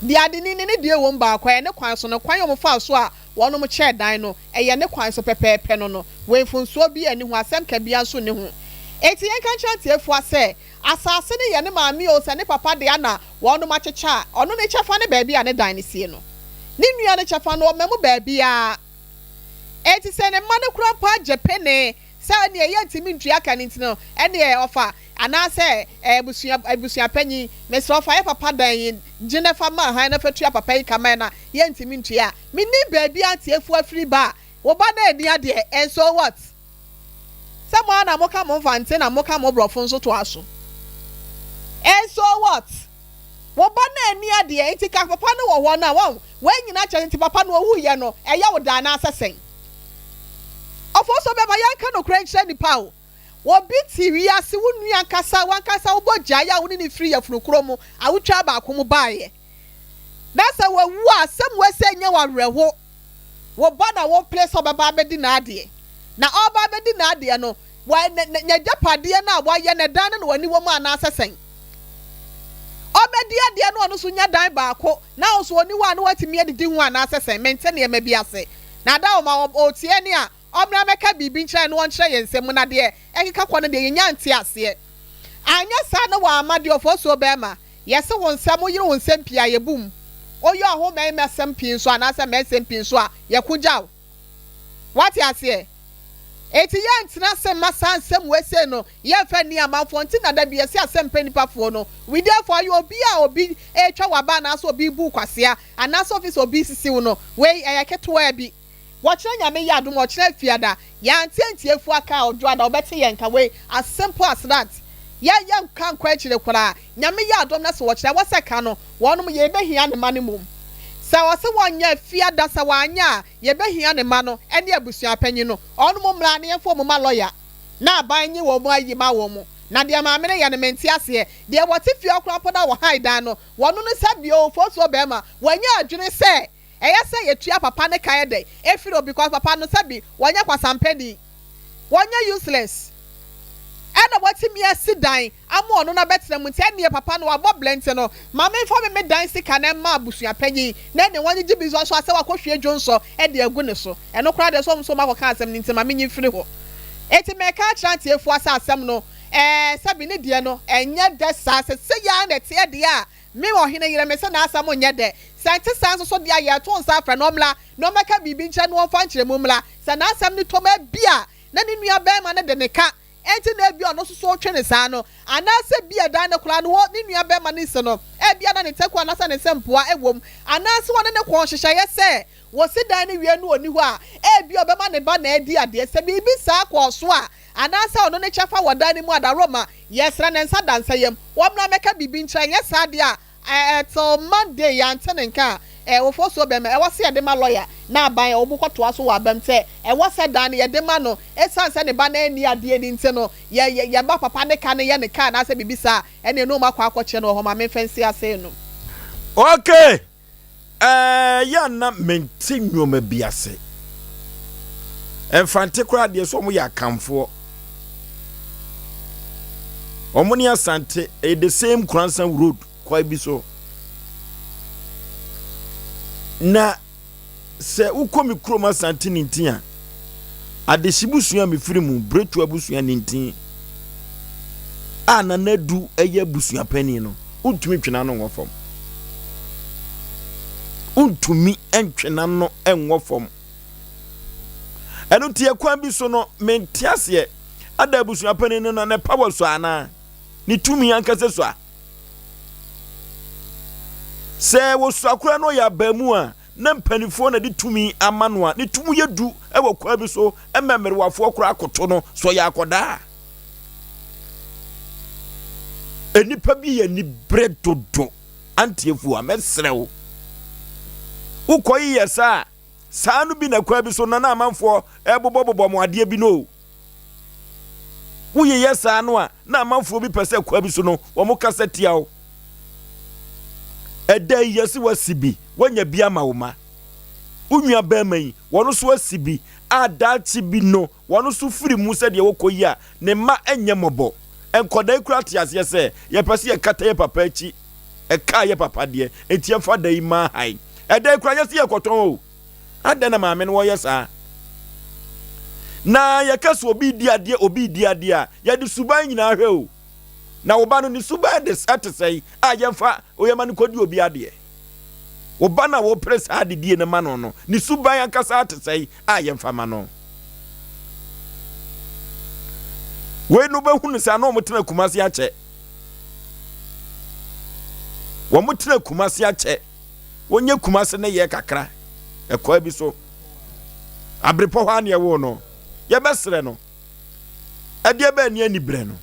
Deɛ adeni ne ne deɛ wɔ mu baako, ɛyɛ ne kwan so no, kwan a wɔfaa so a wɔnom kyɛɛ dan no, ɛyɛ ne kwan so pɛpɛɛpɛ no no, wei mfomsoɔ biara nni ho, asɛm ka biara nso nni ho. Enti yɛnka nkyerɛ Antiefua sɛ asaase no yɛ ne maame oo, sɛ ne papa dea na wɔnom akyekyɛ a, ɔno ne kyɛfa ne baabi a ne dan no sie no. Ne nua no kyɛfa no, ɔmma mu baabiara. Enti sɛ ne mma no kura mpo agye pene sɛ ɛnneɛ yɛntumi ntua ka no nti no, ɛnneɛ ɔfa, anaasɛ abusua, abusua panyin, mesrɛ wo fa yɛ papa dan yi, gye na fa ma hann na fa tua papa yi ka ma yɛn na yɛntumi ntua a, mennim baabi a Antiefua firi ba a, wo ba no anni adeɛ, and so what? Sɛ mo ara na moka mo Mfante na moka mo Borɔfo nso toa so, and so what? Wo ba no anni adeɛ nti ka papa no wɔ hɔ no a wahu wei nyina kyerɛ nti papa no owuiɛ no ɛyɛ wo dɛ anaasɛ sɛn? Ɔfoso bɛma yɛnka nokorɛ nkyerɛ nipa o obi te wiase wo nua ankasa wankasa wo bɔ gyae a wo ne no firi yafunu korɔ mu awotwaa baako mu baeɛ na sɛ wawu a asɛm wei sɛ nyɛ wo awerɛho Wo ba na wopere sɛ ɔbɛba abɛdi n'adeɛ. Na ɔreba abɛdi n'adeɛ no, wa, n'agyapadeɛ no a wayɛ no, ɛdan no na w'ani wɔ mu anaasɛ sɛn? Ɔbɛdi adeɛ no ɔno nso nya dan baako, na wo nso ɔni hɔ a na watumi adidi ho anaasɛ sɛn? Mente nneɛma bi ase. Na da ɔma ɔtie ne a, ɔmmra mmɛka biribi nkyerɛ yɛn na ɔnkyerɛ yɛn nsɛm mu, na deɛ ɛkeka kɔ no deɛ yɛnnya nte aseɛ. Anyɛ saa na wamma deɛ ɔfɔsuo bɛrima Yɛse wo nsɛm, wo yere wo nsɛm pii a, yɛbu mu. Woyɛ ɔho mmarima sɛm pii nso anaasɛ mmaasɛm pii nso a, yɛko gya wo. Woate aseɛ? Enti yɛntena ase mma saa nsɛm wei sei no yɛmfa nni amanfoɔ nti na da bi yɛse asɛm mpɛ nnipa foɔ no. We therefore ayɛ obi a obi retwa w'aba anaasɛ obi rebu wo kwasea anaasɛ ofi sɛ obi resisi wo no, wei ɛyɛ ketewaa bi. Wɔkyena Nyame yɛ adom a ɔkyena Fiada yɛante antie fua ka a ɔdwo ada ɔbɛte yɛn nka wei as simple as that yɛ yɛ nka nkɔ akyire koraa Nyame yɛ adom na sɛ wɔkyena ɛwɔ sɛ ka no wɔnom yɛbɛhia ne ma no mmom sɛ ɔse wɔnyɛ Fiada sɛ wanyɛ a yɛbɛhia ne ma no ɛne abusua panyin no ɔnom mmra na yɛmfa wɔn ma lawyer na aban nye wɔn ayi ma wɔn na deɛ maame no yɛ no mente aseɛ deɛ wɔte fie hɔ koraa mpo na wɔhan dan no wɔno no sɛ bio fosuo bɛɛma wɔanya adwene sɛ Ɛyɛ sɛ yɛtua papa no ka yɛ dɛn ɛfiri o because papa no sɛbi wɔnyɛ kwasampani wɔnyɛ useless ɛna watumi asi dan ama ɔno no abɛtena mu nti ɛneɛ papa no wabɔ blɛ nti no ma memfa me me dan sika no mma abusua panyin na ɛneɛ wɔnyegye bi nso asɛ wakɔhwie dwonsɔ de agu ne so ɛno koraa deɛ sɛ wɔn nso wɔn akɔka asɛm no nti ma menyi mfiri hɔ enti mɛka akyerɛ Auntie Afua sɛ asɛm no ɛɛ sɛbi ne deɛ no ɛnyɛ dɛ saa sɛ sɛyi ara na ɛteɛ deɛ a Me ɔhene yere, mese n'asɛm nyɛ dɛ. Sɛ ɛnte saa nso so deɛ a, yɛto nsa frɛ no ɔmmra na ɔmmɛka biribi nkyerɛ na ɔmfa nkyerɛmu mmra. Sɛ n'asɛm no tɔ mu a, ebia na ne nuabarima no de ne ka nti na ebia ɔno nso so retwe no saa no. Anaasɛ ebia dan no koraa no, wɔ ne nuabarima no si no, ebia na ne taku anaasɛ ne nsɛmpoa wom. Anaasɛ ɔne no kɔɔ nhyehyɛeɛ sɛ wɔsi dan no wie no ɔnni hɔ a, ebia ɔbɛma ne ba na adi adeɛ. Sɛ biribi saa kɔɔ so a, anaasɛ ɔno ne kyɛfa wɔ dan no mu a, Daroma, yɛsrɛ ne nsa da nsa yam, wɔmmra mmɛka biribi nkyerɛ, anyɛ saa deɛ a, ɛɛ, till Monday yɛante ne nka a, ɛɛ, Ofosuo bɛma, ɛwɔ sɛ yɛde ma lɔya na aban a wɔn kɔtoa so wɔ abam sɛ ɛwɔ sɛ dan no yɛde ma no, ɛsiane sɛ ne ba no anni adeɛ no nti no, yɛ, yɛ, yɛma papa ne ka no yɛ ne ka anaasɛ biribi saa a, ɛnneɛ na wɔn akɔ akɔkyerɛ no wɔ hɔ, ma memfa nsi ase no. Okay! Ɛɛ yɛ a na mente nneɛma bi ase. Mfante koraa deɛ sɛ wɔyɛ akanfoɔ. Wɔn ne Asante ɛyɛ the same Kuransan road kwae bi so. Na sɛ wokɔ me kurom Asante Nintin a, Adehye busua a mefiri mu, Bretu abusua Nintin, a Nana Adu yɛ abusua panin no, wontumi ntwe n'ano nwɔ fam. Wontumi ntwe n'ano nwɔ fam. Ɛno nti ɛkwan bi so no, mente aseɛ. Ada abusua panin no na ne power sua anaa? Ne tumi ankasa sua? Sɛ wɔsua koraa na ɔyɛ abaamu a, na mpanimfoɔ na de tumi ama no a, ne tumi yɛ du wɔ kwan bi so ma mmerewafoɔ koraa koto no sɛ ɔyɛ akɔdaa. Nnipa bi yɛ anibere dodo. Antiefo a, mɛsrɛ wo. Wokɔ yi yɛ saa a, saa no bi na kwan bi so na na amanfoɔ ɛbobɔbobɔ mo adeɛ bi no o. Woyeyɛ saa no a, na amanfoɔ bi pɛ sɛ kwan bi so no, wɔn kasa tia wo. Ɛda yi yɛse wasi bi, woanya bi ama wo ma. Wo nua bɛrima yi, wɔn nso asi bi a daakye bi no, wɔn nso firi mu sɛdeɛ wɔkɔ yi a, ne mma nyɛ mmɔbɔ. Nkwadaa yi koraa te aseɛ sɛ, yɛpɛ sɛ yɛkata yɛ papa akyi. Ɛkaa yɛ papa deɛ, enti yɛmfa da yi mma ha yi. Ɛda yi koraa nyɛ sɛ yɛkɔtɔn o. Adɛn na maame no wɔyɛ saa? Na yɛka sɛ obi redi adeɛ, obi redi adeɛ a, yɛde suban nyinaa hwɛ o. Na wo ba no, ne suban de ɛte sɛn a yɛmfa yɛma no kɔdi obi adeɛ? Wo ba no a wopere saa adedie no ma no no, ne suban ankasa te sɛn a yɛmfa ma no? Wei no wobɛhu no sɛ ana wɔtena Kumasi akyɛ. Wɔtena Kumasi akyɛ. Wɔnyɛ Kumasi ne yɛ kakra. Ɛkwan bi so. Abrepɔ hɔ a ne ɛwoo no. Yɛbɛsrɛ no. Ɛdeɛ bɛn ne anibrɛ no?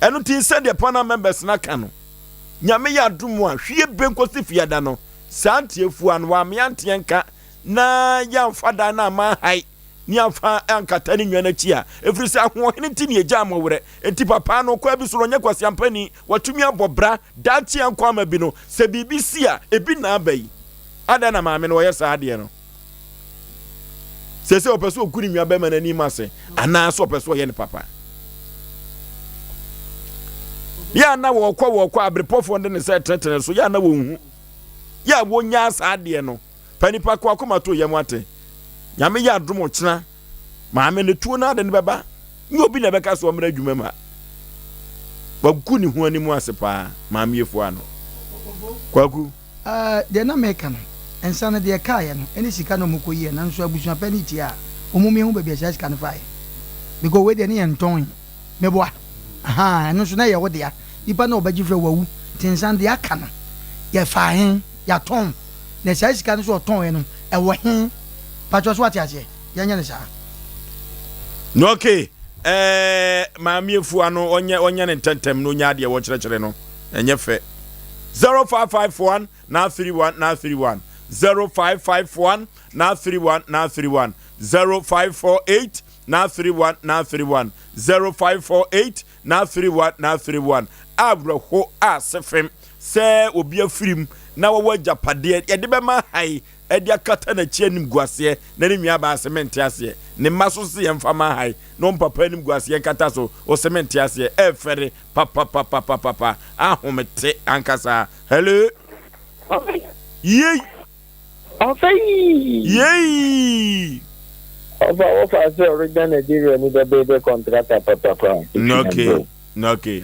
Ɛno nti sɛdeɛ panel members no aka no, Nyame yɛ adom a, hwie bɛ nkɔsi fiada no, saa ntiafua no wɔammea nteɛ nka na yɛamfa dan no amma ahae ne yɛamfa ankata ne nwa no akyi a, ɛfiri sɛ ahoɔhene nti ne yɛgyaa mo werɛ. Enti papa no, ɔkwan bi so no, ɔnyɛ kwasiampani, watumi abɔ bra, daakye ankɔ ama bi no, sɛ biribi si a, ebi na aba yi. Adɛn na maame no ɔyɛ saa adeɛ no? Seesei ɔpɛ sɛ ɔgu ne nuabarima no anim ase anaasɛ ɔpɛ sɛ ɔyɛ no papa. Yɛ a na wɔkɔ wɔkɔ aberepɔfoɔ de ne sɛ tenetene so yɛ a na wɔnhu. Yɛ a wɔnyaa saa adeɛ no pa nipa ko akoma to yam ate. Nyame yɛ adom ɔkyena maame no tuo no ade no bɛba. Nyɛ obi na ɛbɛka sɛ ɔmmra adwuma mu ha. Wagu ne ho anim ase paa maame Afua no. Kwaku. Ɛɛ, deɛ na meka no, nsa no deɛ ɛkaeɛ no ɛne sika na wɔkɔyiɛ nanso abusua pɛ ne tie a wɔn mmiɛhu baabi a saa sika no faeɛ because wei deɛ ne yɛ ntɔn meboa ahaa ɛno nso na ɛyɛ wo dea nipa na ɔbɛgye firi wawu nti nsa no deɛ aka no yɛfaa he yɛatɔn na saa sika no nso ɔtɔn no ɛwɔ he patwɔ so wate aseɛ yɛnyɛ no saa. Okay, ɛɛ maame efua no ɔnyɛ ɔnyɛ ne ntɛntɛm na onya adeɛ wɔkyerɛkyerɛ no ɛnyɛ fɛ. 0551 931 931 0551 931 931 0548 931 931 0548 931 931 Awerɛho a sefem sɛ obi afirim na wɔwɔ agyapadeɛ yɛde bɛma han de akata n'akyi animguaseɛ na ne nuabaa se mente aseɛ ne mma so se yɛmfa ma han na wɔn papa animguaseɛ nkata so ɔse mente aseɛ ɛfɛre Papapapapapa ahomete ankasa hello yei Ɔfa yi. Yei. Ɔfa wɔfa sɛ ɔreda Nigeria ni bɛbɛbɛ kɔntrata papapa. Okay okay.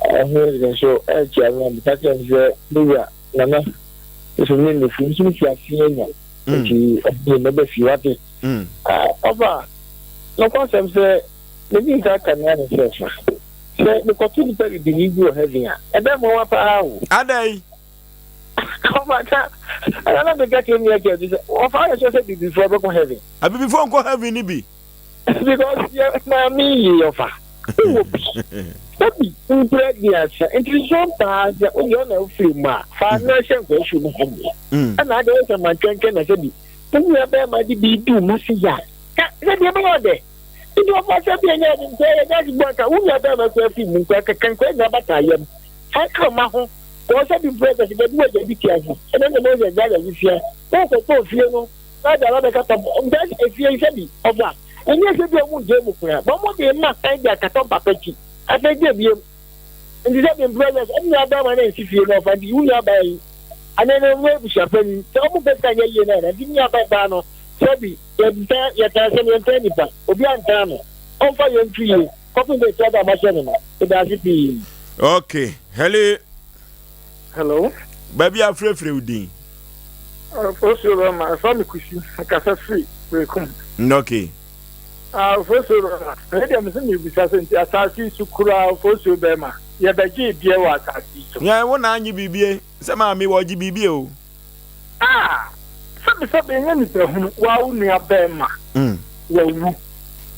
Ɛho nso ɛkyia me meka kyerɛ no sɛ me wura nana nso me mefu nso mefi aseɛ nya nti ɛde mɛbɛ fie wate. Ɔfa nokwasɛm sɛ medi nka ka nea ne sɛ fa. Sɛ mekɔto nipa bibini bi wɔ heaven a, ɛbɛyɛ nwanwa paa o. Adɛn? Ɔfata, ɛna na meka kyerɛ nua kyɛ bi sɛ, ɔfa ayɛ sɛ sɛ bibifoɔ bɛkɔ heaven. Abibifoɔ nkɔ heaven ni bi. Because yɛ maame yi ɔfa, wowɔ bi, obi mpira di asa, nti so paa sɛ wode ɔna wofiri mu a, fa no hyɛ nkɔasu no hɔ mu. Ɛna ade sɛ mantwɛntwɛn na sɛ bi, wo nua bɛrima de bi du ma se yɛ a, sɛ deɛ ɛbɛyɛ ɔdɛ. Nti ɔfa sɛ bi ɛnyɛ ɔde nkwa yɛ gase bu anka wo nua bɛrima kura fi mu nkwa kɛkɛ nkwa nyina bata yam fa ka ma ho kɔɔ sɛ bi mpɛ kɛse bɛbi wɔ gyabi tia ho ɛnɛ ne mose gya gya fia wo kɔtɔ fie no na de aba bɛkata gya efie yi sɛ bi ɔfa ɛnyɛ sɛ bi ɔmo ngye mu kura bɔn mo de ma kan de akatɔ papa kyi afei gye biem nti sɛ bi mpɛ sɛ ɔmo nua bɛrima na nsi fie no ɔfa nti wo nua baa yi anɛ ne mo abusuapanyin sɛ ɔmo pɛ sika nyɛ yie na ɛna nti nua baa no sɛ bi Yɛntaa, yɛtaa sɛ yɛntaa nipa, obi antaa no, ɔmfa yɛn nto yie, kɔpem dɛ ɛtua da a mahyɛ no no. Medaase pii. Ok, hello. Hello. Baabi a frɛfrɛ wo din. Osuo bɛma, ɛfa me kusi, mekasa firi Berekum. Ok. Ah Ofosuo bɛma. Me deɛ mese mebisa sɛ nti asaase yi so koraa Ofosuo bɛma yɛbɛgyee deɛ wɔ asaase yi so. Yɛn wo na anye biribie sɛ maame wɔgye biribie o. Ah sɛbi sɛbi ɛnyɛ nipa hunu waa wo nua bɛɛma wawu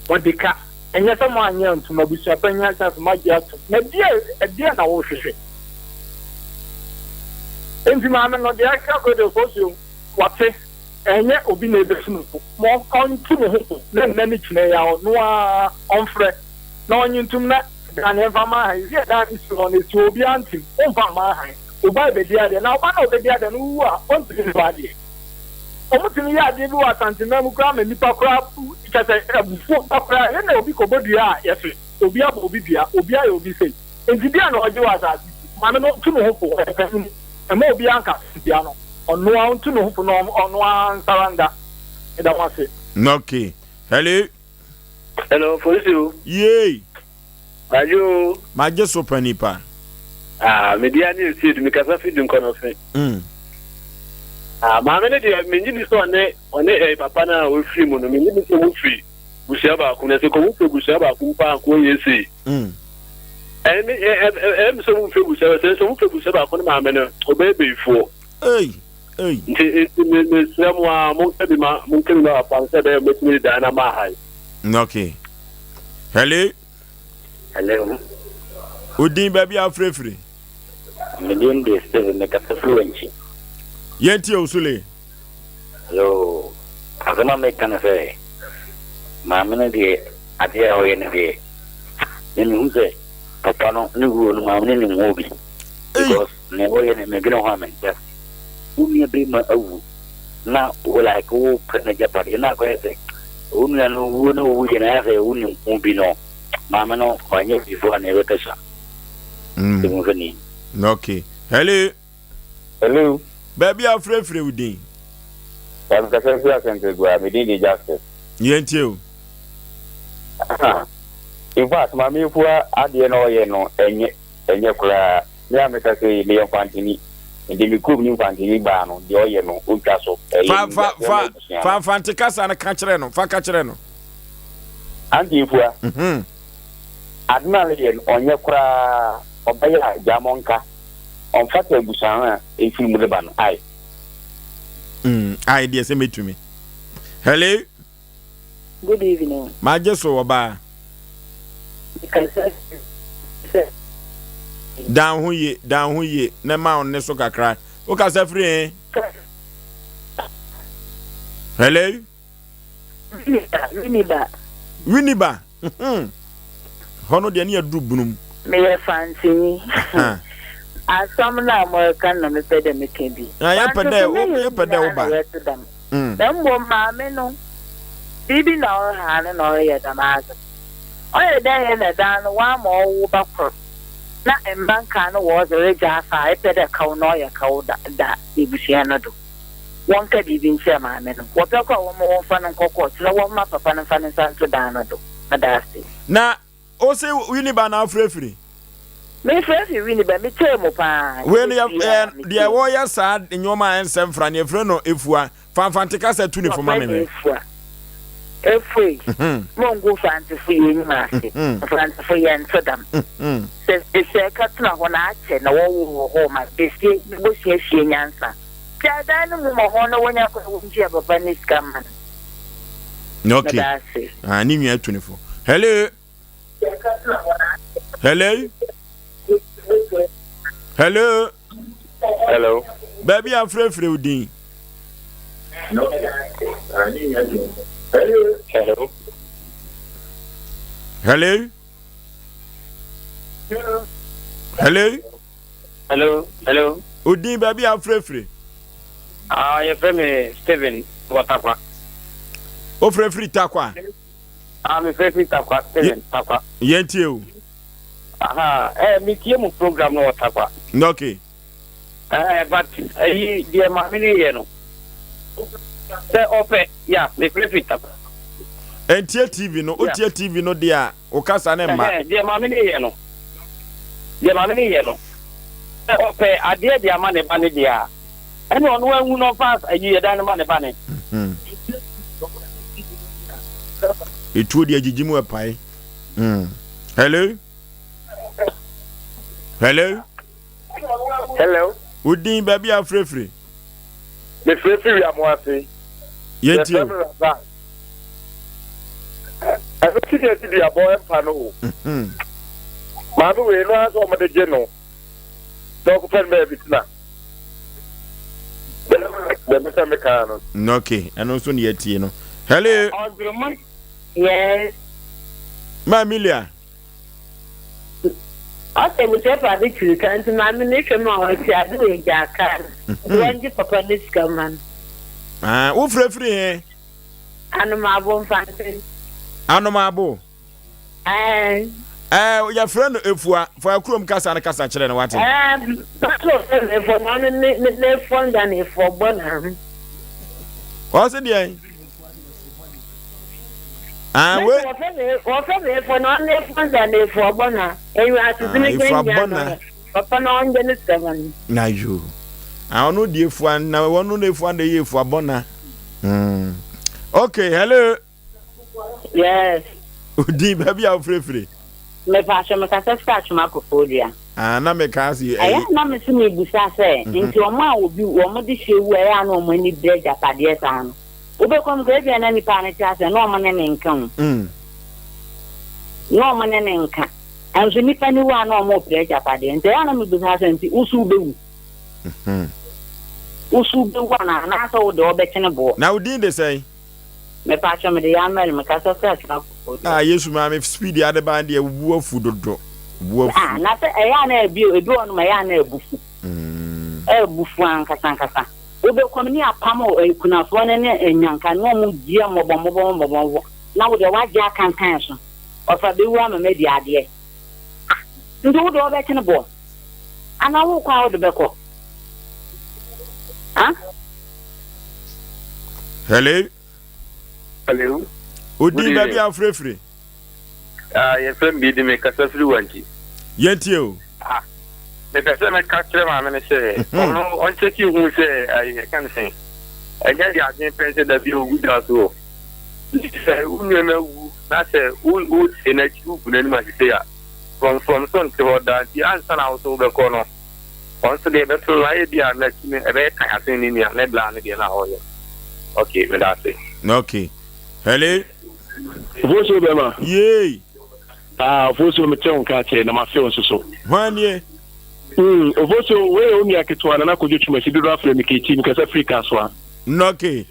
ɔde ka ɛnyɛ sɛ mo anyɛ antum abusua panyin ahyɛ ase mo agye atum na deɛ ɛdeɛ na wo hwehwɛ nti maame no deɛ ɛka kɔ deɛ Ofosuo wate. Ɛnyɛ obi na ebetu no fo ma ɔntu ne ho fo na nna ne kyinɛ yi ara ɔno ara ɔmfrɛ na ɔnye ntom na dan no yɛmfa mma han. Sisi a dan no si hɔ no, esi hɔ obiara nntse mu, womfa mma han. Wo ba ebedi adeɛ na wo ba no a obedi adeɛ no wowu a ɔnntumi mfa adeɛ. Wɔtumi yɛ adeɛ bi wɔ Asanteman mu koraa ma nnipa koraa kyerɛ sɛ abufuo ba koraa. Ɛnyɛ na obi kɔbɔ dua a yɛse obi abɔ obi dua, obi ayɛ obi sei. Enti deɛn na ɔgye wɔ asase yi so? Maame no ɔntu ne ho fo, ɔyɛ panin. Mma obiara nka asɛm tia no. Ɔno ara ɔntu ne ho fo na ɔno ara nsaranda. Meda mo ase. Ok hello. Hello polisi o. Yay. Magye o. Magye so pa nipa. Ah, me dia ne Esiedu, me kasa fi Dunkɔnɔfe. Mm. Ah, maame ne deɛ menye ni sɛ ɔne ɔne eh, papa no a ɔfiri mu no menye ni sɛ ɔmo firi busua baako na sɛ kɔmo firi busua baako mpo a nka ɔnyɛ sei. Mm. Ɛmi ɛmi sɛ ɔmo firi busua sɛ nso ɔmo firi busua baako no maame no ɔbɛyɛ bɛyifoɔ. Ei, ei. Nti nti me mesrɛ mo a monka bi ma monka bi ma papa no sɛ ɛbɛyɛ mɛtumi de dan no ama ha yi. Okay. Hello. Hello. Odin baabi a afirafiri. Me din de Steven mekasa firi Wankyi. Yɛntie wo Sule. Hello. Asɛm a meka no sɛ maame no deɛ adeɛ a ɔyɛ no deɛ me mehu sɛ papa no ne wuo no maame no nim ho bi because nea ɔyɛ no medwene ho a mente ase. Wo nua bɛrima awu na wo like wo pɛ n'agyapadeɛ na akɔyɛ sɛ wo nua no wuo na owu yɛ na ayɛ sɛ wonim ho bi no maame no wanyɛ before a na ɛbɛpɛ sa. Mm. Sɛ mo ni. Okay. Hello. Hello. Baabi a frɛfrɛ wo din. Kasa fi Asɛntegua, me din de Justice. Yɛntie o. In fact, maame Efua adeɛ na ɔyɛ no ɛnyɛ ɛnyɛ koraa. Me a meka sɛ yi meyɛ Mfantini. Nti me kurom ne Mfantini baa no deɛ ɔyɛ no ɔntwa so. Ɛyɛ Fa fa animguaseɛ ma fa abusua no. fa Mfante kasa no ka kyerɛ no. Fa ka kyerɛ no. Auntie Efua, ade no a ɔyɛ no ɔnyɛ koraa. Ɔbɛyɛ a gyaa ma ɔnka. Ɔmfata abusua no a ɛfiri mu de ba no. Ae. Mm, ae deɛ sɛ mɛtumi. Hello. Good evening. Magye so ɔbaa. Mekasa sɛ. Dan ho ye, dan ho ye, na ma wo nne so kakra. Wokasa firi he? Hello? Winneba, Winneba. Winneba, mhm. Hɔ no deɛ ne yɛduru bunum. Meyɛ Fantsenyi. Asɛm no a moreka no na mepɛ dɛ meka bi. Na yɛpɛ dɛ, yɛpɛ dɛ woba. Yɛtse dɛm. Na mbom maame no, biribi na ɔrehaa no na ɔreyɛ dɛm adze no. Ɔyɛ dɛn yɛ na dan no ɔama ɔwo ba kor na mba nkaa no wɔdze regye afa a epɛ dɛ kaw na ɔyɛ kaw da da ebusua no do. Wɔnka biribi nkyerɛ maame no. Wɔpɛ koraa a wɔmma wɔmfa no nkɔ court na wɔmma papa no mfa ne nsa nto dan no do. Meda ase. Na Ose Winneba na afrɛfiri? Mefrɛfiri Winneba, metee mo paa. Wei no yɛ ɛ deɛ wɔyɛ saa nneɛma a ɛnsɛ mfra no yɛfrɛ no efua. Fa Mfante kasa tu ne fo ma me Wɔfrɛ no hwɛ. efua. Efue, mongu Mfantefo yɛn enyim ase. Mfantefo yɛnntse dɛm. Sɛ sɛ ɛkɛtsena hɔ na akyɛ na wɔwoo wɔ hɔ ma besie bosua fie nyansa. Gyae dan no mu ma hɔn na wonya kwan wontua papa ne sika mma no. Okay. Meda ase. Ah, ne nua tu ne fo. Hello. Hello. Hello. Hello. Baabi a frɛfrɛ wo din. Hello. Hello. Hello. Hello, hello. Odin baabi a wofrɛfiri? Ah, yɛfrɛ me Steven wɔ Takwa. Wofrɛfiri Takwa? Ah, mefrɛfiri Takwa, Steven Takwa. Yɛntie o. Aha, eh, metie mu program no wɔ Takwa. Okay. Eh, but ɛyi deɛ maame no yɛ no sɛ ɔpɛ ya mefrɛfiri Takwa. Ɛntie TV no, wotie TV no deɛ a. Wo kasa no mma. Ɛhɛn, deɛ maame no yɛ no, deɛ maame no yɛ no, sɛ ɔpɛ adeɛ de ama ne ba no deɛ a, ɛne ɔno anwu na ɔmfa ayi ɛdan no ma ne ba no. Etuo deɛ gyigyi mu ɛpae. Mm. Hello? Hello? Hello? Wo din baabi a wofirefiri? Mefirefiri Wiamoase. Yɛntie o. Yɛfrɛ me Razak. Ɛno ti deɛ ti duabɔ ɛmpa no o. Mhm. Maame wei no ara sɛ wɔde gye no na ɔkɔpɛ no baabi tena. Deɛ mepɛ meka no. Ok, ɛno nso ne yɛatie no. Hello? Ɔdoroma, yes. Ma Emilia. Ɔsɛ abusua fa ade kyiri ka nti maame no hwɛ mu a ɔte ade wɔ egya aka no nti wɔngye papa no sika ma no. Ah, wo frɛ firi he? Anomabo Mfantse. Anomabo? Ɛɛ. Ɛɛ, yɛfrɛ no Efua. Fa kurom kasa no kasa kyerɛ no wate. Ɛɛ, papa ɔfrɛ no Efua na ɔno ne ne ne Efua nda no Efua bɔ na. Ɔse deɛn? Ah, we. Wɔfrɛ me Efua na ɔno Efua nda no Efua bɔ na. Enyi asese ne Efua bɔ na. Papa na ɔngye ne sika ma no. Na yo. Ah, ɔno di Efua na ɔno na Efua na ɛyɛ Efua bɔ na. Mm. Okay, hello. Yes. Odin baabi a wofirefire. Mepatwɔ mekasa firi Atwom Akofodua. Ah, na meka ase. Ɛyɛ a na me so mebusa sɛ, nti wɔn a obi wɔn de hwɛ wu a ɛyɛ a na wɔn ani bere agyapadeɛ saa no, wobɛkɔ mu koraa ebia na nipa no te ase na wɔn ne no nka o. Na wɔn ne no nka. Nso nipa no wu a na wɔn repere agyapadeɛ. Nti ɛyɛ a na mebusa sɛ nti wo so wobɛwu? Wo so wobɛwu anaa anaasɛ wo deɛ wɔbɛkyene boɔ? Na wo din de sɛn? Mepakyɛ mede Yamel mekasa firi Atwena Koforidua. Ah Yesu maame speed ade ban deɛ wo bu afu dodo wo bu afu. Ah na sɛ ɛyɛ a na ebi ebi wɔ nom ɛyɛ a na abufu. Abufu ankasa ankasa. Wobɛkɔ mu ne apam akunafoɔ no ne anyanka ne wɔn di mmɔbɔ mmɔbɔ mmɔbɔ mmɔbɔ na wo deɛ wagye akankan so ɔfa bɛwu ama madi adeɛ. Ah nti wo deɛ wobɛkyene boɔ anaa wokɔ a wode bɛkɔ. Ah. Hello. Hello. Odi baabi a wofirefiri. Ah, yɛfrɛ me Bidi, mekasa firi Wankyi. Yɛntie o. Ah, mepɛ sɛ meka kyerɛ maame no sɛ mhm. ɔno ɔnkyɛke hu sɛ yɛka no sɛn ɛnyɛ de adwene pɛn sɛ da bi ɔwu da so ɔ sɛ wo nua no awu na sɛ wotie no akyi wogu n'anim ase a frɔmfrɔm so nte hɔ daa nti ansa na wo so wobɛkɔ no Ɔno nso deɛ ɛbɛto no ayɛ bi a n'akyi no ɛbɛyɛ kan asen ne nua ne bla no deɛ na ɔyɛ. Ok, meda ase. Ok. Hello. Ofosuo bɛma. Yay. Ah, Ofosuo mete wo nka kyɛ na mafe wo nso so. Hwan nie? Mm, Ofosuo wei yɛ wo nua ketewa Nana Kojo Twumasi dodo afrɛ me Keti mekasa firi Kasoa. Ok.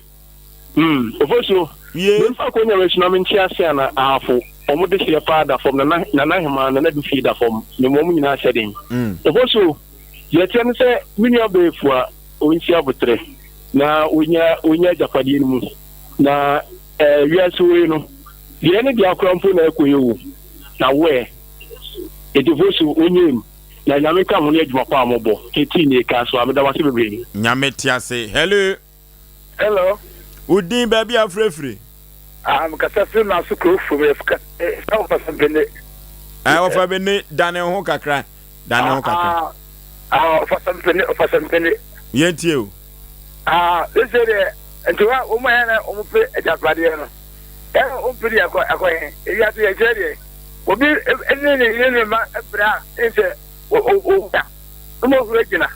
Mm, Ofosuo. Yay. Memfa akonnwa wei so na mente ase ana Ahafo wɔn de hyeɛ paa da fam Nana Nana Hemaa Nana Dufie da fam mema wɔn nyinaa hyɛ den. Mm. Ofosuo deɛ ɛteɛ ne sɛ me nua bɛɛfu a ɔnsi aboterɛ na ɔnya ɔnya agyapadeɛ no mu na ɛɛ wiase wei no deɛ ɛne deɛ akora mpo na ɛkɔ yɛ o na woɛ eti Ofosuo ɔnyɛ mu na nyame nka ho ne adwuma pa a mobɔ kɛtii nie kaa so a meda mo ase bebree. Nyame te ase. Hello. Hello. Wo din baabi a wofirefiri? Ah, mekasa firi Manso kuro fam yɛfrɛ wɔfa Bene. Ah, wɔfa Bene, dane ho kakra, dane ho kakra. Ah, ah, ɔfa Mpene, ɔfa Mpene. Yɛntie o. Ah, sese deɛ, nti hɔ a wɔn a yɛn na wɔn pɛ agyapadeɛ no, ɛna wɔn pɛ deɛ akɔ akɔ yɛn, ebi ase yɛn kyerɛ deɛ, obi ɛne ne yere ne mma ɛbrɛ a, ɛnsɛ o o o da, na wɔn afiri agyina,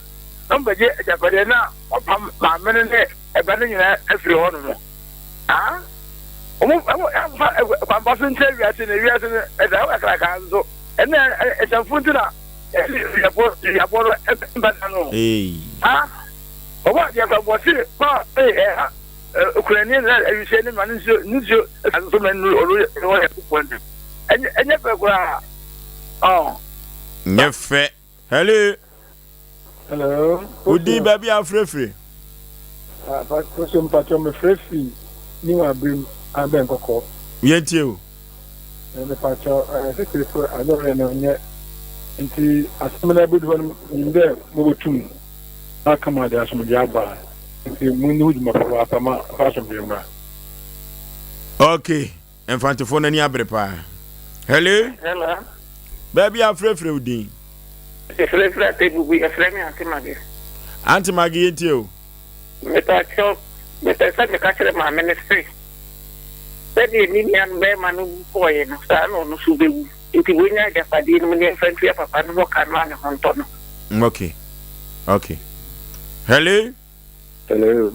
na wɔn bɛgye agyapadeɛ na. Wɔpam maame no ne ɛba no nyinaa afiri hɔ nom. Ah, wɔn wɔn amfa kwampa so nkyerɛ wiase no, wiase no ɛda hɔ kakraka nso. Ɛnna ɛsɛmfo nti na ɛne wiafoɔ wiafoɔ no mba da no. Ah, wɔn adeɛ kora wɔsi ma ɛha okurani na awisia ne ma ne nsuo ne nsuo ɛso so ma nnu ɔno wɔ yɛ kukuo nti. Ɛnyɛ ɛnyɛ fɛ koraa. Ɔn. Nyɛ fɛ. Hello. Hello. Wo din baabi a wofrɛfiri? Koso mpakyɛ mefrɛ firi New Abirem abɛn kɔkɔɔ. Yɛntie o. Mepakyɛ sesei so adɔre no nyɛ nti asɛm no abedu hɔ no menim dɛ mobɛtum aka ma de asomdwe aba nti monni ho dwuma papaapa ma fa asomdwe mmra. Okay. Mfantefoɔ no ani abere paa. Hello. Hello. Baabi a frɛfrɛ wo din. Frɛfrɛ Atebubu, yɛfrɛ me Ante Mage. Ante Mage yɛntie o. Mepakyɛw, mepɛ sɛ meka kyerɛ maame no se, Sɛdeɛ ne nua no barima no wu kɔeɛ no, saa na ɔno nso bɛwu. Enti wɔnnya agyapadeɛ no mu na yɛmfa ntua papa no hɔ ka no a ne ho ntɔ no. Okay. Okay. Hello. Hello.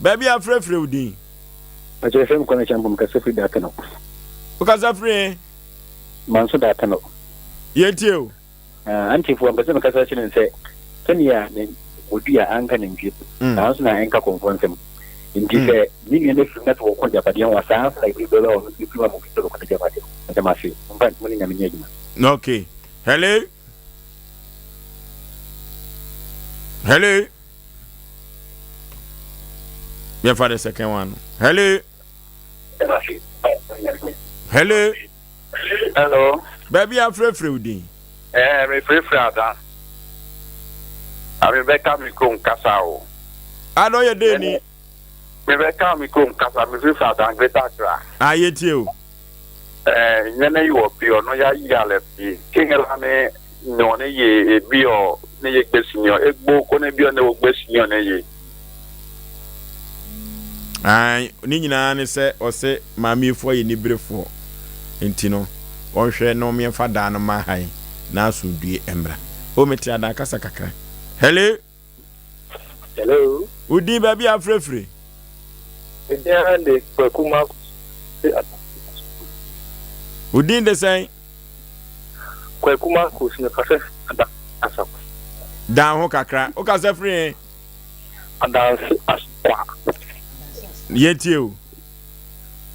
Baabi a frɛfrɛ wo din. Akyerɛ fɛm kwan akyɛ mpom kasa firi daatano. Wokasa firi he? Manso daatano. Yɛntie o. Ah, auntie fo, mpɛ sɛ mekasa kyerɛ no sɛ sɛnea ne wɔdua anka nantwie, mm. saa nso na ɛnka kɔmfoɔ nsɛm. Nti mm. sɛ ne nua no afirim na sɛ wɔkɔ agyapadeɛ ho a, saa nso na ɛbiri bɛba ɔno nso bɛfirim ama obi sɛ ɔbɛkɔ n'agyapadeɛ ho. Meda mo ase. Momfa mo ne Nyame nyɛ adwuma. Okay. Hello. Hello. Yɛmfa the second one. Hello. Hello. Hello. Baabi afrɛfrɛ wo din. Ɛɛ eh, mefrɛfrɛ ada. Mebɛka me kurom kasa o. Ada ɔyɛ dɛ ni. Mebɛka me kurom kasa mefrɛfrɛ ada Greater Accra. Ah yɛtie o. Ɛɛ nyɛ ne wɔ bi ɔno ya yi alɛ bi kengela ne nyɔ ne ye ebi ɔ ne ye gbesi nyɔ egbo ko ne bi ɔ ne wo gbesi nyɔ ne ye. Ae, ne nyinaa ne sɛ ɔse maamefoɔ yɛ niberefoɔ nti no wɔnhwɛ na wɔmfa dan no ma han na asomdue mmra. O mete adan kasa kakra. Hello. Hello. Wo din baabi a afrɛfiri? Me din ara de Kwaku Marcus. Wo din de sɛn? Kwaku Marcus, mekasa firi Adanse Asafo. Dan ho kakra. Wokasa firi he? Adanse Asokwa. Yɛntie o.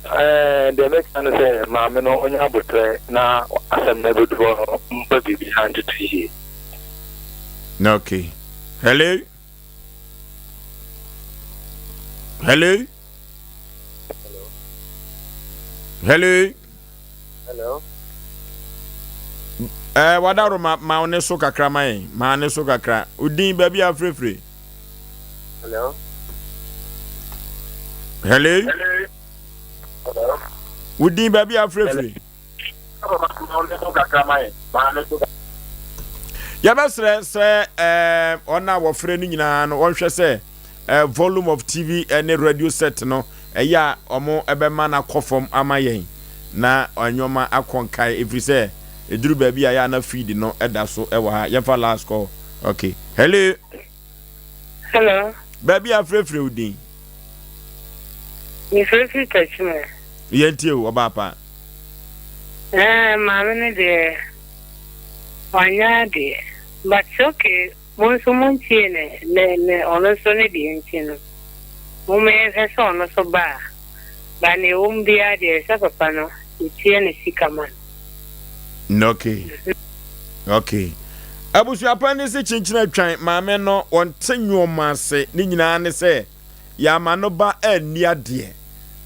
Ɛɛ, deɛ mɛka ne sɛ maame no ɔnyɛ aboterɛ na asɛm no abɛdu hɔ no mfa biribiara ntoto yie. Okay. Hello? Hello? Hello? Hello? Eh, wadaro ma ma ne so kakra ma yɛn. Ma ne so kakra. Odin baabi a frɛfrɛ. Hello? Hello? Hello? Wodin baabi a frɛfrɛ. Yɛbɛsrɛ sɛ eh, wɔn a wɔfrɛ no nyinaa no wɔnhwɛ sɛ eh, volume of TV ne radio set no ɛyɛ a wɔn ɛbɛma no akɔ fam ama yɛn na nneɛma akɔ nkae ɛfiri sɛ ɛduru baabi a yɛ a na feed no ɛda so ɛwɔ ha. Yɛmfa last call. Okay. Hello. Hello. Baabi a frɛfrɛ wo din. Mefrɛfiri Tachima. Yɛntie o, ɔbaa pa. Ɛɛ maame no deɛ wanyɛ adeɛ but okay mo nso montie ne ne ne ɔno nso ne deɛ nti no momma yɛnhwɛ sɛ ɔno nso ba a but nea ɛwɔ mu biara deɛ ɛsɛ papa no yɛtua ne sika ma no. Okay. Okay. Abusuapanin no se kyenkyena twan maame no wɔnte nnoɔma ase ne nyinaa ne sɛ yɛama no ba anni adeɛ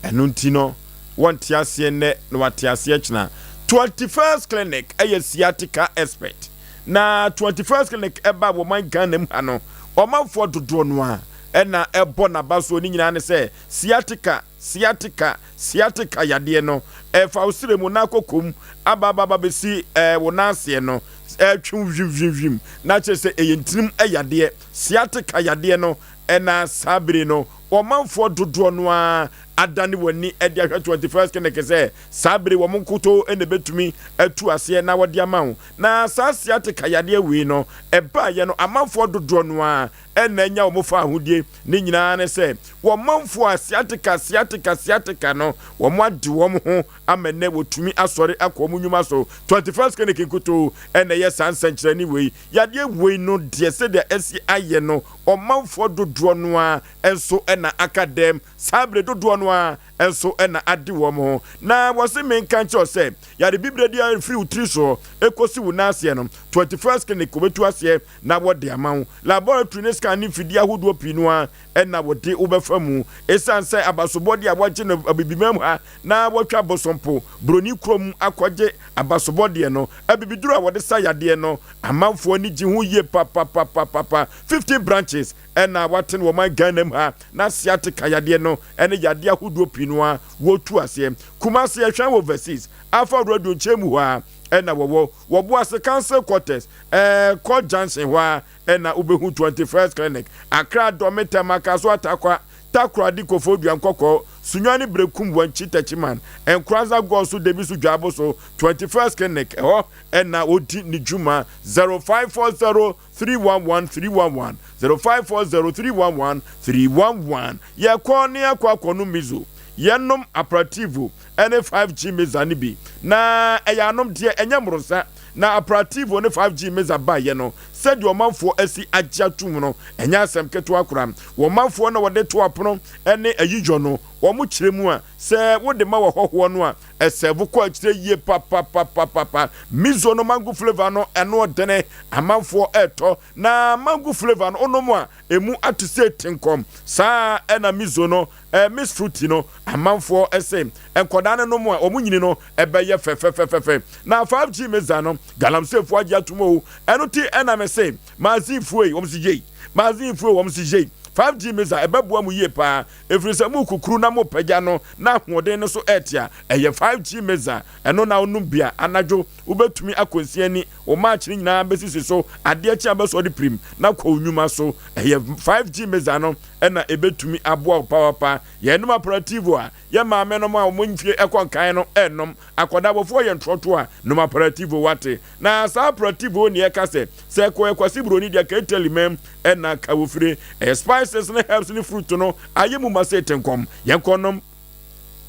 ɛno nti no wɔnte aseɛ nnɛ na wate aseɛ kyena. 21st Clinic yɛ sciatica expert na 21st Clinic ɛba wɔ man Ghana mu ha no ɔmanfoɔ dodoɔ no a ɛna ɛbɔ n'abasoɔ ne nyinaa ne sɛ sciatica Sciatica, Sciatica yadeɛ no, ɛfa wo serɛ mu na akɔ kɔm aba aba aba bɛsi ɛɛ wo nan aseɛ no, ɛretwe wo hwimhwimhwim na kyerɛ sɛ ɛyɛ ntinim yadeɛ. Sciatica yadeɛ no, ɛna saa bere no ɔmanfoɔ dodoɔ no ara adane wɔn ani de ahwɛ 21st Clinic sɛ saa bere wɔn nkutoo na ɛbɛtumi atu aseɛ na wɔde ama wo. Na saa sciatica yadeɛ wei no, ɛbaeɛ no amanfoɔ dodoɔ no ara na anya wɔn fawohodie. Ne nyinaa ne sɛ, wɔn manfoɔ a sciatica, sciatica, sciatica no, wɔn ade wɔn ho ama nnɛ wɔtumi asɔre akɔ wɔn nnwuma so. 21st Clinic nkutoo na ɛyɛ saa nsɛnkyerɛnne wei. Yadeɛ wei no deɛ sɛdeɛ asi ayɛ no, ɔmanfoɔ dodoɔ no ara nso na aka dɛm. Saa bere dodoɔ no ara nso na ade wɔn ho. Na wɔse menka nkyerɛ wo sɛ, yare bibire deɛ ɛfiri wo tiri soɔ kɔsi wo nan aseɛ no, 21st Clinic wɔbɛtu aseɛ na wɔde ama wo. Laboratory ne scan ne mfidie ahodoɔ pii no ara na wɔde wo bɛfa mu. Ɛsiane sɛ abasobɔdeɛ a wɔgye no Abibiman mu ha na wɔatwa Bosompo, Buroni kurom akɔgye abasobɔdeɛ no, abibiduro a wɔde sa yadeɛ no, amanfoɔ ani gye ho yie papapapapa. 15 branches na wɔate no wɔ ɔman Ghana mu ha na sciatica yadeɛ no ne yadeɛ ahodoɔ pii no ara wɔtu aseɛ. Kumasi, Ɛhwɛn Overseas, Alpha Radio nkyɛn mu hɔ ara na wɔwɔ. Wɔ Boase Council Quarters, ɛɛ Court Junction hɔ ara na wobɛhu 21st Clinic, Accra, Dome, Tema, Kasoa, Tarkwa, Takoradi, Koforidua, Nkɔkɔɔ, Sunyani, Berekum, Wankyi, Techiman, Nkoranza, Goaso, Debiso, Dwaboso, 21st Clinic, ɛhɔ na ɔdi ne dwuma. 0540 311 311, 0540 311 311. Yɛkɔ ne yɛakɔ akɔnom Mizo, yɛnom Aperitivo ne 5G Meza no bi. Na ɛyɛ anom deɛ, ɛnyɛ mmorosa. Na Aperitivo ne 5G Meza baeɛ no, sɛdeɛ ɔmanfoɔ asi agye atom no, ɛnyɛ asɛm ketewa koraa. Wɔn manfoɔ na wɔde to apono ne ayiyɔ no, wɔkyerɛ mu a, sɛ wode ma w'ahɔhoɔ no a, ɛsɛɛvo kɔ akyire yie papapapapa. Miso no mango flavour no, ɛno ɔdene, amanfoɔ retɔ. Na mango flavour no, wonom a, ɛmu ate sɛ tinkɔm. Saa ara na miso no, Miss Fruity no, amanfoɔ se nkwadaa no nom a, wɔn nyini no bɛyɛ fɛfɛfɛfɛ. Na 5G Meza no, galamseyfoɔ agye atom o. Ɛno ti na mese, Mazinfoɔ ei, wɔn se yei. Mazinfoɔ ei, wɔn se yei. 5G Meza, ɛbɛboa mo yie paa. Ɛfiri sɛ morekukuru na morepagya no, na ahoɔden no so rete a, ɛyɛ 5G Meza. Ɛno na wonom bi a, anadwo wobɛtumi akɔ nsia ani, wo match no nyinaa bɛsisi so, adeɛ kye a bɛsɔre pirim na kɔ wo nnwuma so. Ɛyɛ 5G Meza no na ɛbɛtumi aboa wo papaapa. Yɛnom aperativo a, yɛn maamenom a wɔn mfie kɔ nkan no nnom. Akɔdaabɔfoɔ yɛ ntorɔtoɔ a, nom aperativo, woate? Na saa aperativo ne yɛka sɛ, sɛ ɛkɔyɛ Kwasi Buroni deɛ ka Italy man na ka wɔfire. Ɛyɛ spices ne herbs ne fruit no ayɛ mu ma sɛ tenkɔm. Yɛnkɔ nom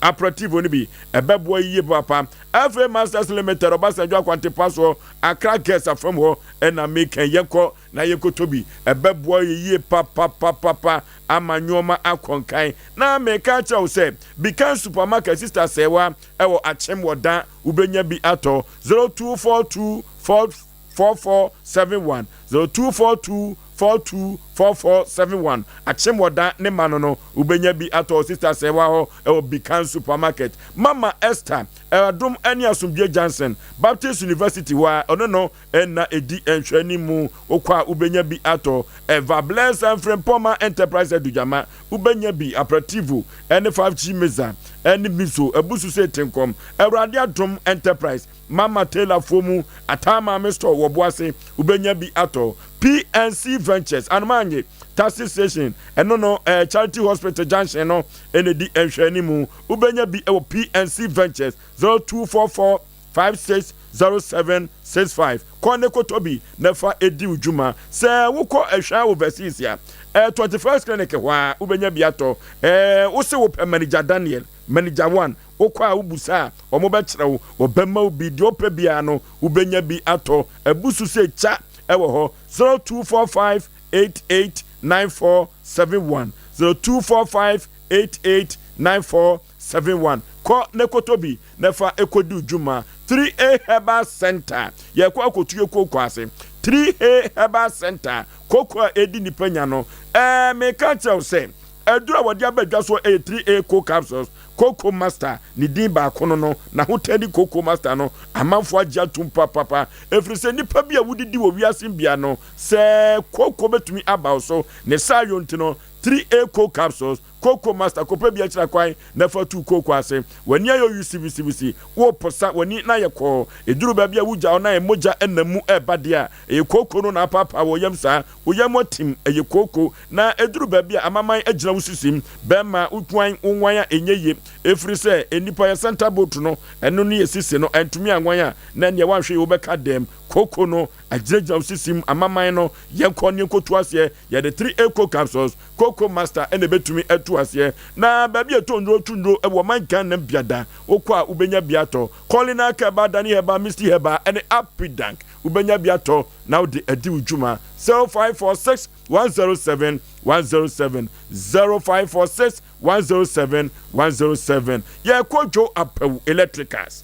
aperativo no bi, ɛbɛboa yiye papaapa. Afei Masters Limited, Obasanjo Akwantepa soɔ, Accra Girls afam hɔ na meka yi. Yɛnkɔ na yɛnkɔtɔ bi, ɛbɛboa yɛ yie papapapapa ama nnoɔma akɔ nkan. Na meka akyerɛ wo sɛ, Bikan Supermarket, Sister Sɛɛwa ɛwɔ Akyem wɔ Dan, wobɛnya bi atɔ. 0242 4471, 0242 424471, Akyem wɔ Dan ne ma no no, wobɛnya bi atɔ wɔ Sister Sɛɛwa hɔ ɛwɔ Bikan Supermarket. Mama Esther, Adom ne Asomdwie Junction, Baptist University hɔ a, ɔno no Nna edi nhwɛanim, wokɔ a wobenya bi atɔ. Eva Bless and Frimpong Enterprise Adugyama, wobenya bi. Aperitivo ne 5G Meza ne Miso, Abusu Sɛ Tenkɔm, Awurade Adom Enterprise, Mama Taylor foɔ mu, Ataa Maame Store wɔ Boase, wobenya bi atɔ. PNC Ventures, Anomaanye Taxi Station, ɛno no eh, Charity Hospital Junction no na edi nhwɛanim, wobenya bi wɔ PNC Ventures, 0244 560765 Kɔ ne kɔtɔ bi na fa di wo dwuma. Sɛ wokɔ Ɛhwɛ Overseas a, eh, 21st Clinic hɔ a wobɛnya bi atɔ. Eh, wo se wopɛ Manager Daniel, Manager One, wokɔ a wobusa a, wɔbɛkyerɛ wo, wɔbɛma wo bi, deɛ wopɛ biara no wobɛnya bi atɔ. Abusu sɛ kya ɛwɔ hɔ, 0245 88 9471, 0245 88 9471. Kɔ na kɔtɔ bi na fa kɔdi wo dwuma. 3A Herbal Centre, Yɛrekɔ akɔtu yɛ kooko ase. 3A Herbal Centre, kooko a ɛdi nnipa nya no. Ɛɛ, meka akyerɛ wo sɛ, aduro a wɔde aba dwa soɔ yɛ 3A Cold Capsules, Kooko Master, ne din baako no no, n'ahotadi Kooko Master no, amanfoɔ agye atom papapa. Ɛfiri sɛ nnipa bi a wodidi wɔ wiase bia no, sɛ kooko bɛtumi aba wo so, ne saayɔ nti no, 3A Cold Capsules, Kooko master kɔpɛ bi akyira kwan na fa tu kooko ase. W'ani ayɛ wisiwisiwisi, woreposa, w'ani no ayɛ kɔɔ. Ɛduru baabi a wogya wo nan a mogya nam mu reba deɛ a, ɛyɛ kooko no na apaapaa wɔ yam saa. Wo yam atim, ɛyɛ kooko. Na ɛduru baabi a amaman agyina wo sisim. Bɛrima, wotwan wo nwan a ɛnyɛ yie. Ɛfiri sɛ nnipa yɛ center boat no, ɛno ne yɛ sisi no, ɛntumi anwan a, na ɛnneɛ woanhwɛ yie wobɛka dɛm. Kooko no agyinagyina wo sisim, amaman no, yɛnkɔ ne yɛnkɔtu aseɛ. Yɛde 3 Eco capsules Cocoa Master na ɛbɛtumi atu aseɛ. Na baabi a ɛtɔ nnuro tu nnuro wɔ ɔman Ghana mu biada, wokɔ a wobɛnya bi atɔ. Colina Herbal, Dani Herbal, Misty Herbal ne Apidank wobɛnya bi atɔ na wode adi wo dwuma. 0546 107 107, 0546 107 107. Yɛrekɔ Joe Apawu Electricals.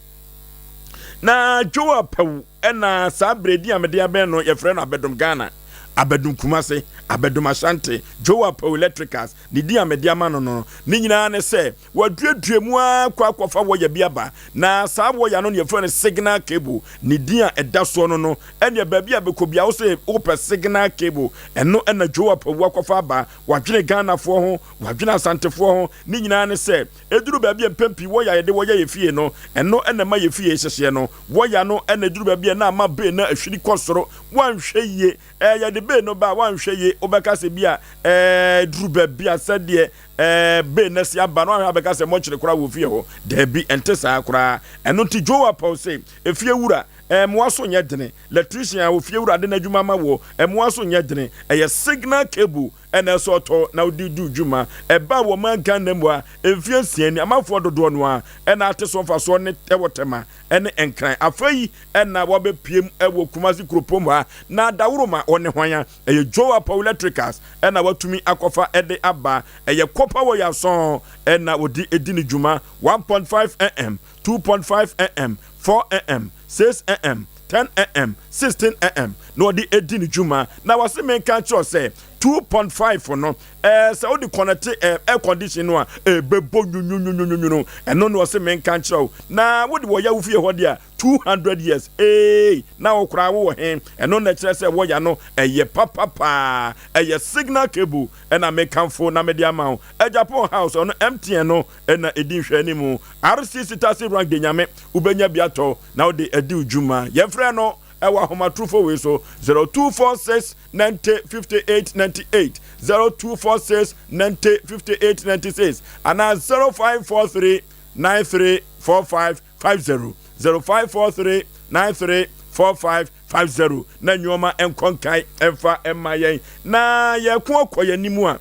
Na Joe Apawu Ɛna saa berɛ din a mede abɛn no yɛfrɛ no Abɛdom Ghana, Abɛdom Kumase, Abɛdom Ashanti, Joe Apawu Electricals, ne din a mede ama no no, ne nyinaa ne sɛ waduadua mu ara kɔ akɔfa wɔya bi aba, na saa wɔya no na yɛfrɛ no signal cable, ne din a ɛda soɔ no no, ɛneɛ baabi a bɛkɔ biara wo sɛ wopɛ signal cable, ɛno ɛna Joe Apawu akɔfa aba, wadwene Ghanafoɔ ho, wadwene Asantefoɔ ho, ne nyinaa ne sɛ Ɛduru baabi a mpɛn pii wɔya a yɛde wɔya yɛn fie no, ɛno na ɛma yɛn fie hyehyeɛ no. Wɔya no na ɛduru baabi a na ama bee no ahwiri kɔ soro. Woanhwɛ yie a, yɛde Bay no ba a, woanhwɛ yie wobɛka sɛ bi a ɛɛ duru baabi a sɛdeɛ ɛɛ Bay no asi aba no, woanhwɛ a bɛka sɛ mɔkyere koraa wɔ fie hɔ. Daabi, ɛnte saa koraa. Ɛno nti Joe Apaw se, efie wura, ɛɛ mmoa so nyɛ dene. Electrician a ofie wura de n'adwuma ama woɔ, mmoa so nyɛ dene. Ɛyɛ signal cable ɛna ɛsɛ ɔtɔ na wode di wo dwuma. Ɛbaa wɔ ɔman Ghana mu a, mfeɛ nsia ni, amanfoɔ dodoɔ no ara ɛna ate so mfasoɔ ne ɛwɔ Tema ɛne Nkran. Afei ɛna wabɛpiem ɛwɔ Kumasi kuropɔn mu ha. Na Dawuroma ɔne hwan a? Ɛyɛ Joe Apawu Electricals ɛna watumi akɔfa ɛde aba. Ɛyɛ copper wire sɔn ɛna wɔde ɛdi ne dwuma, 1.5 mm, 2.5 mm, 4 mm, 6 mm, 10 mm, 16 mm na ɔde edi ne dwuma. Na wɔse menka nkyerɛ wo sɛ 2.5 no ɛɛ sɛ wode kɔnɛte ɛɛ air condition no a ɛbɛbɔ nwunwunwunwunu. Ɛno na ɔse menka nkyerɛ wo. Na wode wɔ ya wo fie hɔ deɛ a 200 years eei na wo koraa wowɔ he? Ɛno na ɛkyerɛ sɛ wɔya no ɛyɛ papa paa. Ɛyɛ signal cable ɛna mekamfo na mede ama wo. Agyapong house ɔno MTN no ɛna ɛdi nhwɛanimu. RCC Taxi Rank de Nyame wobɛnya bi atɔ na wode adi wo dwuma. Yɛmfrɛ no ɛwɔ ahomatorofo wei so 0246 90 58 98, 0246 90 58 96 anaa 0543 93 45 50, 0543 93 45 50 na nneɛma nkɔ nkan mfa mma yɛn na yɛko akɔ yɛn anim a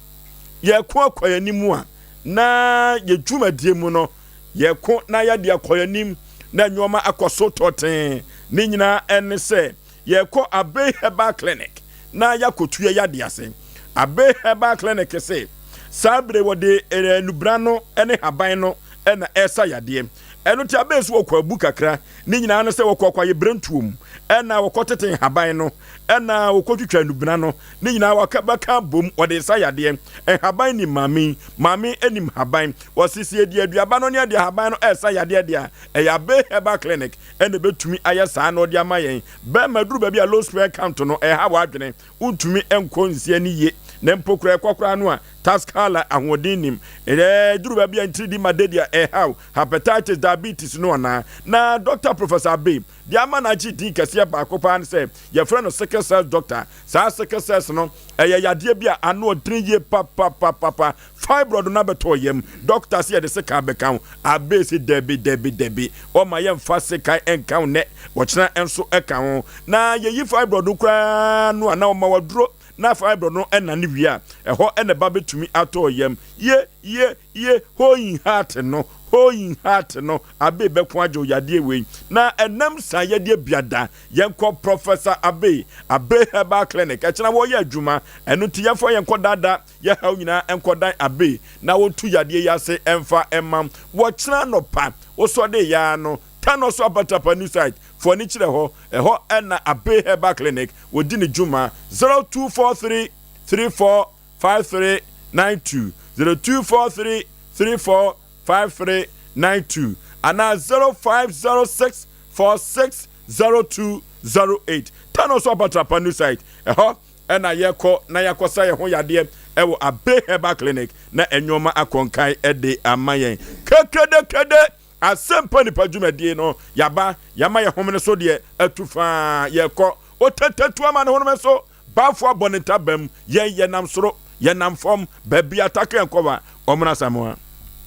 yɛko akɔ yɛn anim a na yɛ dwumadie mu no Yɛko na yɛde akɔ yɛn anim na nneɛma akɔ so tɔtee. Ne nyinaa ɛne sɛ yɛkɔ Abbey Herbal Clinic na yɛakɔtu yɛn yadeɛ ase. Abbey Herbal Clinic se saa bere wɔde nnubena no ne haban no na ɛresa yadeɛ. Ɛno nti Abbey nso wɔkɔ abu kakra. Ne nyinaa ne sɛ wɔkɔ kwaebirentuo mu ɛna wɔkɔtete nhaban no ɛna wɔkɔtwitwa nnubena no. Ne nyinaa wɔaka bɛka abom wɔde resa yadeɛ. Nhaban nim maame yi, maame nim haban. Wɔse sɛ yɛde aduaba no ne yɛde ahaban no resa yadeɛ deɛ a, ɛyɛ Abbey Herbal Clinic ɛna ɛbɛtumi ayɛ saa na ɔde ama yɛn. Bɛrima duru baabi a low sperm count no ɛha w'adwene, wontumi nkɔ nsia no yie, na mpo koraa ɛkɔ koraa no a Taskala ahoɔden nnim. Ɛduru baabi a ntiridi ma dede a ɛhaw, hepatitis, diabetes no anaa. Na Dɔkta Professor Abbey deɛ ama no agye din kɛseɛ baako paa ne sɛ yɛfrɛ no sickle cell doctor. Saa sickle cells no ɛyɛ yadeɛ bi a ano ɔdene yie papapapapa. Fibroid no abɛtɔ yam. Dɔkta se yɛde sekan bɛka wo. Abbey se dabi dabi dabi. Ɔma yɛmfa sekan nka wo nnɛ, ɔkyena nso ɛka ho. Na yɛyi fibroid no koraa no a na ɔma wo aduro na fibroid no nane wie a, ɛhɔ na ɛba bɛtumi atɔ yam. Ye, ye, ye, hoyin heart no, hoyin heart no, Abbey bɛko agye wo yadeɛ wei. Na ɛnam saa yadeɛ biada, yɛnkɔ Professor Abbey, Abbey Herbal Clinic, ɛkyena wɔyɛ adwuma, ɛno nti yɛmfa yɛn nkɔ daadaa yɛ haw nyinaa nkɔdan Abbey na wɔntu yadeɛ yi ase mfa mma wo. Wɔkyena anɔpa, wosɔde yɛ ara no, Tano so Apatrapa New Site, fo ani kyerɛ hɔ, ɛhɔ na Abbey Herbal Clinic wɔdi ne dwuma. 0243 34 5392, 0243 34 5392 anaa 0506 46 0208. Tano so Apatrapa New Site, ɛhɔ na yɛkɔ na yɛakɔsa yɛn ho yadeɛ ɛwɔ Abbey Herbal Clinic na nneɛma akɔnkan de ama yɛn. Kekedekede! Asɛmpa Nipa dwumadie no yaba yama yɛ homene so deɛ atu faa yɛkɔ otɛtɛtu ama ne honome so baafo abɔ ne ntabam yɛn yɛnam soro yɛnam fam baabi atake yɛn kɔba ɔmena Asamoah.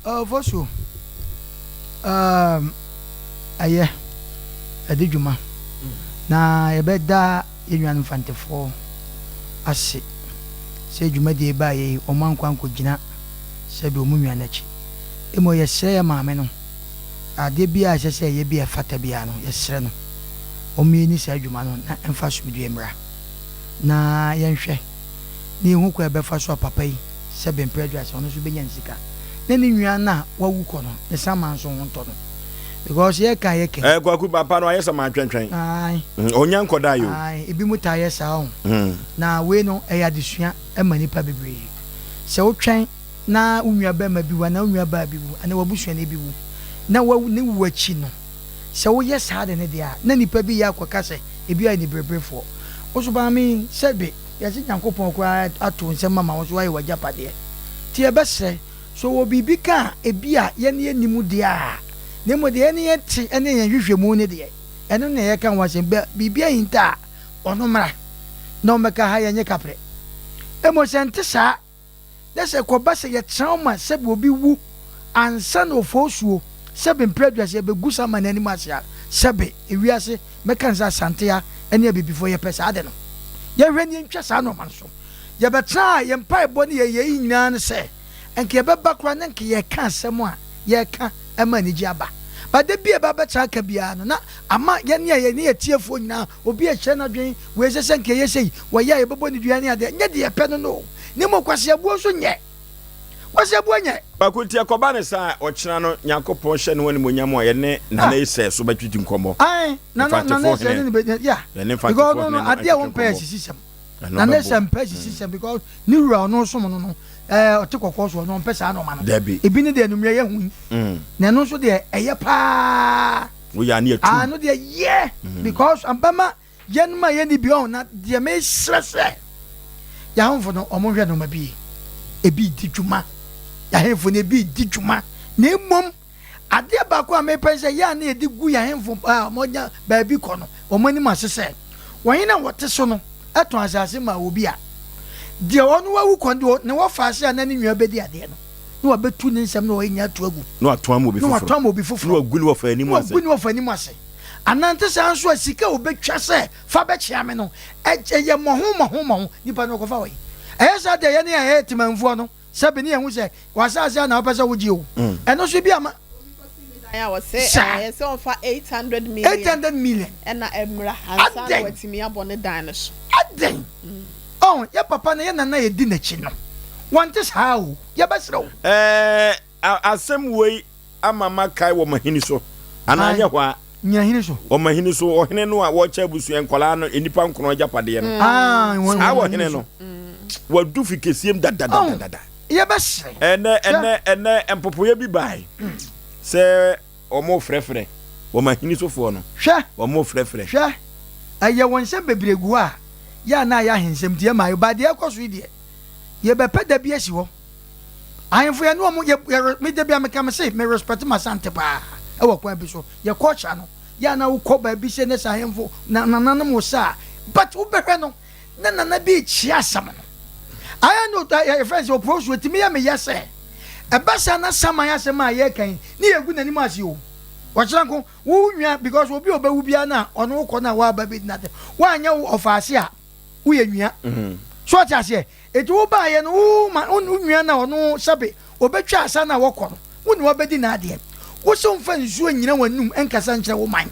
Ofosuo, um, ɛyɛ, ɛde dwuma, na yɛbɛda yɛn nuanom Mfantefoɔ ase sɛ dwumadie yi baeɛ yi wɔn ankɔ ankɔgyina sɛdeɛ wɔn nua no akyi. Mmom yɛsrɛ yɛn maame no, adeɛ biara a ɛsɛ sɛ ɛyɛ bi a ɛfata biara no, yɛsrɛ no ɔmmie saa adwuma no na ɛmfa asomdwoeɛ mmra. Na yɛnhwɛ na yɛhu kwan a ɛbɛfa so a papa yi sɛ Bemprɛ Aduasa ɔno nso bɛnya ne sika na ne nua no a wawu kɔ no ne saman nso ho ntɔ no because yɛka a yɛka yi. Eh, Kwaku, papa no ayɛ sɛ mantwɛntwɛn. Ae. Mm, ɔnya nkɔdaa yi o. Ae, ebinom taa yɛ saa o. Mm. Na wei no, ɛyɛ adesua ma nnipa bebree. Sɛ wotwɛn na wo nuabarima bi wu anaa wo nuabaa bi wu anaa w'abusuani bi wu, na wawu, ne wu akyi no, sɛ woyɛ saa ade no deɛ a, na nnipa bi yɛ akɔka sɛ ebi ayɛ anibereberefoɔ. Wo nso maame yi, sɛbe yɛse Nyankopɔn koraa ato wo nsam ama wo nso woayɛ w'agyapadeɛ. Nti yɛbɛsrɛ, sɛ ɔwɔ biribi ka a ebia yɛne yɛnni mu deɛ a, na mmom deɛ yɛne yɛte ne yɛn nhwehwɛmu no deɛ, ɛno na yɛka ho asɛm. Bɛ, biribi ahinta a, ɔno mmra. na wɔmmɛka ha yɛnyɛ kaprɛ. Mmom sɛ ɛnte saa na sɛ ɛkɔba sɛ yɛtena hɔ ma sɛbe obi wu ansa na ɔfɔɔsuo, sɛbe mprɛ aduasa yɛbɛgu saa man no anim ase a, sɛbe ewiase, mɛka no sɛ Asante ha ne Abibifoɔ yɛpɛ saa ade no. Yɛnhwɛ na yɛntwa saa nnoɔma no so. Yɛbɛtena a, yɛn mpaebɔ ne yɛn yei nyinaa ne sɛ, nka yɛbɛba koraa na nka yɛreka asɛm a yɛreka ma anigye aba. But da bi a yɛba abɛtena aka biara no, na ama yɛne a yɛne yɛn atiefoɔ nyinaa, obi rekyerɛ n'adwene, wei ɛsɛ sɛ nka ɛyɛ sei, wɔyɛ a yɛbɛbɔ no dua ne adeɛ. Nyɛ deɛ yɛpɛ no no o, na mmom kwaseabuo nso nyɛ. Kwaseabuo nyɛ. Kwaku, nti ɛkɔba no saa a, ɔkyena no Nyankopɔn hyɛ ne ho animuonyam a yɛne Nana Esɛ so bɛtwetwe nkɔmmɔ. Ae, Nana, Nana Esɛ ne ne bɛ, yeah. Yɛne Because Mfantefoɔ no, hene no, no adeɛ a atwetwe wɔmpɛ yɛ nkɔmmɔ. sisisɛm. Ɛno Nana bɛboa. Esɛ mpɛ sisisɛm because ne wura a ɔno som no no, ɛɛ, ɔte kɔkɔɔ so, ɔno ɔmpɛ saa nnoɔma no. Dabi. Ebi ne deɛ anwummerɛ yɛhu yi. Na ɛno nso deɛ ɛyɛ paa. Woyɛ a ne yɛtum. Ah, ɛno deɛ yɛ because ambɛma yɛnom a yɛnni bi ɔho na deɛ mesrɛ sɛ yɛahemfo no ɔmo nhwɛ nnoɔma bi yie. Ebi di dwuma. Yɛahemfo no ebi di dwuma. Na mmom adeɛ baako a mepɛ sɛ yɛ a na yɛde gu yɛahemfo a wɔanya baabi kɔ no wɔn anim ase sɛ wɔn a wɔte so no tɔn asase ma obi a deɛ ɔno wawu kɔ no deɛ ne wɔfa ase a na ne nua bɛdi adeɛ no na wabɛtu ne nsɛm na ɔnya atu agu. Na watɔn ama obi foforɔ. Na watɔn ama obi foforɔ. Na wagu ne wɔfa anim ase. Na wagu ne wɔfa anim ase. Anaa nte saa nso a sika a obɛtwa sɛ fa bɛkyea me no, ɛyɛ mmɔho mmɔho mmɔho. Nipa no ɔkɔfa wɔ he? Ɛyɛ saa deɛ yɛne a yɛyɛ temanfoɔ no, sɛbe ne yɛhu sɛ w'asaase a na wopɛ sɛ wogye o. Ɛno nso bi ama. Dan a wɔse Saa. ɛyɛ sɛ ɔmfa 800 million. 800 million. Ɛna ɛmmra ansa na Adɛn? watumi abɔ ne dan no so. Adɛn? Ɔho, yɛ papa no, yɛ nana a yɛdi n'akyi no, wɔnte saa o. Yɛbɛsrɛ wo. Ɛɛ, asɛm wei ama makae wɔ m'ahini so, anaa nyɛ hɔ a? Nyɛ ahini so. Wɔ m'ahini so, ɔhene no a wɔkyɛ abusua nkwadaa no nnipa nkono agyapadeɛ no. Saa ɔhene no, wadu fi kɛsiem dadadadada. Yɛbɛsrɛ. Ɛnɛ, ɛnɛ, ɛnɛ mpopoeɛ bi bae sɛ wɔrefrɛfrɛ wɔn ahini sofoɔ no. Hwɛ. Wɔrefrɛfrɛ. Hwɛ, ɛyɛ wɔn nsɛm bebree gu hɔ a, yɛ a na ayɛ ahensɛm nti ɛma ayɛ, but deɛ ɛrekɔ so yi deɛ, yɛbɛpɛ da bi asi hɔ. Ahemfo yɛne wɔn yɛ yɛ me da bi a meka me se me respect m'Asante paa ɛwɔ kwan bi so. Yɛ culture no, yɛ a na wokɔ baabi sɛ ne sɛ ahemfo na nananom wo sa a, but wobɛhwɛ no na nana bi rekyea asɛm no. Ayɛ no yɛfrɛ no sɛ ɔpro so ɛtumi yɛ me ya sɛ ɛba saa na saman asɛm a yɛreka yi ne yɛgu n'anim ase o. Ɔkyena nko wo nua because obi a ɔbɛwu biara no a ɔno wokɔ no a woaba bɛdi n'atɛm. Woanyɛ wo ɔfaase a woyɛ nua. So ɔte aseɛ? Enti wo baeɛ no wo ma wo nua no a ɔno sɛbe ɔbɛtwa asa no a wɔkɔ no wo ne wabɛdi n'adeɛ. Wo se womfa nsuo nnyina w'anum nkasa nkyerɛ wo man.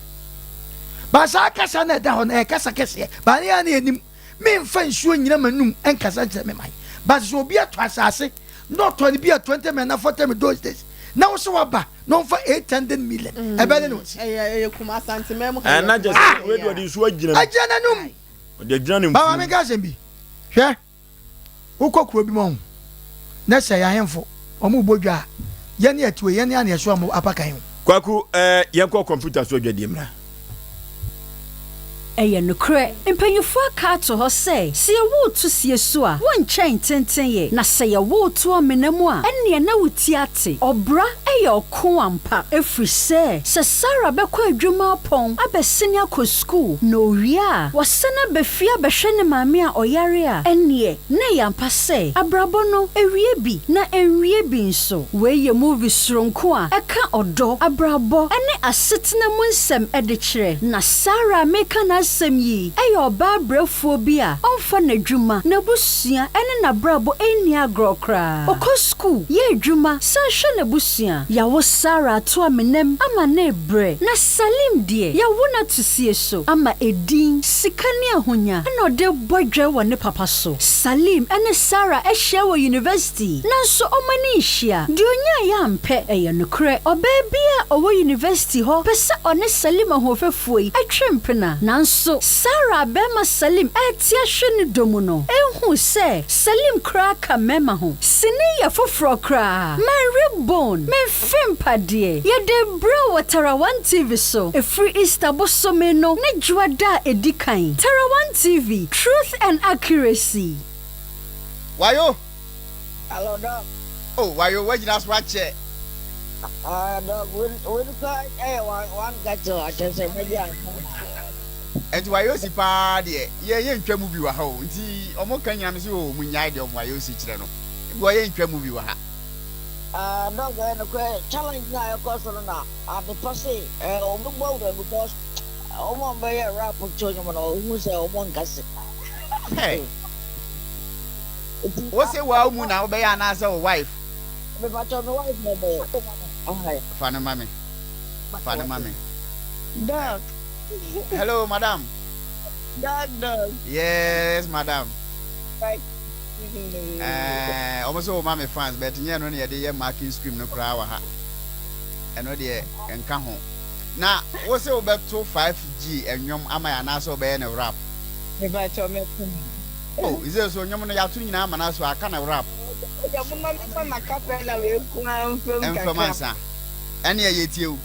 Ba saa kasa no a ɛda hɔ no ɛyɛ kasa kɛseɛ. Ba ne ara ne yɛnim. Memfa nsuo nnyina m'anum nkasa nkyerɛ me man. Ba sɛ obi atɔ asase na ɔtɔ no bi a 20 million anaa 40 million those days na wo se waba na ɔmfa 800 million ɛbɛyɛ dɛn na wasi? Ɛyɛ Kumasi Asanteman mu ha yɛ Ɛna kyerɛ sɛ wei de ɔde nsuo agyina mu. Agyina n'anum. Ɔde agyina ne Ba ma mfurum. menka asɛm bi. Hwɛ, wokɔ kuro bi mu ɔho, na sɛ yɛn ahemfo, wɔn rebɔ dwa a, yɛn ne atue, yɛn ne a na yɛsoa wɔn apakan o. Kwaku, eh, yɛnkɔ kɔmputa so adwadie mmra. Ɛyɛ nokorɛ, mpanyimfoɔ aka ato hɔ sɛ, sɛ yɛwo wo to sie so a, wonkyɛn ntentenyɛ, na sɛ yɛwo wo to amena mu a, ɛnneɛ na wo ti ate. Ɔbra yɛ ɔko ampa, ɛfiri sɛ, sɛ Sarah bɛkɔ adwuma apɔn abɛsene akɔ sukuu, na owie a, wasan aba fie abɛhwɛ ne maame a ɔyare a, ɛnneɛ na ɛyɛ ampa sɛ abrabɔ no, ɛwie bi na ɛnwie bi nso. Wei yɛ movie soronko a ɛka ɔdɔ, abrabɔ, ne asetena mu nsɛm de kyerɛ. Na Sarah a mereka n'asɛm yi yɛ ɔbaa brɛfoɔ bi a ɔmfa n'adwuma, n'abusua ne n'abrabɔ nni agorɔ koraa. Ɔkɔ sukuu, yɛ adwuma, san hwɛ n'abusua. Yɛawo Sarah ato amenam ama no rebrɛ, na Salim deɛ, yɛawo no ato sie so ama edin, sika ne ahonya na ɔde rebɔ dwɛ wɔ ne papa so. Salim ne Sarah ahyia wɔ yunivɛsiti, nanso wɔn ani nhyia. Deɛ ɔnyaeɛ ampɛ. Ɛyɛ nokorɛ, ɔbaa biara a ɔwɔ yunivɛsiti hɔ pɛ sɛ ɔne Salim ahoɔfɛfoɔ yi twe mpena. Nanso, Sarah a barima Salim rete ahwe ne dɔ mu no nhuu sɛ Salim koraa ka mmarima ho. Sini yɛ foforɔ koraa. Manwe bone, memfe mpadeɛ. Yɛde rebrɛ wo wɔ Tarawan TV so ɛfiri Easter bosome no ne Dwoada a ɛdi kan. Tarawan TV, truth and accuracy. Wayo. Hello, Doc. Oh, wayo, wagyina so akyɛ. Ah, Doc, wei wei kura ɛyɛ one one cattle akyɛ sɛ mɛgye ansa. Nti wayosi paa deɛ yɛ yɛ ntwa movie wɔ ha o nti ɔmo ka nyina me se oo mo nyae deɛ ɔmo wayosi kyerɛ no ebi yɛ ntwa movie wɔ ha. Ah dog ɛyɛ nokorɛ challenge no a ɛkɔ so no na adepa se eh ɔmo bɔ wura because ɔmo a ɔmo bɛyɛ rap to nnwom no ɔhu sɛ ɔmo nkase. Hey. Wo se waa mu na wobɛyɛ anaasɛ wo wife? Mepakyɛw me wife na ɛbɛyɛ. Fa no ma me. Fa no ma me. Doc. Hello, madam. Doc, doc. Yes, madam. Right. Eh, ɔmo sɛ wɔma me fans, but nyɛ no na yɛde yɛ marking scheme no koraa wɔ ha. Ɛno deɛ nka ho. Na wo sɛ wobɛto 5G ɛnwom ama yɛ anaasɛ wobɛyɛ no rap? Mepakyɛw mɛto no. Oh, sɛ so nnwom no yɛato nyinaa ama no so aka no rap. Ɛgya mo ma me fa ma kapela wei nko ara mfam kakra. Mfam ansa. Ɛne ɛyɛ tie o.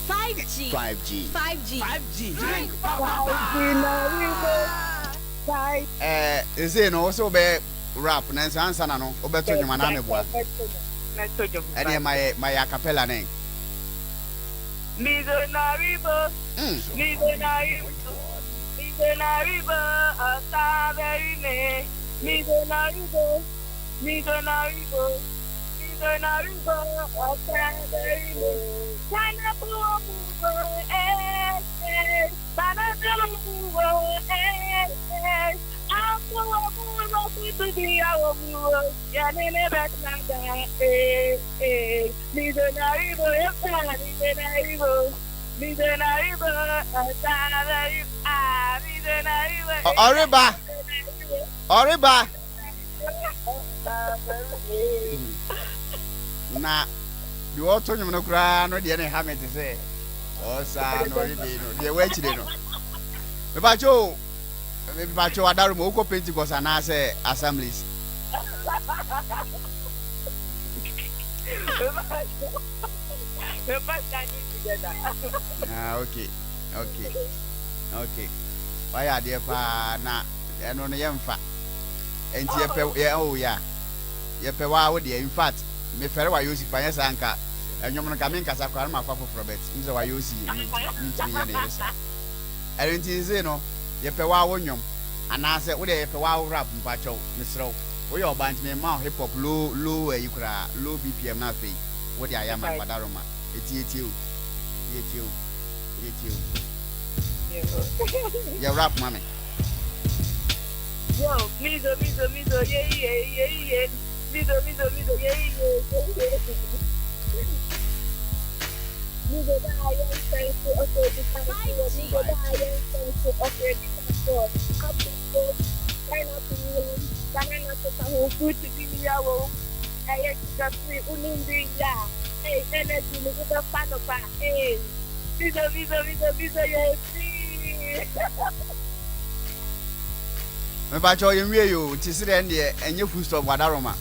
5G. 5G. 5G. 5G. Drink 5G na we mo. 5. Ɛɛ, ɛsei no wo sɛ wobɛyɛ rap nanso ansa na no wobɛto nnwom anaa meboa? Mɛto dwom. Ɛneɛ ma yɛ ma yɛ acapella ne. Mizo na ribo. Mizo na ribo. Mizo na ribo. Ọ̀sá bẹ́rí mi. Mizo na ribo. Mizo na ribo. Mizo na ribo. Ọ̀sá bẹ́rí mi. Pineapple omuwo eh eh. Banana omuwo eh eh. Apple omuwo kutu di omuwo. Yanene betnada eh eh. Mizo na ribo. Mizo na ribo. Mizo na ribo. Ọ̀sá bẹ́rí ah. Mizo na ribo. Ɔreba. Ɔreba. Na deɛ ɔto nnwom no koraa no deɛ ne ha me te sɛ ɔsaa na ɔrebe no deɛ wɔakyire no. Mepakyɛ o, mepakyɛ o adaro mu wokɔ Pentecost anaasɛ Assemblies? Ah, okay, okay, okay. Wayɛ adeɛ paa na ɛno no yɛmfa. Nti yɛpɛ yɛ oh yeah. Yɛpɛ waa wo deɛ in fact mefɛre wayɛ osi pa nyɛ saa nka ɛnwom no nka menkasa koraa no mafa foforɔ but n sɛ wayɛ osi mentumi nyɛ ne yere saa. Ɛno nti nse no yɛpɛ waa wo nnwom anaasɛ wo deɛ yɛpɛ waa wo rap mpakyɛw mesrɛ wo woyɛ ɔbaa nti memma wo hip hop low low ayi koraa low BPM na afei wo de ayɛ ama no wadaroma eti yɛtie o yɛtie o yɛtie o yɛ rap ma me. Yo, mizo, mizo, mizo, ye, ye, ye, ye. Mizo, mizo, mizo, ye, ye, ye, ye. Mizo da ye sensu, okay, di kansu. Mizo da ye sensu, okay, di kansu. Apple, pineapple, banana, soka ho, fruit bi ya wo. Ɛyɛ sugar free, unim bi ya. Hey, energy ni ube fa no pa. Hey, mizo, mizo, mizo, mizo, ye free. Mepakyɛw yɛn wie yoo nti serɛ ndeɛ ɛnyɛ full stop wadaroma.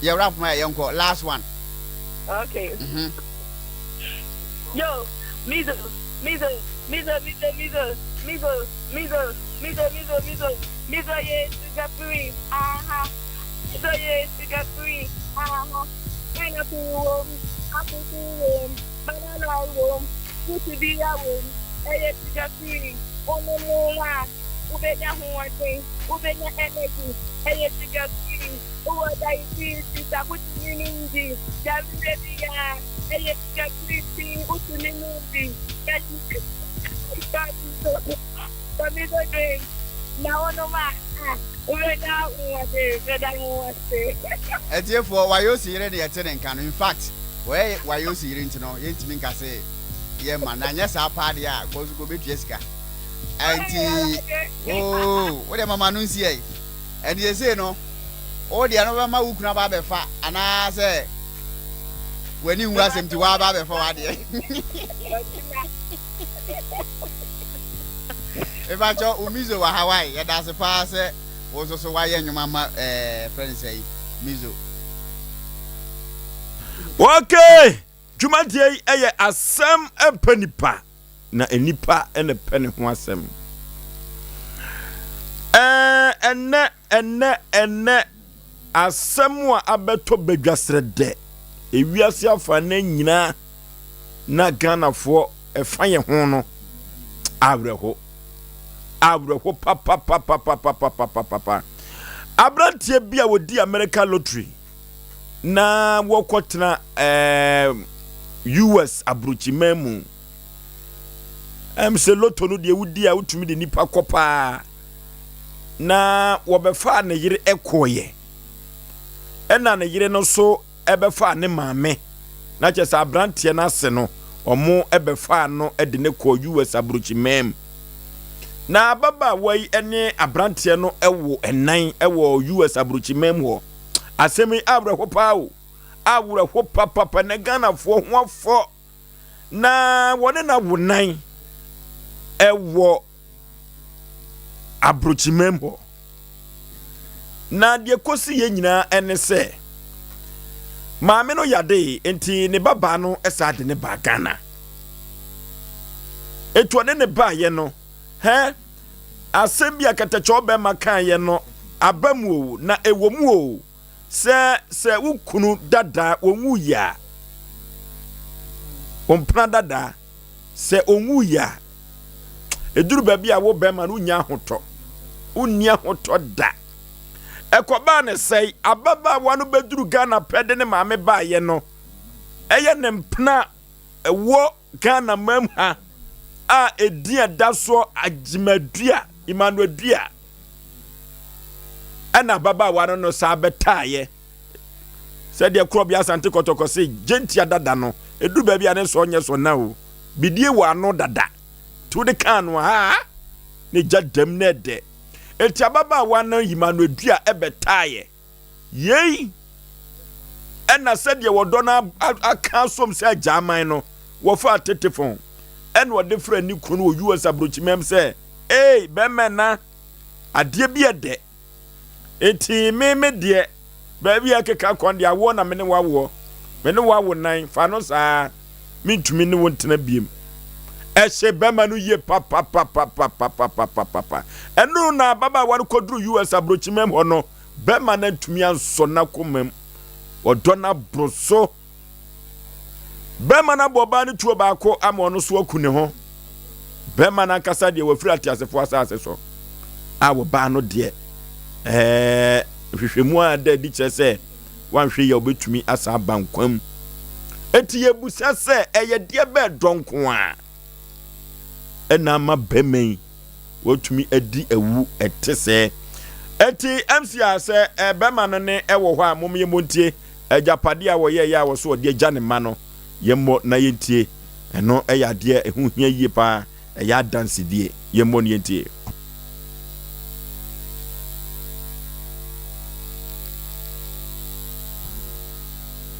Yɛ rap ma yɛ yɛnkɔ last one. Okay. Mm -hmm. Yo, mizo, mizo, mizo, mizo, mizo, mizo, mizo, mizo, mizo, mizo, mizo, ye sugar free, aha. Mizo ye sugar free, aha. Pineapple wom, apple wom, banana wom, fruit bi wom, ɛyɛ sugar free. Onomo a, wobɛnya hoɔden, wobɛnya energy, ɛyɛ sugar free. Wowɔ diabetes a wotumi nom bi, yareɛ bi a ɛyɛ sugar free ti wotumi nom bi. Mizo drink na wonom a, wobɛnya ahoɔden, meda mo ase. Atiefoɔ, Wayosi yere ne yɛte ne nka no. In fact, wɔyɛ Wayosi yere nti no, yɛntumi nka se yɛmma no. Anyɛ saa paa deɛ a, kɔ so kɔ bɛtua sika. Ɛnti, oo, wo deɛ mama no nsi ɛ. Ɛnti seesei no, wo deɛ no bɛma wo kunu aba abɛfa anaasɛ w'ani nwu asɛm nti woaba abɛfa w'adeɛ. Mepakyɛ wo Mizo wɔ Hawaii, yɛda ase paa sɛ wo nso so woayɛ nnwom ama ɛɛ frɛ no sɛ Mizo. Okay, dwumadie yi yɛ asɛm mpɛ nipa na nipa na pɛ ne ho asɛm. Ɛɛ ɛnɛ ɛnɛ ɛnɛ. Asɛm a abɛtɔ badwa serɛ dɛ, ewiase afanan nyinaa na Ghanafoɔ ɛfa yɛn ho no, awerɛho. Awerɛho papapapapapapapapa. Aberanteɛ bi a wɔdi America lottery na wɔkɔtena ɛɛ US aburokyiman mu. Ɛm sɛ lotto no deɛ wodi a wotumi de nipa kɔ paa. Na wɔbɛfaa ne yere kɔeɛ. Ɛna ne yere no nso bɛfaa ne maame. Na kyerɛ sɛ aberanteɛ no ase no, wɔn bɛfaa no de no kɔɔ US aburokyiman mu. Na ababaawa yi ne aberanteɛ no wo ɛnan wɔ US aburokyiman mu hɔ. Asɛm yi awerɛho paa o. Awerɛho papapa na Ghanafoɔ ho afɔ. Na wɔne no awo nan wɔ aburokyiman mu hɔ. Na deɛ kɔsi yɛ nyinaa ne sɛ maame no yadee nti ne babaa no saa de ne baa Ghana. Etu ɔde ne baayɛ no hɛ asɛm bi a kɛtɛkyɛw bɛrima kaeɛ no aba mu o na ɛwɔ mu o sɛ sɛ wo kunu dada wɔnwuiɛ a wo mpena dada Sɛ ɔnwuiɛ a, ɛduru baabi a wo bɛrima no wonnya ahotɔ. Wonni ahotɔ da. Ɛkɔbaa ne sɛe, ababaawa no bɛduru Ghana pɛ de ne maame baeɛ no, ɛyɛ ne mpena a ɛwɔ Ghana mam ha a ɛdin a ɛda soɔ Agyemadua, Emmanuel Dua, ɛna ababaawa no no saa bɛtaeɛ. Sɛdeɛ Korɔbea Asante Kɔtɔkɔ se gyentia dada no, ɛduru baabi a ne sɔ nyɛ sɔ na o, bidie wɔ ano dada, nti wode ka ano a, haa, ne gya dam na ɛdɛ. Enti ababaawa no yima no adua ɛbɛtaeɛ. Yei ɛna sɛdeɛ wɔdɔ no aka asom sɛ agyaaman no, wɔfaa tetefon ɛna ɔde frɛ ne kunu wɔ US aburokyimam sɛ, Ei, bɛmɛ na adeɛ bi ɛdɛ. Enti me me deɛ, baabi a ɛkeka kɔ deɛ awoɔ na me ne wo awoɔ. Me ne wo awo nan, fa no saa. Mentumi ne wo ntena biem. Ɛhyɛ bɛrima no yie papapapapapapapapa. Ɛno na ababaawa no kɔduru US aburokyimam hɔ no, bɛrima no antumi ansɔ n'akomam. Ɔdɔ no aboro so. Bɛrima no abɔ ɔbaa no tuo baako ama ɔno so aku ne ho. Bɛrima no ankasa deɛ wafiri ateasefoɔ asase so a wɔbaa no deɛ ɛɛ nhwehwɛmu a ɛda adi kyerɛ sɛ wanhwɛ yɛ ɔbɛtumi asan aba nkwa mu. Eti yɛbusa sɛ ɛyɛ deɛ bɛɛ dɔ nko a ɛna ama bɛrima yi watumi adi awu ɛte sɛ. Eti MC a sɛ bɛrima no ne ɛwɔ hɔ a mom yɛ montie. Agyapadeɛ a wɔyɛeɛ a wɔso wɔde agya ne mma no, yɛmmɔ na yɛntie. Ɛno yɛ adeɛ a ɛho hia yie pa ara, ɛyɛ adansedie. Yɛmmɔ na yɛntie.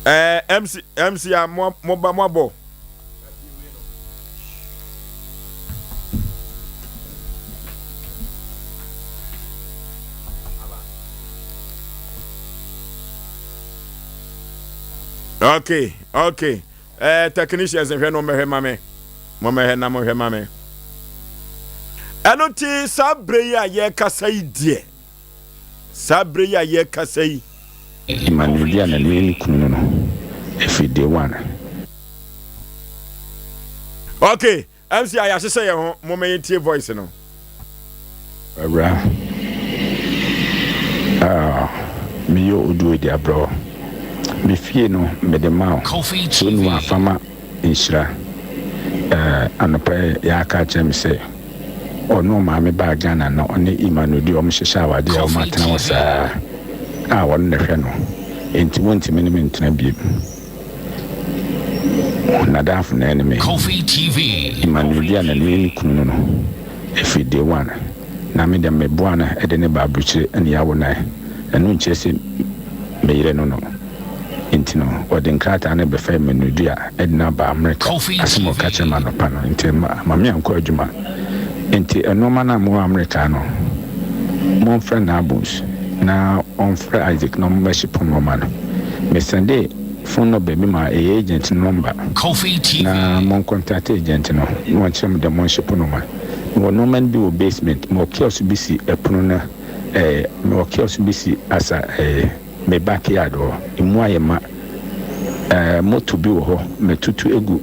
Ɛɛ MC, MC a mo, mo ba, mo abɔ. Okay, okay. Eh, technicians hwɛ no mɛhwɛ ma me. Mo mɛhwɛ na mo hwɛ ma me. Ɛno nti saa bere yi a yɛrekasa yi deɛ, saa bere yi a yɛrekasa yi. Emmanuel Dua na ne ne kunu no no ɛfiri day one. Okay, MC a yɛahyehyɛ yɛn ho, momma yɛntie voice no. Awura ah me yɛ oduo de abrɛ wo Me fie no mede ma wo Sɛ wonni a fa ma nhyira eh Anɔpa yi yɛaka akyerɛ me sɛ Ɔne ɔmaame baa Ghana na ɔne Emmanuel de wɔn hyehyɛ awadeɛ a wɔn atena hɔ saa a ɔno na ɛhwɛ no Enti wontumi ne me ntena biom N'adamfo na ɛne me. Emmanuel Dua na ne ne kunu no no ɛfiri day one na me deɛ me boa no de no ba abrokyire ɛna yɛawo nan ɛno nkyerɛ sɛ me yere no no nti no ɔde nkrataa no bɛfa Emmanuel Dua de no aba America asɛm a ɔka kyerɛ me anɔpa no nti ma me ankɔ adwuma nti nnoɔma no a mowɔ America no momfrɛ Nabus na ɔmfrɛ Isaac na ɔmmɛhyepo nnoɔma no me sɛnde Phone number bi ma ɛyɛ agent no number na mon contact agent no na wɔnkyerɛ mo dɛ monhye pono ma. Mewɔ nnoɔma no bi wɔ basement, mewɔ kiosk bi si ɛpono no ɛɛ mewɔ kiosk bi si asa ɛɛ. me backyard hɔ. Emu ayɛ ma. Ɛɛ, moto bi wɔ hɔ, matutu agu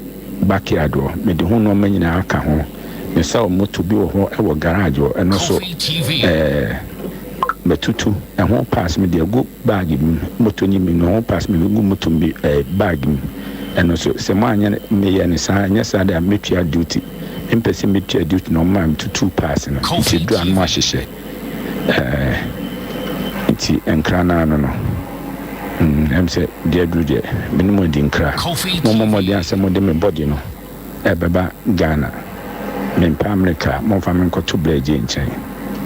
backyard hɔ. Mede ho nneɛma nyinaa aka ho. Mesaw moto bi wɔ hɔ wɔ garage hɔ, ɛno nso, ɛɛ, matutu ɛho parts mede agu bag mu. Moto no mi no, ɛho parts mede agu moto bi, ɛɛ, bag mu. Ɛno nso, sɛ moanyɛ no, meyɛ no saa, ɛnyɛ saa de a, mɛtua duty. Mempɛ sɛ mɛtua duty na wɔmaa metutuu parts no. Nti ɛduru a na moahyehyɛ. Ɛɛ, nti nkra no ara no no. Mm, ɛm sɛ deɛ aduru deɛ, me ne mo adi nkra. Mommɔ mmɔden ara sɛ mode me body no ɛbɛba Ghana. Mempɛ Amerika, momfa me nkɔto Blair Jay nkyɛn.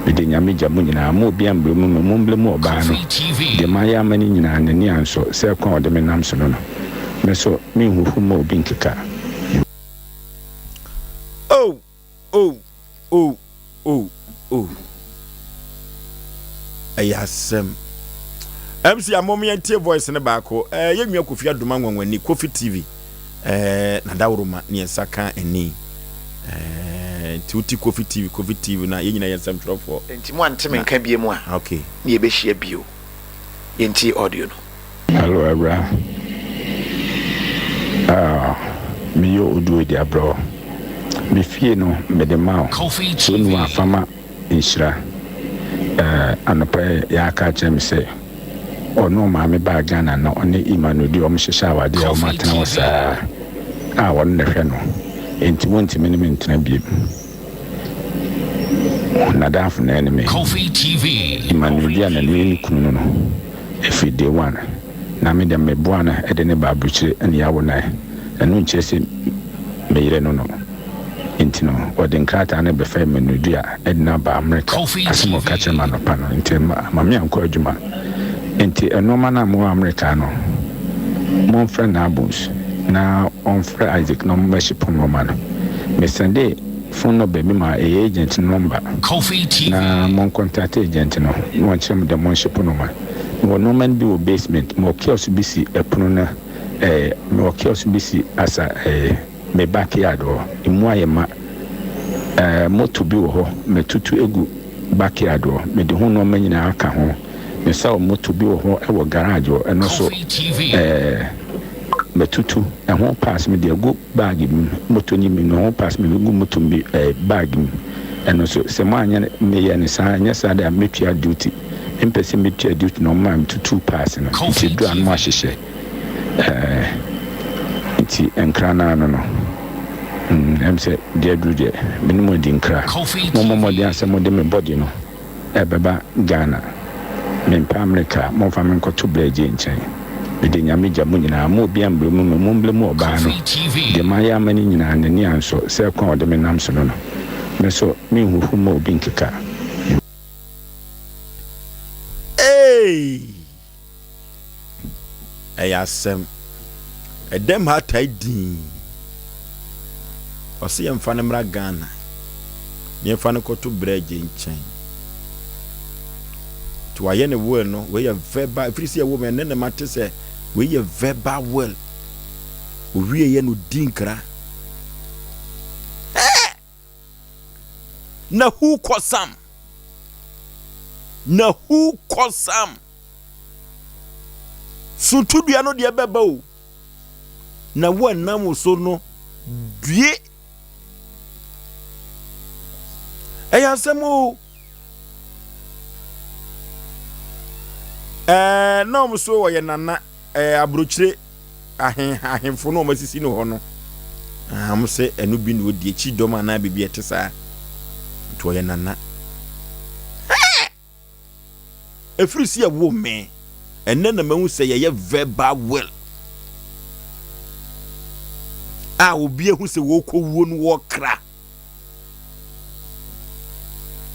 Mede Nyame gya mo nyinaa, mo obiara mbrɛ mu me, mombrɛ mu ɔbaa no. Deɛ mayɛ ama no nyinaa, n'ani ansɔ, sɛ ɛkwan a ɔde me nam so no no. Me nso, menhuhu mma obi nkeka. Oh! Oh oh oh oh ɛyɛ asɛm. MC amom yɛn tie voice ne baako. Eh yɛn nua Kofi Adoma nwanwani Kofi TV. Eh na dawuroma ne yɛn nsa ka ani. Eh nti wote Kofi TV Kofi TV na yɛn nyinaa yɛ nsɛmtwerɛfoɔ. Nti mo ante me nka biom a okay. Ne yɛbɛhyia bio. Yɛntie audio no. Hello Awura, ah me yɛ oduo di abrɛ wo, me fie no me de ma wo, so nu afa ma nhyira eh, anɔpa yi yɛ aka akyerɛ me sɛ ɔne ɔmaame baa Ghana na ɔne Emmanuel di ɔmo hyehyɛ awadeɛ a ɔmo atena hɔ saa a ɔno na ɛhwɛ no, enti wontumi ne me ntena biem. N'adamfo no ne me. Emmanuel bi a na ne ne kunu no no ɛfiri day one. Na me deɛ meboa no de no ba aburokyire na yɛawo no ɛno nkyerɛ sɛ me yere no no. Nti no ɔde nkrataa no bɛfa Emmanuel dua de no aba Amerika. Asɛm a ɔka kyerɛ me anɔpa no nti ama me ankɔ adwuma. Nti nnoɔma no a mowɔ Amerika no momfrɛ Nabons na ɔmfrɛ Isaac na ɔmmɛhyepo nnoɔma no. Me sɛndee phone number bi ma ɛyɛ agent no number na mon contact agent no na ɔnkyerɛ mo dɛ monhyepo nnoɔma. Mewɔ nnoɔma no bi wɔ basement, mewɔ kiosk bi si ɛpono no ɛɛ mewɔ kiosk bi si asa ɛɛ me back yard hɔ, emu ayɛ ma. Ɛɛ motor bi wɔ hɔ matutu agu back yard hɔ, mede ho nnoɔma nyinaa aka ho. Mesaw motor bi wɔ hɔ wɔ garage hɔ, ɛno nso ɛɛ matutu ɛho parts mede agu bag mu, motor no mu no ɛho parts mede agu motor bi ɛɛ bag mu, ɛno nso sɛ moanyɛ no meyɛ no saa ɛnyɛ saa de a mɛtua duty, mempɛ sɛ mɛtua duty na wɔmaa metutuu parts no nti ɛduru a na moahyehyɛ ɛɛ nti nkra no ara no no mm ɛm sɛ deɛ aduru deɛ me ne mo adi nkra, mommɔ mmɔden ara sɛ mode me body no. Ɛbɛba Ghana. Mempɛ Amerika, momfa me nkɔto Blair Jay nkyɛn. Mede Nyame gya mo nyinaa, mo obia mbrɛ mu me, mombrɛ mu ɔbaa no. Deɛ mayɛ ama no nyinaa, n'ani ansɔ, sɛ ɛkwan a ɔde me nam so no no. Me so, menhuhu mma obi nkeka. Eeii! Ɛyɛ asɛm. Ɛdɛm ha tae dinn. Ɔse yɛmfa no mmra Ghana na yɛmfa no nkɔto Brɛgye nkyɛn. Nti wayɛ ne will no, wei yɛ verbal, ɛfiri sɛ yɛwɔ mu ɛnɛ na mate sɛ wei yɛ verbal will. Owieɛ no di nkra. Ɛɛ! Na who kɔsam? Na who kɔsam? Suntudua no deɛ bɛba o, na wo a nam wo so no due. Ɛyɛ asɛm o. Ɛɛ na wɔn so wɔyɛ nana ɛɛ aburokyire ahen ahemfo no wɔn asisi no hɔ no. Wɔn sɛ ɛno bi na ɔdi akyi dɔm anaa biribi ɛte saa. Nti ɔyɛ nana. Ɛfiri sɛ yɛwoo me, ɛnnɛ na mahu sɛ yɛyɛ verbal will a obi ahu sɛ wɔrekɔwuo no wɔkra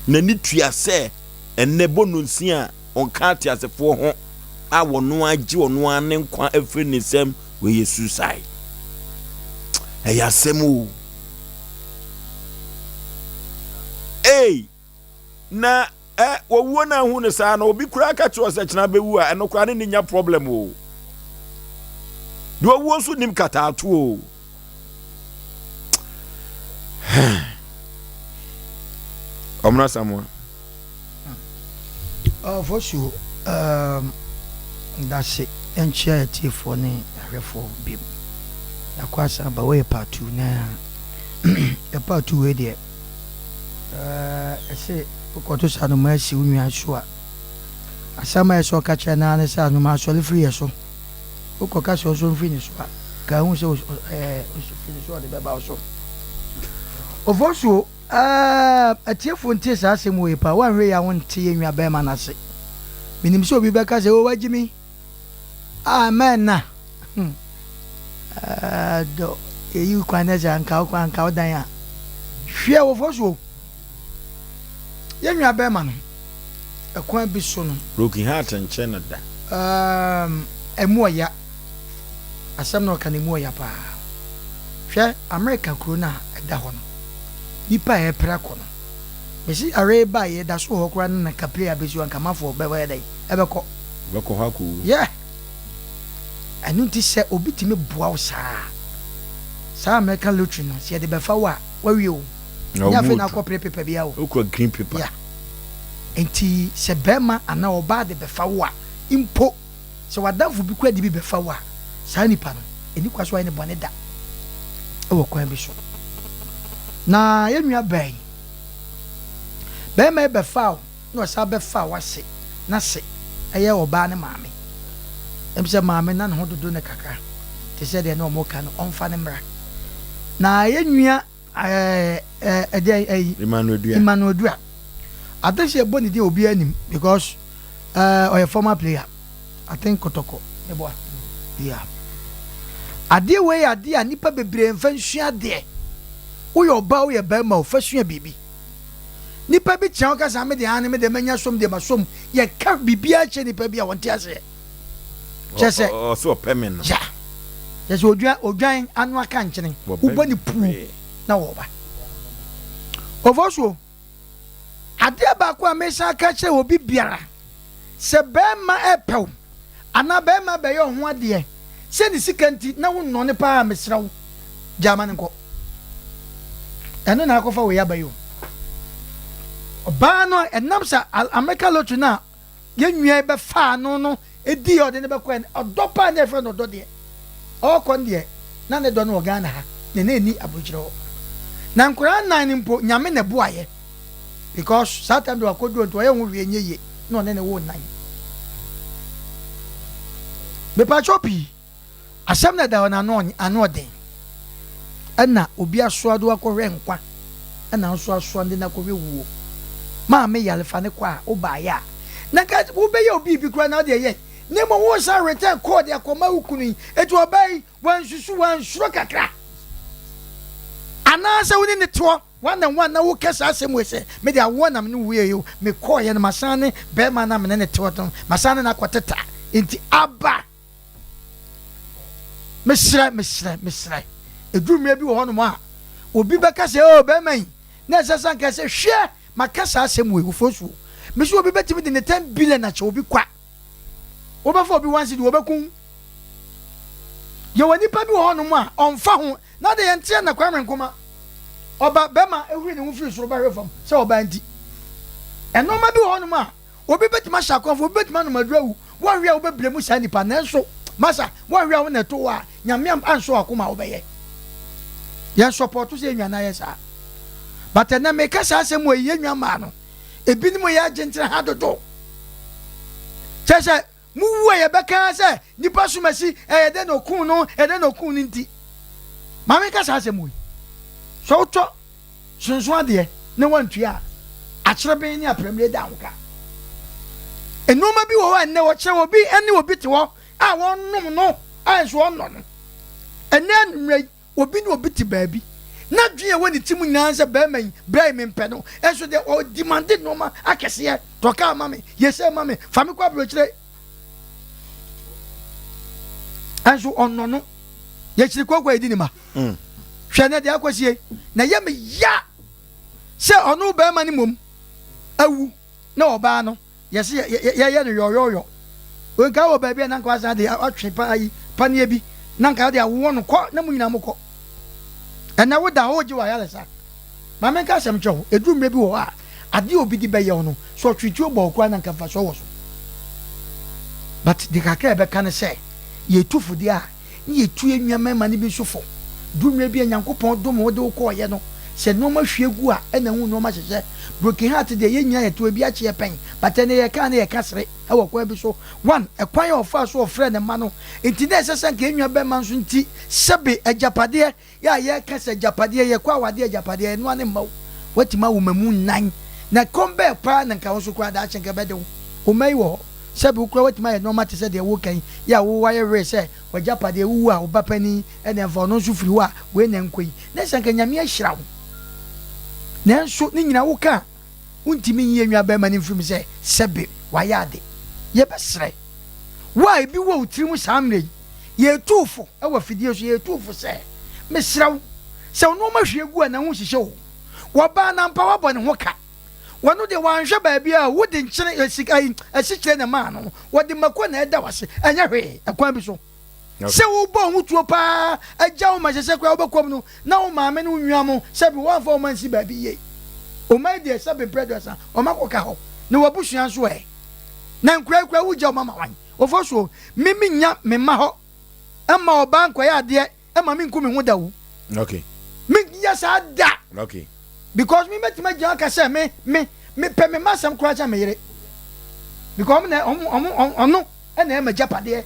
n'ani tua sɛ ɛnnɛ bɔ nonsi a ɔnka ateasefoɔ ho a wɔno agye ɔno ara ne nkwa afiri ne nsam wei yɛ suicide ɛyɛ asɛm o ei Na ɛ wɔwuo no ahu no saa no obi koraa ka kyerɛ sɛ kyena bɛwu a ɛno koraa ne ne nya problem o. Deɛ ɔwuo nso nim kataato o. Ɔmena Samoa. Ɔfɔsuo um, Ndase nkyia atiefoɔ ne ahwɛfoɔ biom. Yɛakɔ asan aba wei yɛ part 2 na yɛ part 2 wei deɛ ɛse wokɔto sɛ anomaa si wo nua so a asɛm a ɛsɛ ɔka kyerɛ naa ne sɛ anomaa sɔre firi yɛ so wokɔka sɛ ɔsɔ mfiri ne so a ka hu sɛ ɔfiri ne so ɔde bɛba wo so. Ofosuo Aah atiefo ntie saa asɛm wei paa, woanhwɛ yie a wonte yɛn nua bɛɛma no ase. Menim sɛ obi bɛka sɛ oh wagye mi, ah mma ɛnna, hmm ah dɔ yɛyi kwan na sɛ anka wo kwan anka wo dan a, hwɛ wɔfɔ so o. Yɛn nua bɛɛma no, ɛkwan bi so no. Broken heart nkyɛ no da. Um, ɛmu ɔya. Asɛm na ɔka no ɛmu ɔya paa. Hwɛ Amerika kuro no a ɛda hɔ no, nnipa a ɛrepere akɔ no, mese yare yi baeɛ yɛda so wɔ hɔ koraa no na nka plane abɛsi hɔ a nka amanfoɔ bɛyɛ dɛn? Ɛbɛkɔ. Bɛkɔ hɔ akɔwu. Yeah. Ɛno nti sɛ obi tumi boa wo saa a, saa American lottery no, sɛ yɛde bɛfa wo a, wawie o. Na Ɛnyɛ wo afei mu na odu. akɔ pere paper biara o. Wokura green paper. Yeah. Nti sɛ bɛrima anaa ɔbaa de bɛfa wo a, mpo Sɛ w'adamfo bi koraa de bi bɛfa wo a, saa nipa no, ɛnni kwan sɛ wayɛ no bɔne da wɔ kwan bi so. Na yɛn nua baa yi, barima yi bɛfaa wo na ɔsan bɛfaa w'ase, n'ase ɛyɛ ɔbaa no maame. Ɛm sɛ maame na ne ho dodo no kakra, te sɛ deɛ na wɔka no, ɔmfa no mmra. Na yɛn nua ɛɛ ɛdeɛ ɛyi Emmanuel Dua. Emmanuel Dua. I think sɛ yɛbɔ ne din a obiara nim because ɛɛ ɔyɛ former player. I think Kotoko meboa. Yeah. Adeɛ wei yɛ adeɛ a nnipa bebree mfa nsua adeɛ. Woyɛ ɔbaa woyɛ barima o fa sua biribi. Nipa bi kyerɛ wo ka sɛ ah me deɛ aane me deɛ manya som deɛ masom. Yɛka biribiara kyerɛ nipa bi a ɔnte aseɛ. Kyerɛ sɛ. Ɔsɛ ɔpɛ me no. Yeah. Kyerɛ sɛ odwan odwan ano aka nkyene. Wobɔ ne puu na wɔba. Ofosuo, adeɛ baako a mesan aka kyerɛ obi biara, sɛ bɛrima ɛpɛ wo anaa bɛrima bɛyɛ wo ho adeɛ sɛ ne sika nti na wonnɔ no paa a, mesrɛ wo, gyaa ma no nkɔ. Ɛno na akɔfa wei aba yi o. Ɔbaa no ɛnam sɛ America lottery no a yɛn nua yi bɛfaa no no dii a ɔde no bɛkɔɛ no, ɔdɔ paa na yɛfrɛ no ɔdɔ deɛ. Ɔɔkɔ no deɛ, na ne dɔ no wɔ Ghana ha, na na ɛnni aburokyire hɔ. Na nkwadaa nnan no mpo, Nyame na ɛboaeɛ because saa time deɛ wakɔduro nti ɔyɛ ho hwee nyɛ yie na ɔne ne woo nnan. Mepakyɛw pii. Asɛm no a ɛda hɔ no ano ano ɔden. Ɛna obi asoa de wo akɔhwɛ nkwa, ɛna wo nso asoa de no akɔhwɛ wuo. Maame yare fa no kɔ a, wobaeɛ a, na nka wobɛyɛ obi biribi koraa na wode ɛyɛ. Na mmom woresan return kɔɔ de akɔma wo kunu yi. Enti ɔbaa yi, wansusu, wansuro kakra. Anaasɛ wo ne no te hɔ one on one na woka saa asɛm wei sɛ, me de awoɔ na me ne wo yɛeɛ o, mekɔeɛ no masan ne barima no a me ne no te hɔ no, masan ne no akɔteta. Enti aba. Mesrɛ, mesrɛ, mesrɛ. Ɛduru mmerɛ bi wɔ hɔnom a, obi bɛka sɛ, oh, bɛrima yi, na ɛsɛ sɛ anka sɛ, hwɛ, maka saa asɛm wei, wofoɔ suo. Me sɛ obi bɛtumi de ne 10 billion akyɛ obi kwa. Wobɛfa obi one cedi, wɔbɛku wo. Yɛwɔ nipa bi wɔ hɔnom a, ɔmfa ho, na de yɛnteɛ na Kwame Nkrumah, ɔba bɛma ehuri ne ho firi soro bɛhwe fam sɛ ɔbaa nti. Ɛnnoɔma bi wɔ hɔnom a, Obi bɛtumi ahyɛ akɔmfo, obi bɛtumi anom aduru awu. Woanhwɛ a wobɛbrɛ mu saa nipa no. Nanso, masa, woanhwɛ a wo na ɛto wo a, Nyame ansɔ w'akoma a wobɛyɛ. Yɛn sɔpɔto sɛ yɛn nua no ayɛ saa. But ɛnɛ meka saa asɛm wɔ yi, yɛn nua mmaa no, ebinom yɛ agyentere ha dodo. Kyerɛ sɛ, Mo wu a yɛbɛka ara sɛ nipa somasi ɛyɛ dɛn na okuu no ɛyɛ dɛn na okuu no nti. Ma menka saa asɛm wei. Sɛ wotɔ sonson adeɛ na wantua a, akyereben ne aprɛmire da ho ka. Nnoɔma bi wɔ hɔ a nnɛ wɔkyerɛ obi ne obi te hɔ a wɔnom no a nso ɔnnɔ no. Ɛnnɛ anwummerɛ yi, Obi ne obi te baabi, n'adwene a ɛwɔ ne tirim nyinaa ne sɛ barima yi, bra yi mempɛ no, nso deɛ ɔdimande nnoɔma akɛseɛ, tɔ kaa ma me, yɛ sei ma me, fa me kɔ aburokyire. Nso ɔnnɔ no. Yɛkyiri kooko a yɛdi ne ma. Mm. Hwɛ nɛ deɛ akɔsie, na ɛyɛ me ya sɛ ɔno barima no mmom awu na ɔbaa no Yɛse yɛyɛ no yɔyɔyɔ. Nka wɔ baabi a na nka wasan de atwe paa yi paneɛ bi na nka de awowɔ no kɔ na mo nyinaa mo kɔ. Ɛnɛ wo da hɔ wogye w'ayaresa. Ma menka asɛm nkyerɛ wo, ɛduru mmerɛ bi wɔ hɔ a adeɛ a obi de bɛyɛ wo no sɛ ɔtwe tuo bɔ wo koraa na nka mfasoɔ wɔ so. But deɛ kakra a yɛbɛka ne sɛ, yɛtu fo deɛ a, ne yɛtu yɛn nua mmarima no bi nso fo. Duru mmerɛ bi a Nyankopɔn dom wo de wo kɔɔeɛ no, sɛ nnoɔma hwie gu a, ɛna hu nnoɔma hyehyɛ. Broken heart deɛ yɛn nyinaa yɛte hɔ, ebi akye yɛ pɛn, but ɛnɛ yɛka a na yɛka sere wɔ kwan bi so. One, ɛkwan a ɔfaa so ɔfrɛɛ ne mma no nti na ɛsɛ sɛ anka yɛn nua bɛrima nso nti, sɛbe agyapadeɛ Yɛ a yɛka sɛ agyapadeɛ, yɛkɔ awadeɛ agyapadeɛ, ɛno ara ne mma wo. Woatumi awo mmamu nnan, na ɛkɔm bɛɛ paa na nka wo nso koraa daakye nka ɛbɛde wo. Wo mma yi wɔ hɔ, sɛbe wo koraa woatumi ayɛ nnoɔma te sɛ deɛ woreka yi, yɛ a wo woayɛ were sɛ w'agyapadeɛ, wowu a wo ba panin na ɛmfa, ɔno nso firi hɔ a wei na ɛnkɔ yi, na sɛ nka Nyame ahyira wo. Nanso ne nyinaa woka a, wontumi nyi yɛn nuabarima no mfiri mu sɛ sɛbe wayɛ ade. Yɛbɛsrɛ wo a ebi wɔ wo tirim saa mmerɛ yi, yɛretu wo fo wɔ afidie so, yɛretu wo fo sɛ, mesrɛ wo, sɛ wo nnoɔma hwie gu a na ho nhyehyɛ wo. Wɔbaa no ampa woabɔ ne ho ka. Wɔno deɛ wanhwɛ baabiara o, wode nkyene, sika, asikyire na ɛmaa no, wɔde mako na ɛda wo ase, ɛnyɛ hwee, ɛkwan bi so. Sɛ wobɔ wo ho tuo paa agya wo ma ɛsɛ sɛ koraa wobɛkɔ mu no na wo maame ne wo nua mo sɛbe woamfa wo mma ansi baabi yie. Wo mma yi deɛ sɛbe mprɛ aduasa wɔn akɔka hɔ na w'abusua nso ɛ? Na nkoraa yi koraa wogya wɔn ama wan? Ofosuo, me mennya me mma hɔ mma ɔbaa nkɔyɛ adeɛ mma menku me ho da o. Okay. Menyɛ saa da. Okay. Because me mɛtumi agyina aka sɛ me me mepɛ me mma asɛm koraa kyɛn me yere. Because ɔmo na ɔmo ɔmo ɔno na ɛyɛ m'agyapadeɛ.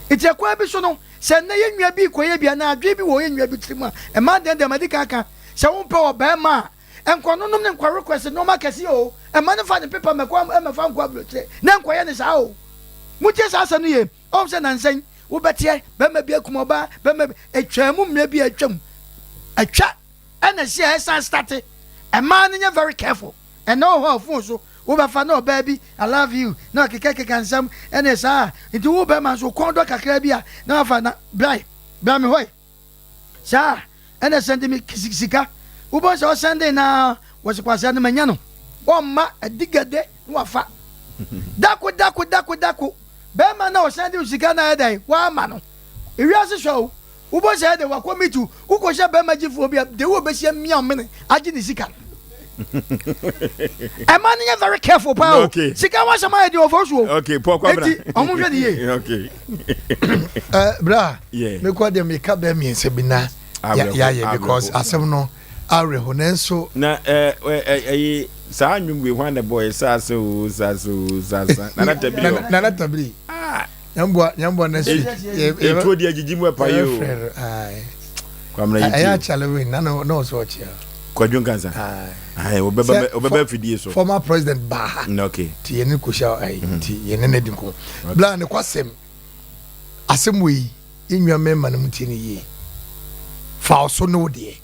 Nti ɛkwan bi so no, sɛ nnɛ yɛn nua bi rekɔyɛ bi anaa adwene bi wɔ yɛn nua bi tirim a, mmaa deɛ deɛ madi kan aka, sɛ wompɛ ɔbarima a, nkɔnonom ne nkɔ request nneɛma akɛseɛ o, mma no mfa ne pepa mmɛkɔ mmɛfa nkɔ aburokyire na nkɔyɛ no saa o. Montie saa asɛm no yie. Ɔhu sɛ nansa yi, wobɛteɛ, barima bi akum ɔbaa, barima bi, ɛtwaa mu mmerɛ bi a atwam, atwa ɛna ɛsi a ɛsan starte. Mmaa no nyɛ very careful. Ɛnɛ wɔ hɔ a phone so wobɛfa na ɔbaa bi I love you na ɔkeka keka nsɛm ɛne saa nti wo bɛrima nso kɔn dɔ kakra bi a na wafa na bra bra me hɔ yi saa ɛna sɛnde me sika wobɔ sɛ ɔsɛnde na wɔsi kwasea no manya no ɔmma adigade na wafa dako dako dako dako bɛrima na ɔsɛnde sika na ɛdɛn wama no ewiase sɔ o Wobɔ sɛ de wakɔ meet wo wokɔ hyɛ bɛrima gyifoɔ bi a de wo bɛsi amia mene agye ne sika no ɛma no nyɛ very careful paa o sika ho asɛm ayɛ deɛ ɔfɔ so o okay paul kwabena eti ɔmo hwɛ ne yie okay eh, bra mekɔ deɛ meka bɛɛ mmiɛnsa bi na yɛayɛ because asɛm no awerɛho nanso na ɛyi saa nnwom wei hwan na ɛbɔɔ yɛ saase o saase o saasa nana tabiri o nana tabiri ah Nyamboa nyamboa next week. Etuo di agyigyi mu ɛpa yi o. Kwamina yi ti. Ɛyɛ akyale win na na ɔsɛ ɔkyea. Kwadwo Nkansa. Ayi ɔbɛba ɔbɛba afidie so. Former president baa ha. Okay. Ti yɛn ne kohyia ayi ti yɛn ne ne di nkɔmɔ. Bla ne kwasɛm asɛm wɔ yi yɛn nua mmarima no mu tie ne yie. Fa ɔso ne wo deɛ.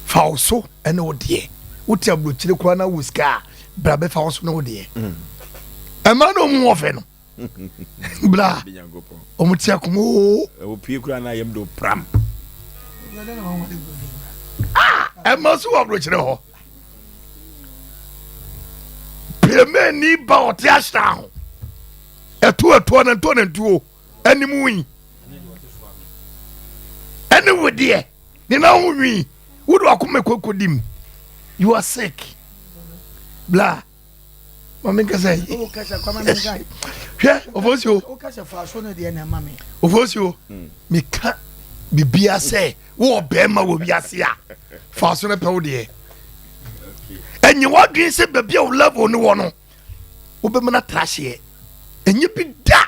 Fa ɔso ne wo deɛ. Wote aburokyire koraa na wo sika a bra bɛfa wo so ne wo deɛ ɛma na ɔmu wɔfɛ no bra ɔmu te akoma oo opie kura na yam do pram ah ɛma so wɔ aburokyerɛ hɔ piremani ba ɔte ahyra ho ɛto ɛtoɔ na ntoɔ na ntuo anim yi ɛne wo deɛ ne na ho nwi wode wakoma kɔkɔdi mu you are sick bla ma menkasa yi hwɛ ɔfɔsio ɔfɔsio meka bibia sɛ wowɔ bɛrima wɔ wiase a fa so no pɛ wo deɛ ɛnyɛ w'adwene sɛ baabi a wo level no wɔ no wobɛma no atra hyeɛ ɛnyɛ bi da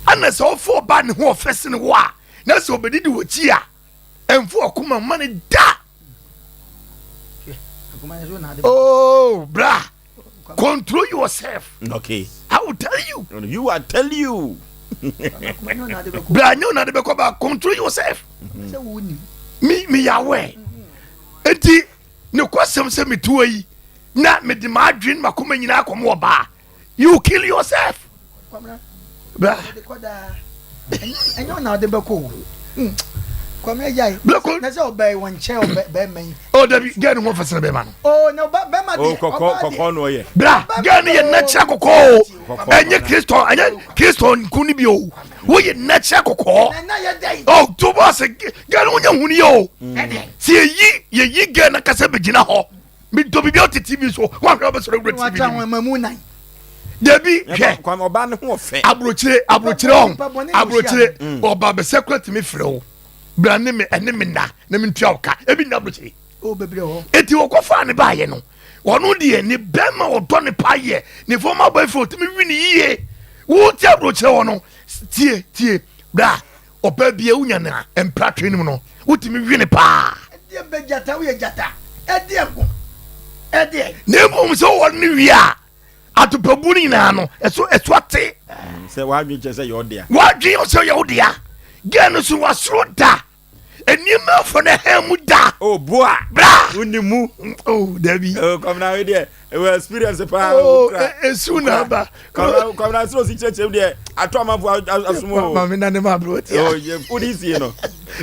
ɛna sɛ ɔfo ɔba ne ho ɔfɛ sene wo a na sɛ ɔbɛdidi w'akyi a ɛmfo ɔkoma mma ne da oh bra control yourself okay i will tell you you will tell you bra nyɛ ɔnade bɛkɔ ba control yourself me me yawɛ enti ne kɔsɛm sɛ metuo yi na mede m'adwene makoma nyinaa kɔm wɔ baa you kill yourself bra ɛnyɛ ɔna ɔde bɛkɔ o hmm. kwame agya yi na sɛ ɔbɛn wɔn nkyɛn ɔbɛ bɛrima yi. o dabi gɛɛ ni ho fɛsɛrɛ bɛrima no. o na ɔba bɛrima deɛ ɔba deɛ kɔkɔɔ na ɔyɛ. bra gɛɛ ni yɛ nɛkyɛ kɔkɔɔ o ɛnyɛ kristo ɛnyɛ kristo nkun ni bi o woyɛ nɛkyɛ kɔkɔɔ ɔ tó bɔ ase gɛɛ ni ho nyɛ hun yɛ o si yɛ yi yɛ yi gɛɛ na kasa bɛ gyina hɔ. Medɔ biribi a wote TV so, woahwɛ wobɛsɔre wura TV no mu. Dabi hwɛ. Ɔbaa ne ho ɔfɛ. Aburokyire aburokyire ɔn aburokyire mm. ɔba bɛsɛ kura tumi frɛ wo bra ne me ɛne me nna na me ntua wo ka ebi nna aburokyire. Oh, bebree hɔ. Eti wɔkɔ faa ne baayɛ no ɔno deɛ ne bɛrima ɔdɔ ne pa yɛ ne former boyfriend otumi wi ne yie wote aburokyire hɔ no tie tie bra ɔbaa bi a wonya no a mpratwe no mu no wotumi wi ne paa. Ɛdeɛ bɛ gyata woyɛ gyata ɛdeɛ nko ɛdeɛ. Na mmom sɛ wɔwɔ no wie a atopabu no nyinaa no ɛso ɛso ate. Mm, sɛ wadwen kyerɛ sɛ yɛ ɔdea. Wadwen sɛ yɛ ɔdea gɛɛ no so wasoro da. Nneɛma afɔ na hɛn mu da. O oh, boa. Bra. Wonni mu. Oh, dabi. Oh, kɔmina wei deɛ, ɛwɔ experience paa. Oh, esu na aba. Kɔmina kɔmina sɛ osi kyerɛkyerɛ mu deɛ, ato amanfo asom o. Maame na ne ma abiri ɔti. Oh, yɛ wodi sie no.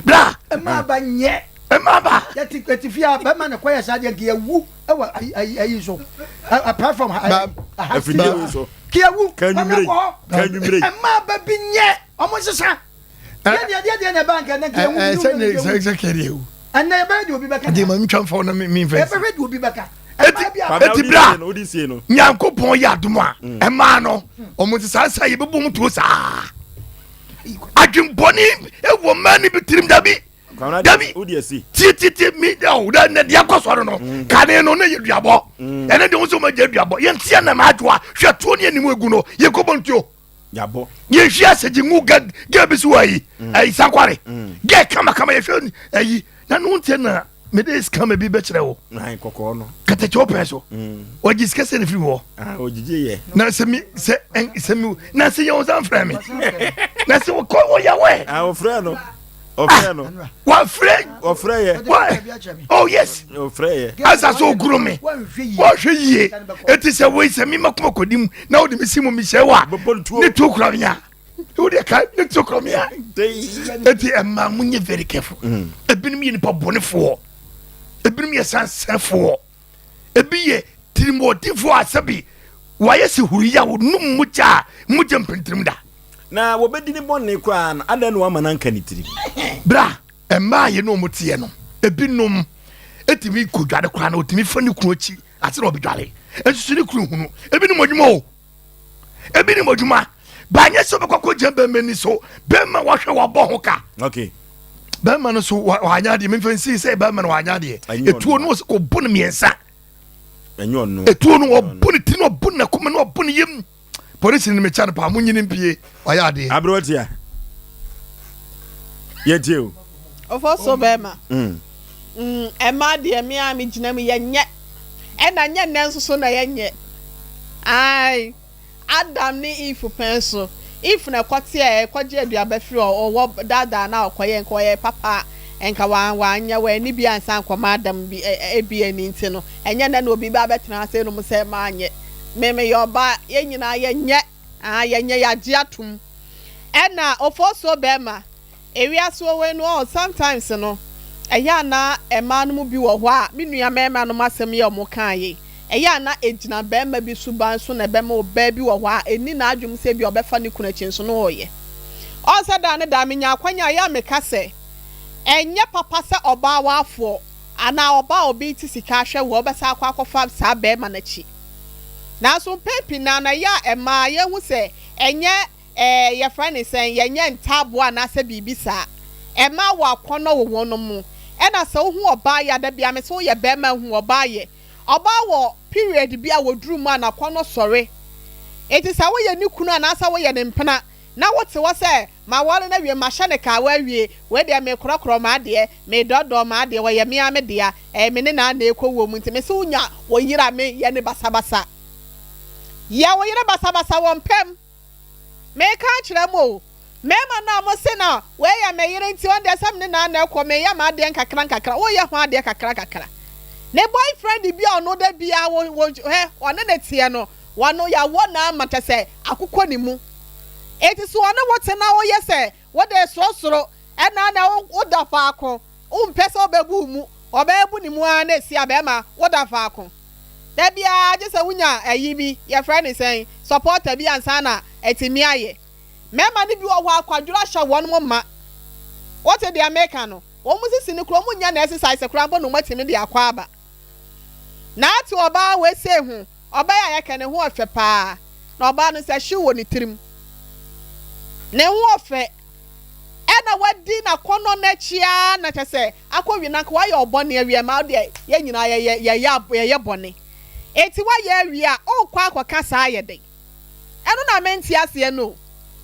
Bra. Ɛma aba nyɛ. Ɛma aba. Yɛte yɛte fie a bɛrima na kɔyɛ saa deɛ nka yɛwu ɛwɔ ayi ayi ayi so. Apart from ha ha Afidie wei so. Kiyɛwu. Kanyumire. Kanyumire. Ɛma aba bi nyɛ. Ɔmo nsesa. Eti bra nyankopɔn yɛ adom a ɛmaa no ɔmo nti saa nsa yɛbɛbɔ mu tuo saa adwembɔne ɛwɔ mmaa no bi tirim dabi dabi tietietie mi ɔwɔ dɛ ne deɛ kɔ sɔrɔ no mm. kane no ne yɛ duabɔ mm. ɛne deɛ wɔn nso wɔn agya duabɔ yɛn tiɛ na maa adwoa hwɛ tuo ne anim egu no yɛ kɔ bɔ ntuo. Yabɔ. Yɛhwie asɛgye ngu gɛ gɛ bi so wɔ ayi mm. ayi sankware mm. gɛ kamakama yɛhwɛ ayi na no ntiɛ na mede sika ma bi bɛkyerɛ wo kɔkɔɔ no kɛtɛkyɛ wopɛn so mm. ɔgye sika sɛ ne firi hɔ ah, ɔgyegye yɛ na sɛ mi sɛ sɛ mi na sɛ yɛ wo san frɛ me na sɛ wɔkɔ wɔyɛ wɛ ah, ɔfrɛ no ɔfrɛ no wafrɛ ɔfrɛ yɛ oh yes ɔfrɛ yɛ asa so okuro mi wɔhwɛ yie eti sɛ wei sɛ mi ma kuma kɔ di mu na wode me si mu mehyɛ wo a ne tuo kura me a wode ka ne tuo kura me a eti ɛma mo nyɛ very careful mm. ebinom yɛ nipa bɔnefoɔ ebinom yɛ sansɛfoɔ ebi yɛ tirimɔdenfoɔ a sɛbi wɔayɛ sɛ huri a wɔnum mogya a mogya mpintirim da na wɔbɛdi ne bɔne koraa no adɛn na wɔama no anka ne tirim bra mmaa yɛ ne wɔn teɛ no ebinom etumi kɔdware koraa na otumi fa ne kunu akyi ase na ɔbɛdware nso so ne kunu hunu ebi nim adwuma o ebi nim adwuma baanyɛ sɛ ɔbɛkɔ akɔgyina bɛrima ni so bɛrima wahwɛ wabɔ ho ka okay bɛrima no so wanya adeɛ memfa nsi sɛ bɛrima no wanya adeɛ etuo no ɔsɛ kɔbɔ no mmiɛnsa etuo no ɔbɔ ne tiri no ɔbɔ ne nakoma no ɔbɔ ne yam polisi no mekyɛ no paa mo nyini mpie wayɛ adeɛ. Aberewa tia yɛtie o. Ɔfɔ so bɛrima. Mm. Mm, ɛma deɛ me a megyina mu yɛnyɛ ɛna nyɛ nnɛ nso so na yɛnyɛ. Ae, Adam ne Eve pɛn so. Eve na ɛkɔteɛ ɛkɔgye aduaba firi ɔwɔ daadaa na ɔkɔyɛ nka ɔyɛ papa a nka wanyɛ w'ani bi ansa nkɔma Adam bi ebi ani nti no ɛnyɛ nnɛ na obi ba abɛtena ase nom sɛ manyɛ. Me meyɛ ɔbaa, yɛn nyinaa yɛnyɛ, aah yɛnyɛ, yɛagye atom. Ɛna Ofosuo bɛɛma, ewiase wɔ wei no ɔɔ sometimes no, ɛyɛ a na mmaa no mu bi wɔ hɔ a, me nua mmarima nom asɛm yi a wɔn kaa yi, ɛyɛ a na ɛgyina bɛɛma bi suban so na ɛbɛma ɔbaa bi wɔ hɔ a ɛnni n'adwene mu sɛ ebia ɔbɛfa ne kunu akyi nso na ɔɔyɛ. Ɔɔ sɛ daa ne daa menya akwanya a ɛyɛ a meka sɛ, ɛnyɛ papa sɛ ɔbaa waafoɔ anaa ɔbaa a obi rete sika ahwɛ wo a wobɛsan akɔ akɔfa saa barima no akyi. Nanso mpɛn pii no ara no, ɛyɛ a ɛma yɛhu sɛ ɛnyɛ ɛɛ yɛfrɛ no sɛn, yɛnyɛ ntaaboɔ anaasɛ biribi saa. Ɛma wɔ akɔnnɔ wɔ wɔn mu. Ɛna sɛ wohu ɔbaa yɛ a, da biara mese woyɛ barima hu ɔbaa yɛ. Ɔbaa wɔ period bi a wɔduru mu a n'akɔnnɔ sɔre. Enti sɛ woyɛ ne kunu anaasɛ woyɛ ne mpena na wote hɔ sɛ Maware no awie, mahyɛ no kawa awie, wei deɛ mekorɔkorɔ m'adeɛ, medɔɔdɔɔ m'adeɛ, ɔyɛ me ara me dea, ɛyɛ me ne no ara na ɛrekɔ wuo mu nti mese wo nya wo yere a me yɛ no basabasa. Yɛ wo yere basabasa wɔ mpam. Meka akyerɛ mo o, mmarima no a mo se na wei yɛ me yere nti ɔno deɛ sɛ me ne no ara na ɛkɔ, meyɛ m'adeɛ nkakra nkakra, woyɛ ho adeɛ kakra kakra. Ne boyfriend bi a ɔno da biara wo wo hɛ ɔne no teɛ no, wɔno yɛawɔ no ama kyɛ sɛ akokɔ ne mu. Enti sɛ ɔne wo te na woyɛ sɛ wode resorosoro ɛna na woda faako, wompɛ sɛ ɔbɛbu wo mu, ɔbɛbu ne mu ara na ɛsi a, bɛrima, woda faako. Da biara gye sɛ wonya ayi bi, yɛfrɛ no sɛn, supporter bi ansa na atumi ayɛ. Mmarima no bi wɔ hɔ a, kwadworo ahyɛ wɔn ma. Wote deɛ meka no? Wɔn sisi no koraa, wɔnnya no exercise koraa mpo na wɔatumi de akɔ aba. Na ate ɔbaa wei sei ho, ɔbaa yi a yɛka ne ho ɔfɛ paa, na ɔbaa no sɛ hyew wɔ ne tirim. Ne ho ɔfɛ, ɛna wadi n'akɔnnɔ no akyi ara na kyɛ sɛ akɔwie na anka wayɛ ɔbɔne awie ma deɛ yɛn nyinaa yɛyɛ yɛyɛ yɛyɛ bɔne. Enti wayɛ awie a, worekɔ akɔka saa yɛ dɛn? Ɛno na mente aseɛ no o.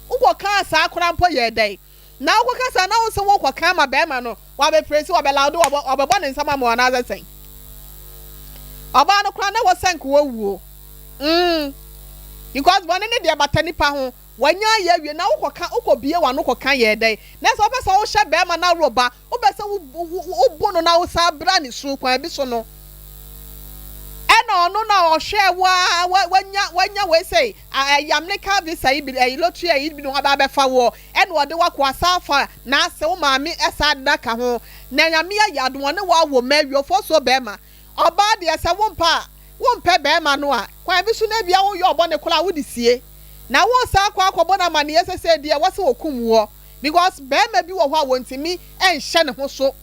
Wokɔkaa saa koraa mpo yɛɛ dɛn? Na wokɔka saa na wo se wokɔka ama bɛrima no wabɛpresi wabɛlaude wabɔ wabɛbɔ ne nsam ama wo anaasɛ sɛn? Ɔbaa no koraa na ɛwɔ sɛ nka wawu o. Mm. Because bɔne ne deɛ bata nipa ho. Wanya ayɛ awie na wokɔka wokɔbie w'ano kɔka yɛɛ dɛn? Na sɛ wopɛ sɛ wohyɛ bɛrima no aworɔba, wopɛ sɛ wo wo wobo no na wosan bra ne su kwan bi so no, ɛna ɔno na ɔhwɛɛ wo ara wanya wanya wei sɛ ɛyɛ America visa yi bi ɛyi lottery ɛyi bi na waba abɛfa woɔ ɛna ɔde wo akɔ asan afa n'ase wo maame ɛsan de no aka ho na Nyame ayɛ adom ɔne wo awo mma awie ɔfɔsuo bɛɛma ɔbaa deɛ sɛ wompɛ a wompɛ bɛɛma no a kwan bi so no ebia woyɛ ɔbɔne koraa wode sie na wosan akɔ akɔbɔ no amaneɛ sɛsɛ deɛ wɔse wɔkum woɔ because bɛɛma bi wɔ hɔ a wɔntumi nhyɛ ne ho so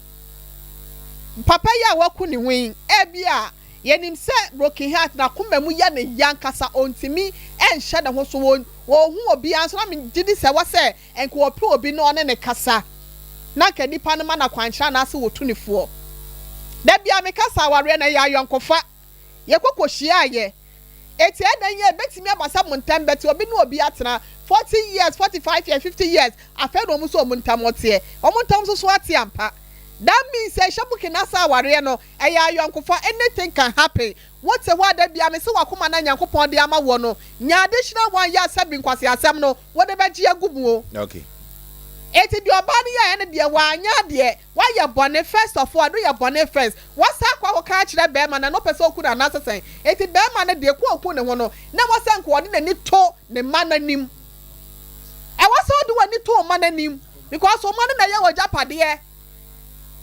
papa yi a waku ne ho yi ebia Yɛnim sɛ broken heart n'akoma mu yɛ no ya ankasa ɔntumi nhyɛ ne ho so ɔnhu obiara nso na megye di sɛ ɛwɔ sɛ nka ɔpɛ obi na ɔne no kasa na nka nipa no ma no akwankyerɛ anaasɛ ɔtu no foɔ. Da biara meka sɛ awareɛ no ɛyɛ ayɔnkofa yɛkɔ kɔhyiaeɛ enti ɛdɛn yi a ɛbɛtumi aba sɛ mo ntam bɛte obi ne obi atena 40 years 45 years 50 years afei na wɔn nso wɔn ntam teɛ wɔn ntam nso so ate ampa that means sɛ ɛhyɛ Burkina sɛ awareɛ no Ɛyɛ ayɔnkofa anything can happen wo te hɔ a da biara mese wakoma no a Nyankopɔn de ama woɔ no nya additional one yɛ a sɛbi nkwaseasɛm no wode bɛgye agu mu o. Okay. Enti deɛ ɔbaa no yɛeɛ no deɛ wanyɛ adeɛ, wayɛ bɔne first of all ɛno yɛ bɔne first, wasan akɔ akɔka akyerɛ bɛɛma no ɛno ɔpɛ sɛ ɔku no anaasɛ sɛn, enti bɛɛma no deɛ ku a ɔku ne ho no na ɛwɔ sɛ nka ɔde n'ani to ne mma no anim, ɛwɔ sɛ wode w'ani to wo mma no anim because wo mma no na ɛyɛ w'agyapadeɛ.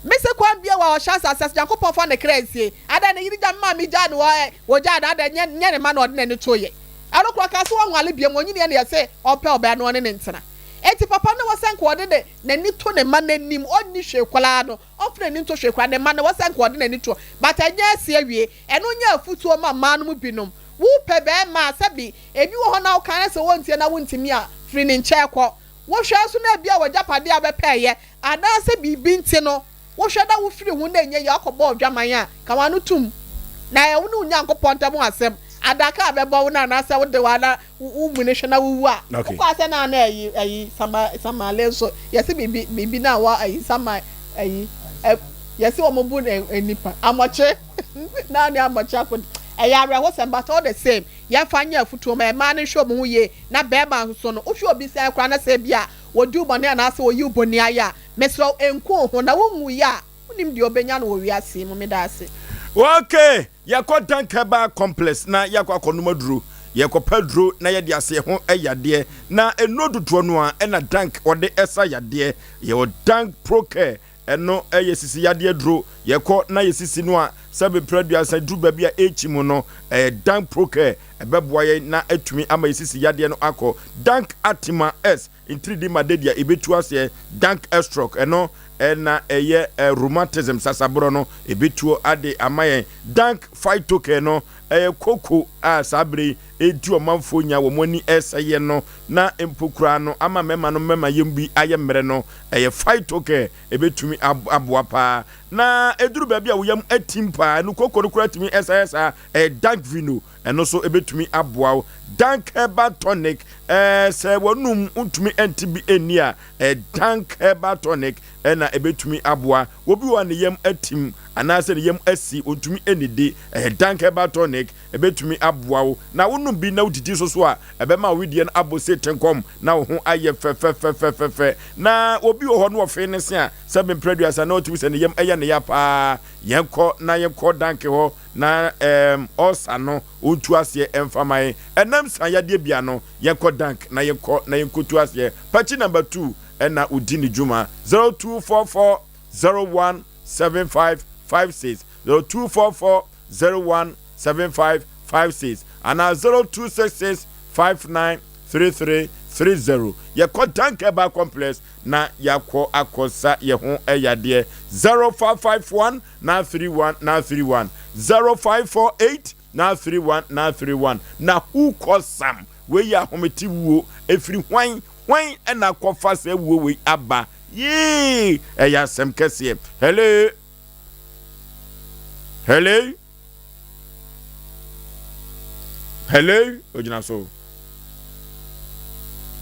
Mese kwan bia wa ɔhyɛ asase ase Nyankopɔn fa ne kra nsie adɛn ne yere gya me maame gyaa no hɔ ɛ wɔgyaa no adɛn nyɛ nyɛ ne ma na ɔde n'ani to yɛ ɛno koraa ɔkaa sɛ ɔnwale biam ɔnyiniɛ na yɛse ɔmpɛ ɔbaa na ɔne ne ntena enti papa no wɔ sɛ nka ɔde ne n'ani to ne mma n'anim ɔnni hwee koraa no ɔmfa n'ani nto hwee koraa ne mma no wɔ sɛ nka ɔde n'ani to but ɛnyɛ asi awie ɛno nyɛ afutuo ma mmaa no mu binom wopɛ bɛɛma a sɛbi ebi wɔ hɔ na woka na sɛ ɔntie na wontumi a firi ne nkyɛn kɔ Wohwɛ nso na ebia w'agyapadeɛ a wobɛpɛeɛ anaasɛ biribi nti no, wohwɛ na wofiri ho na ɛnyɛ yie a, woakɔbɔ odwaman a, ka w'ano tom. Na ɛyɛ wo ne wo Nyankopɔn ntam asɛm. Adaka a bɛbɔ wo no anaasɛ wode wo ara wo muni hwɛ na wowu a, Okay. wokɔ asɛ na na ayi ayi sama samale nso yɛse biribi biribi na wɔ ayi sama ayi ɛ yɛse wɔn bu nipa amɔkye na ne amɔkye akɔ ɛyɛ awerɛhosɛm but all the same Yɛmfa nyɛ afotuo ma mmaa no nhwɛ wɔn ho yie na barima nso no wohwɛ obi sɛn koraa na sɛ ebia wɔdi wo bɔne anaasɛ wɔyi wo boniayɛ a mesrɛ wo nku wo ho na wonwuiɛ a wonim deɛ wobɛnya no wɔ wiase yi mu medaase. Ok yɛkɔ Dank Herbal Complex na yɛakɔ akɔnom aduro. Yɛkɔpɛ aduro na yɛde asa yɛn ho yadeɛ. Na nnuro dodoɔ no ara na Dank wɔde sa yadeɛ. Yɛwɔ Dank Procare Ɛno yɛ sisi yadeɛ duro. Yɛkɔ na yɛ sisi no a, sɛbe mprɛ aduasa duru baabi a ɛrekyi mu no, ɛyɛ Dank Procare. Ɛbɛboa yɛn na atumi ama yɛ sisi yadeɛ no akɔ. Dank Atima S, ntiridi ma dadi a ɛbɛtu aseɛ. Dank Estroc, ɛno na ɛyɛ rheumatism, sasaborɔ no, ɛbɛtuo ade ama yɛn. Dank Phytocare no, ɛyɛ koko a saa berɛ yi ɛredi ɔmanfoɔ nya, wɔn ani resɛeɛ no, na mpo koraa no ama mmarima no mmarima yam bi ayɛ mmerɛ no, ɛyɛ phytocare, ɛbɛtumi aboa paa. Na ɛduru baabi a wo yam atim paa, ɛno koko no koraa tumi ɛsa yɛ saa, ɛyɛ dank vino, ɛno nso ɛbɛtumi aboa wo. Dank herbal tonic, ɛɛ sɛ w'anum ntumi nte bi nni a, ɛyɛ dank herbal tonic ɛna ɛbɛtumi aboa. Obi wɔ a ne yam atim anaasɛ ne yam asi, ɔntumi nnidi, ɛyɛ dank herbal tonic, Ɛbɛtumi aboa wo na wonom bi na wodidi nso so a, ɛbɛma wo wedeɛ no abɔ se tenkom na wo ho ayɛ fɛfɛfɛfɛfɛ. Na obi wɔ hɔ no ɔfee ne se a, sɛ mprɛ aduasa na ɔtumi sɛ ne yam yɛ ne ya paa. Yɛnkɔ na yɛnkɔ Danke hɔ na ɛɛm ɔsa no ɔntu aseɛ mfa ma yɛn. Ɛnam san yadeɛ bia no, yɛnkɔ Dank na yɛnkɔ na yɛnkɔtu aseɛ. Pakyi number two ɛna ɔdi ne dwuma. 0244 01 75 56 0244 01 75 56 anaa 0266 59 33 30. Yɛkɔ Dank Herbal Complex na yɛakɔ akɔsa yɛ ho yadeɛ. 0551 931 931 0548 931 931 Na who cause some? Wei yɛ ahomete wuo. Ɛfiri hwan? Hwan na akɔfa saa wuo wei aba? Yee! Ɛyɛ asɛm kɛseɛ. Hello? Hello? Hello? Ogyina so.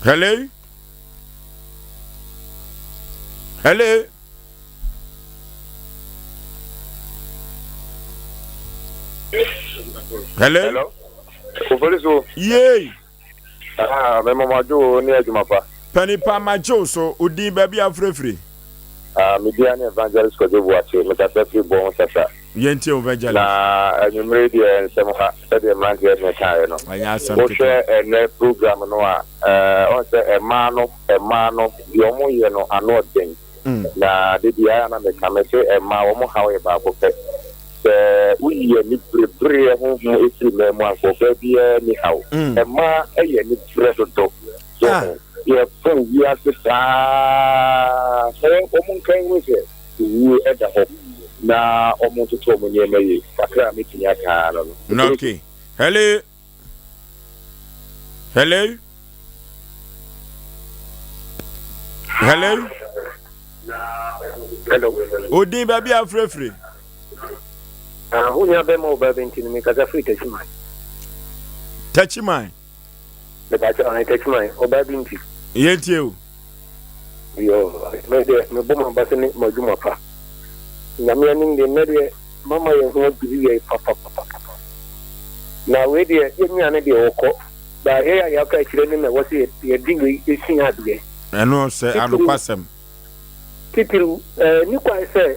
Hello? Hello? Hello? Hello? Ofori so. Yay! Ah, me mama jo ne adwuma pa. Panipa magye wo so, wo din baabi a wofrɛfiri? Ah, me din ne Evangelist Kwadwo Boakye, mekasa firi Bɔho Sasa. Yɛntie wo Evangelist. Na anwummere deɛ nsɛm ha, sɛdeɛ mmeranteɛ ne kaeɛ no. Ɛnyɛ asɛm ketewa. Wohwɛ ɛnɛ program no a, ɛɛ, ɔn sɛ mmaa no, mmaa no, deɛ wɔyɛ no ano ɔden. Na da biara na meka, mese mmaa wɔn haw yɛ baako pɛ. Sɛ woyi aniberebereɛ honhom firi mmaa mu a, anka ɔbaa biara nni haw. Mmaa yɛ aniberɛ dodo. So ho? Yɛfom wiase saa. Sɛ wɔn nka nhunu sɛ owuo da hɔ na wɔntoto wɔn nneɛma yie. Kakra a mɛtumi aka ara no no. Okay. Hello. Hello. Hello. Hello. Odin baabi a afirafiri. Ah, wo nua bɛma wo ba bi nti no mekasa firi Tachiman. Tachiman. Mepakyɛ ɔhe Tachiman ɔbaa bi nti. Yɛntie o. Yo, me deɛ mebɔ m'aba so ne m'adwuma pa. Nyame anim deɛ nnɛ deɛ mama yɛn ho adwiri yɛn papapapapa. Na wei deɛ yɛn nua no deɛ ɔkɔ. Ba yɛn a yɛaka akyire no na ɛwɔ sɛ yɛde wei sua adeɛ. Ɛno sɛ anokwasɛm. Titiriw, ɛnni kwan sɛ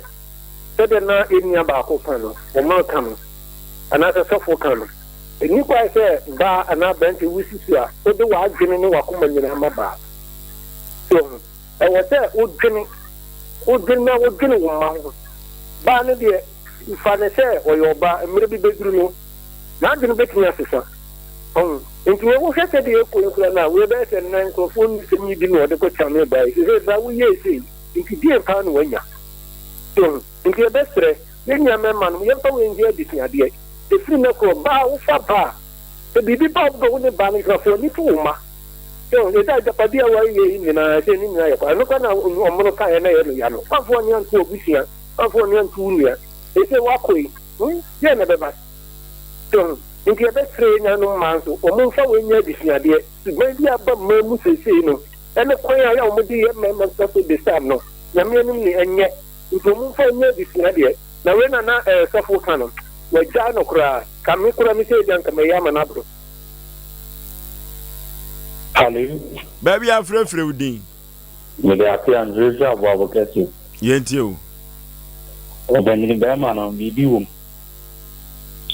sɛdeɛ na yɛn nua baako ka no, wɔn ka no, anaasɛ sɔfo ka no. Ɛnni kwan sɛ baa anaa aberante wususu a wode w'adwene ne w'akoma nyinaa ma baa. So ho? Ɛwɔ sɛ wodwene, wodwene na wodwene wo mma ho. Baa no deɛ, fa no sɛ ɔyɛ ɔbaa, mmerɛ bi bɛduru no, n'adwene bɛtumi asesa. Ɔho? Nti wei wohwɛ sɛdeɛ ɛkɔ yi koraa no a, wei bɛyɛ sɛ nnɛ nkurɔfoɔ nni sɛm yi bi na wɔde kɔ kyamee baa yi. Seesei baa woyɛɛ sei, nti deɛn paa na woanya? So ho? Nti yɛbɛsrɛ yɛn nua mmarima nom, yɛmfa wei nyɛ adesuadeɛ. Ɛfiri nnɛ korɔ, baa wofa ba a, sɛ biribi ba wo bɛ wo ne baa no ntena, fa w'ani to wo mma. So ho? Seesei agyapadeɛ a woayɛ yi nyinaa, seesei ne nyinaa yɛ kwa. Ɛno koraa na ɔmono kaeɛ na ɛyɛ no ya no. Woamfa w'ani anto w'abusua, woamfa w'ani anto wo nua. Seesei woakɔ yi, hmm, deɛn na ɛbɛba? So ho? Enti yɛbɛsrɛ yɛn nuanom mmaa nso, wɔmfa wei nyɛ adesuadeɛ. Suban bi a aba mmaa mu seesei no, ɛne kwan a ɛyɛ a wɔde yɛ mmarima nsa so de sam no, Nyame anim ni, ɛnyɛ. Nti wɔmfa nyɛ adesuadeɛ. Na wei na na ɛɛ sɔfo ka no, wagyae no koraa. Ka me koraa me sei deɛ anka mɛyɛ ama no aboro. Hello. Baabi a frɛfrɛ wo din. Mede ase Andre firi Aboabo kɛse. Yɛntie o. Ɔpanyin bɛrima no, biribi wom.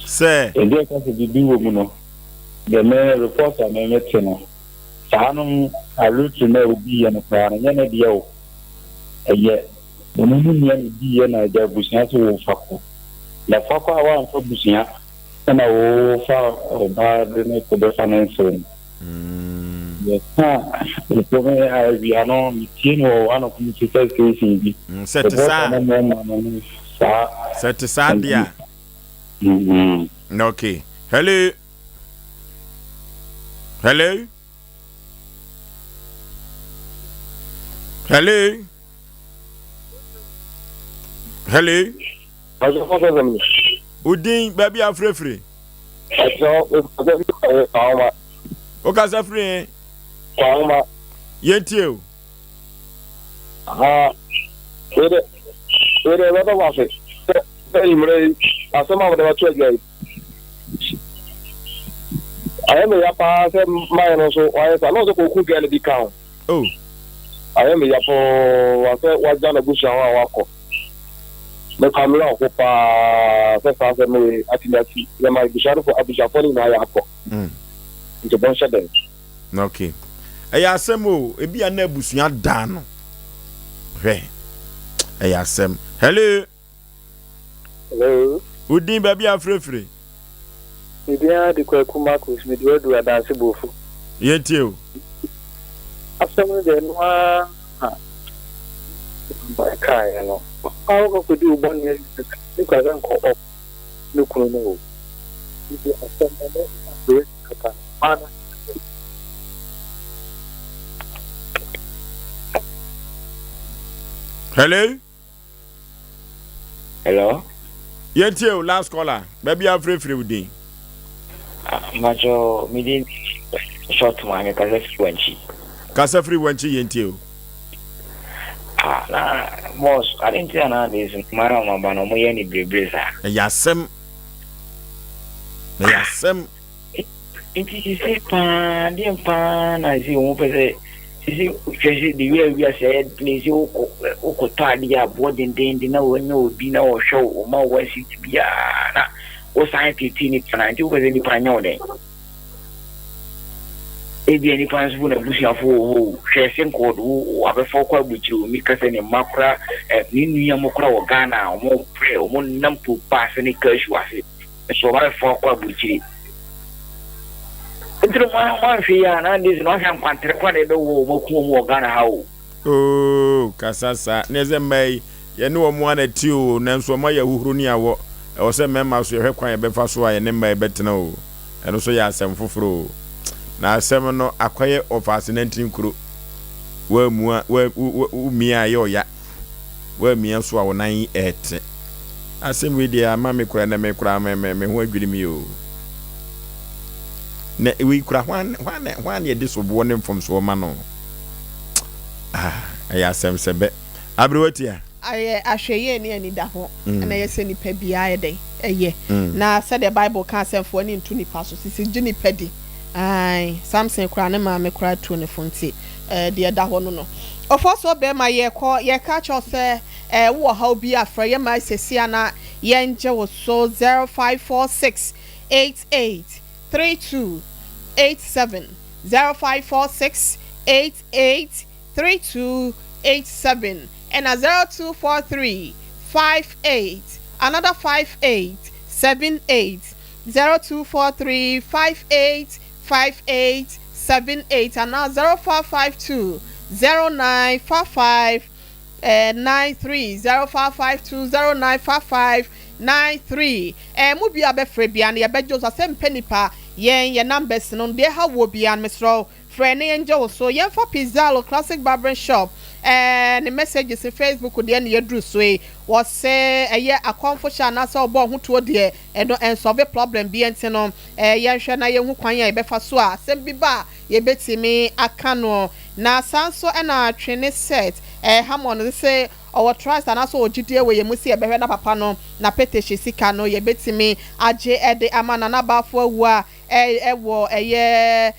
Sɛ. Ebi a ɛka sɛ biribi wɔ mu no, deɛ me report a me mete no, saa no alutu no a odiiɛ no koraa no, nyɛ ne deɛ o. Ɛyɛ ɔno ne nua na odiiɛ na ɛda abusua sɛ wɔfa kɔ. Na fa kɔ a woamfa abusua ɛna wofa ɔbaa de no kɔ bɛfa no mfiri no. Yɛka report no awia no, metie no wɔ one of me sister station bi. Sɛ te saa. Report no mmarima no ne saa. Sɛ te saa deɛ a. Mm-hmm. Okay. Hello. Hello. Hello. Hello. Udin baabi afirefire. Wokasa firi he? Yɛntie o. Ha, wei de, wei de ɛbɛda mo ase sɛ sɛ anwummerɛ yi asɛm a mode bɛto adwa yi. Ayɛ me ya paa sɛ mayɛ no nso wayɛ saa na ɔsɛ kɔku gɛl no bi ka ho. Oh. Ayɛ me ya paa sɛ wagya n'abusua hɔ a wakɔ. Meka me werɛ ho paa sɛ saa asɛm wei atumi asi yɛma abusua no abusuafoɔ no nyinaa yɛ akɔ. Mm. Nti bɔnhyɛ dɛn. Okay. Ɛyɛ asɛm o, ebi a na abusua dan no. Hwɛ. Ɛyɛ asɛm. Hello. Hello. Wo din baabi a frɛfrɛ? Me din ara de Kwaku Marcus, mede adu Adanse Bofu. Yɛntie o. Asɛm no deɛ ɛno ara na ɛkaeɛ no. Ɔbaa wokɔ kɔdi wo bɔne awie no, ne kura sɛ nkɔ ɔf ne kunu no o. Nti asɛm no ne abrɛ kata no, ɔbaa no Hello? Hello. Yɛntie o last caller baabi a frɛfrɛ wo din. Mpakyɛ me din short maame kasa firi wankyi. Kasa firi wankyi yɛntie o. Ah na boss ade nti na nowadays mmaa na wɔn aba no wɔn yɛ ne berebere saa. Ɛyɛ asɛm. Ɛyɛ asɛm. Nti sisi paa deɛ paa na sisi wɔn pɛ sɛ sisi hwɛ sɛ de wia wiase ayɛ den sɛ wokɔ wokɔtɔ adeɛ aboɔ dendenden na wɔanya obi na wɔhwɛ wo wɔma wo one city biara na wosan tete nipa na nti wopɛ sɛ nipa nyɛ wo dɛn ebia nipa nso bo n'abusuafo wɔ hɔ o hwɛ sɛ nkɔɔdo wo abɛfa wokɔ abukyire omi ka sɛ ne mma kora ne nua mo kora wɔ Ghana a wɔn brɛ wɔn nam po paase ne cashew ase Nso ɔba bɛfa ɔkɔ aburukyire. Nti no mo anhwɛ yi a na days no ahwɛ nkwantere kora na ɛbɛwɔ wɔn aku wɔn wɔ Ghana ha o. Ooh kasa saa na ɛsɛ mmaa yi yɛne wɔn ara na ɛte oo nanso wɔn ayɛ ahuhuro ne awɔ ɛwɔ sɛ mmarima nso yɛhwɛ kwan yɛbɛfa so a yɛne mmaa yi bɛtena oo ɛno nso yɛ asɛm foforɔ oo na asɛm no akɔyɛ ɔfaase nantin kuro woamua wo wo wo mia a ɛyɛ ɔya. Woamia so a wo nan rete. Asɛm wei deɛ ama me koraa na me koraa me me me ho adwiri me o. Na wei kura hwan hwan na hwan na yɛde soboɔ ne mfomsoɔ ma no? Ah, ɛyɛ asɛm sɛ bɛ. Aberewa tia. Ayɛ ahwɛyie ne anidahɔ na ɛyɛ sɛ nipa biara yɛ dɛn? Ɛyɛ. Na sɛdeɛ Bible ka sɛ mfa w'ani nto nipa so, sisi gye nipa di. Ae, Samson koraa ne maame koraa tuu no fo nti eh, deɛ ɛda hɔ no no. Ɔfɔsoɔ bɛɛma yɛkɔ, yɛka kyerɛ wo sɛ eh, wowɔ haw bi a frɛ yɛ ma sesia na yɛngye wo so 0546 88 32 87 0546 88 32 87 ɛna 0243 58 another 58 78 0243 58 58 78 anaa 0552 09 55 93 0552 09 55 93 eh, mo bia bɛfrɛ bia no yɛbɛgye wo so asɛ mpɛ nipa yɛn yɛ numbers no deɛ ɛha woɔ bia no mesrɛ wo frɛ na yɛngye wo so yɛmfa Pizzalo Classic Barbering Shop eh, ne messages Facebook deɛ na yɛduru so yi wɔse ɛyɛ akɔmfo hyɛ anaasɛ ɔbɔ ho tuo deɛ ɛno ɛnsɔve problem bia nti no eh, yɛnhwɛ na yɛnhu kwan a yɛbɛfa so a asɛm bi ba a yɛbɛtumi aka no. Na saa nso na Twene Seth eh, Hammond se ɔwɔ trust anaasɛ ɔwɔ gyidie wɔ yɛn mu sɛ yɛbɛhwɛ na papa no n'apɛtɛhye sika no yɛbɛtumi agye de ama Nana Bafo Awuah a ɛwɔ ɛyɛ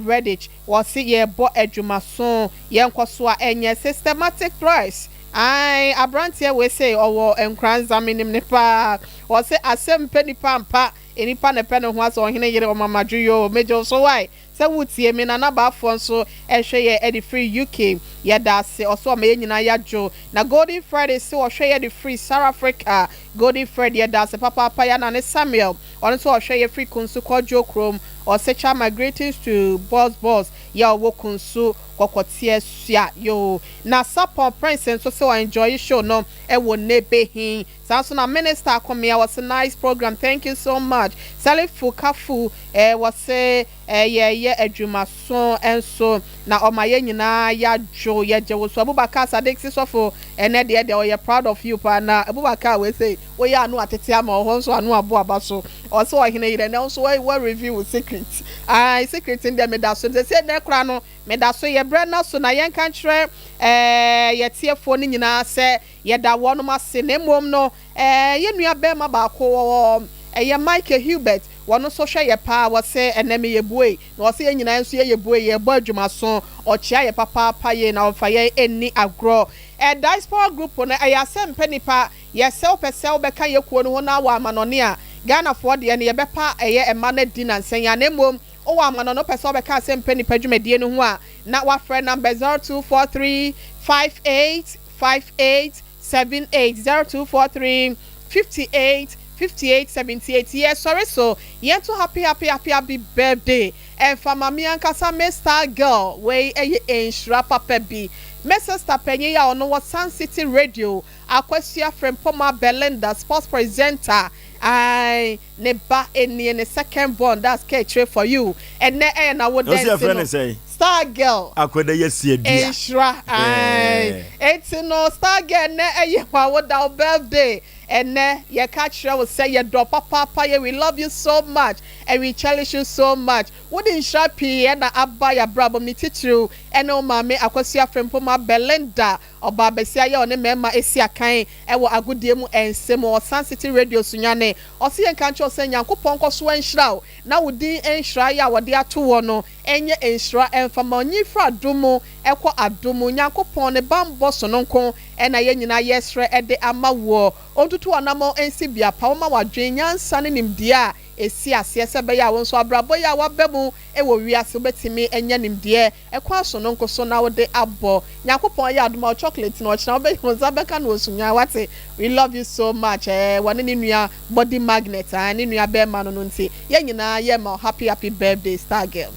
Redditch. Wɔse yɛrebɔ adwumaso, yɛnkɔ so a ɛnyɛ systematic price. Ae, abranteɛ wei se ɔwɔ Nkoranza, menim no paa. Wɔse asɛm mpɛ nipa ampa. Nnipa na ɛpɛ ne ho asɛ ɔhene yere ɔmamadwo yoo megye wo so wai sɛ wo tie me Nana Baafoɔ nso ɛhwɛ yɛ de firi UK yɛda ase ɔse ɔma yɛ nyinaa yadwo na Golden Freddy se ɔhwɛ yɛ de firi South Africa Golden Fred yɛda ase papaapa ya Nane Samuel ɔno nso ɔhwɛ yɛ firi Kunsu Kwadwo kurom ɔse Chama greetings to boss boss yɛ ɔwɔ Kunsu Kɔkɔteɛ sua yoo na Sapon Prince nso se ɔ enjoy show no ɛwɔ Nebehin Saa nso na Minister Akomea wɔse nice program thank you so much Salifu Kafu eh wɔse eh yɛyɛ adwumaso nso na ɔma yɛn nyinaa yadwo yɛgye wo so Abubakar Sadiq Sisɔfo ɛnɛ deɛ deɛ ɔyɛ proud of you paa na Abubakar wei sei woyɛ ano atete ama ɔhɔ nso ano abo aba so ɔse ɔhene yerɛ nɛ wo nso wa review wo secret ae secret no deɛ meda so sɛsɛ nɛ koraa no meda so yɛbrɛ na so na yɛnka nkyerɛ eh yɛtiefoɔ no nyinaa sɛ Yɛda wɔnom ase. Na mmom no, eh, yɛn nua barima baako wɔ hɔ, ɛyɛ Michael Hubert, wɔno nso hwɛ yɛ paa, wɔse ɛnɛ meyɛ buei, na ɔse yɛn nyinaa nso yɛyɛ buei, yɛrebɔ adwumaso, ɔkyea yɛ papaapa yie na ɔmfa yɛn nni agorɔ. Eh, Diaspora group no, ɛyɛ asɛm mpɛ nipa, yɛ sɛ wopɛ sɛ wobɛka yɛ kuo no ho na wɔ amanɔne a, Ghanafoɔ deɛ no yɛbɛpa ɛyɛ mma no adi nansa yi ara, na mmom wowɔ amanɔne wopɛ sɛ wobɛka asɛm mpɛ nipa dwumadie no ho a, na wafrɛ number 0243 58 58 78 0243 58 58 78 yɛ sɔre so yɛn to happy happy happy happy birthday. Ɛmfa ma me ankasa me star girl wei ɛyɛ nhyira papa bi. Me sister panyin yi a ɔno wɔ Sun City Radio, Akosua Frimpomah Belinda, sports presenter, ae, ne ba nie, ne second born, that's Kaakyire for you. Ɛnnɛ ɛyɛ n'awoda Ɔsi nti yɛfrɛ no, no sɛn? Star girl. Akwadaa yi asi adua. Nhyira, ae. Enti no, star girl ɛnnɛ ɛyɛ w'awoda, wo birthday. Ɛnnɛ yɛka kyerɛ wo sɛ yɛdɔ wo papaapa yɛ we love you so much and we cherish you so much. Wode nhyira pii na aba y'abrabɔ mu ne titiriw ɛne wo maame Akosua Frimpomah Belinda ɔbaa basia yɛ ɔne mmarima asi akan wɔ agodie mu nsɛm mu wɔ Sun City Radio Sunyani. Ɔse yɛnka nkyerɛ wo sɛ Nyankopɔn nkɔ so nhyira wo na wo din nhyira yɛ a wɔde ato woɔ no nyɛ nhyira mfa ma ɔnyi firi adom mu kɔ adom mu. Nyankopɔn ne banbɔ sononko na yɛn nyinaa yɛsrɛ de ama woɔ. Ɔntutu w'anamɔn nsi bea pa, ɔmma wo adwene, nyansa ne nimdeɛ a ɛsi aseɛ sɛ ɛbɛyɛ a wo nso abrabɔ yi a woaba mu wɔ wiase wobɛtumi anya nimdeɛ kwan sononko so na wode abɔ Nyankopɔn ayɛ adom a wo chocolate no ɔkyena wobɛ wo nsa bɛka no wɔ Sunyani wate we love you so much ɛɛ wɔne ne nua body magnet ae ne nua bɛɛma no no nti yɛn nyinaa yɛ ma wo happy happy birthday star girl.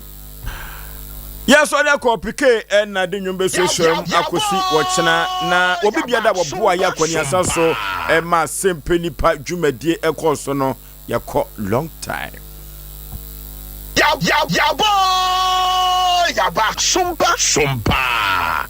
Yɛsɔre akɔ PK na de nnwom bɛsuasuam akɔsi wɔkyena na obi biada wɔboa yɛ akɔneasa so ma asɛmpɛ nipa dwumadie ɛkɔɔ so no yɛkɔ long time. Yaboo yaba sompa sompa.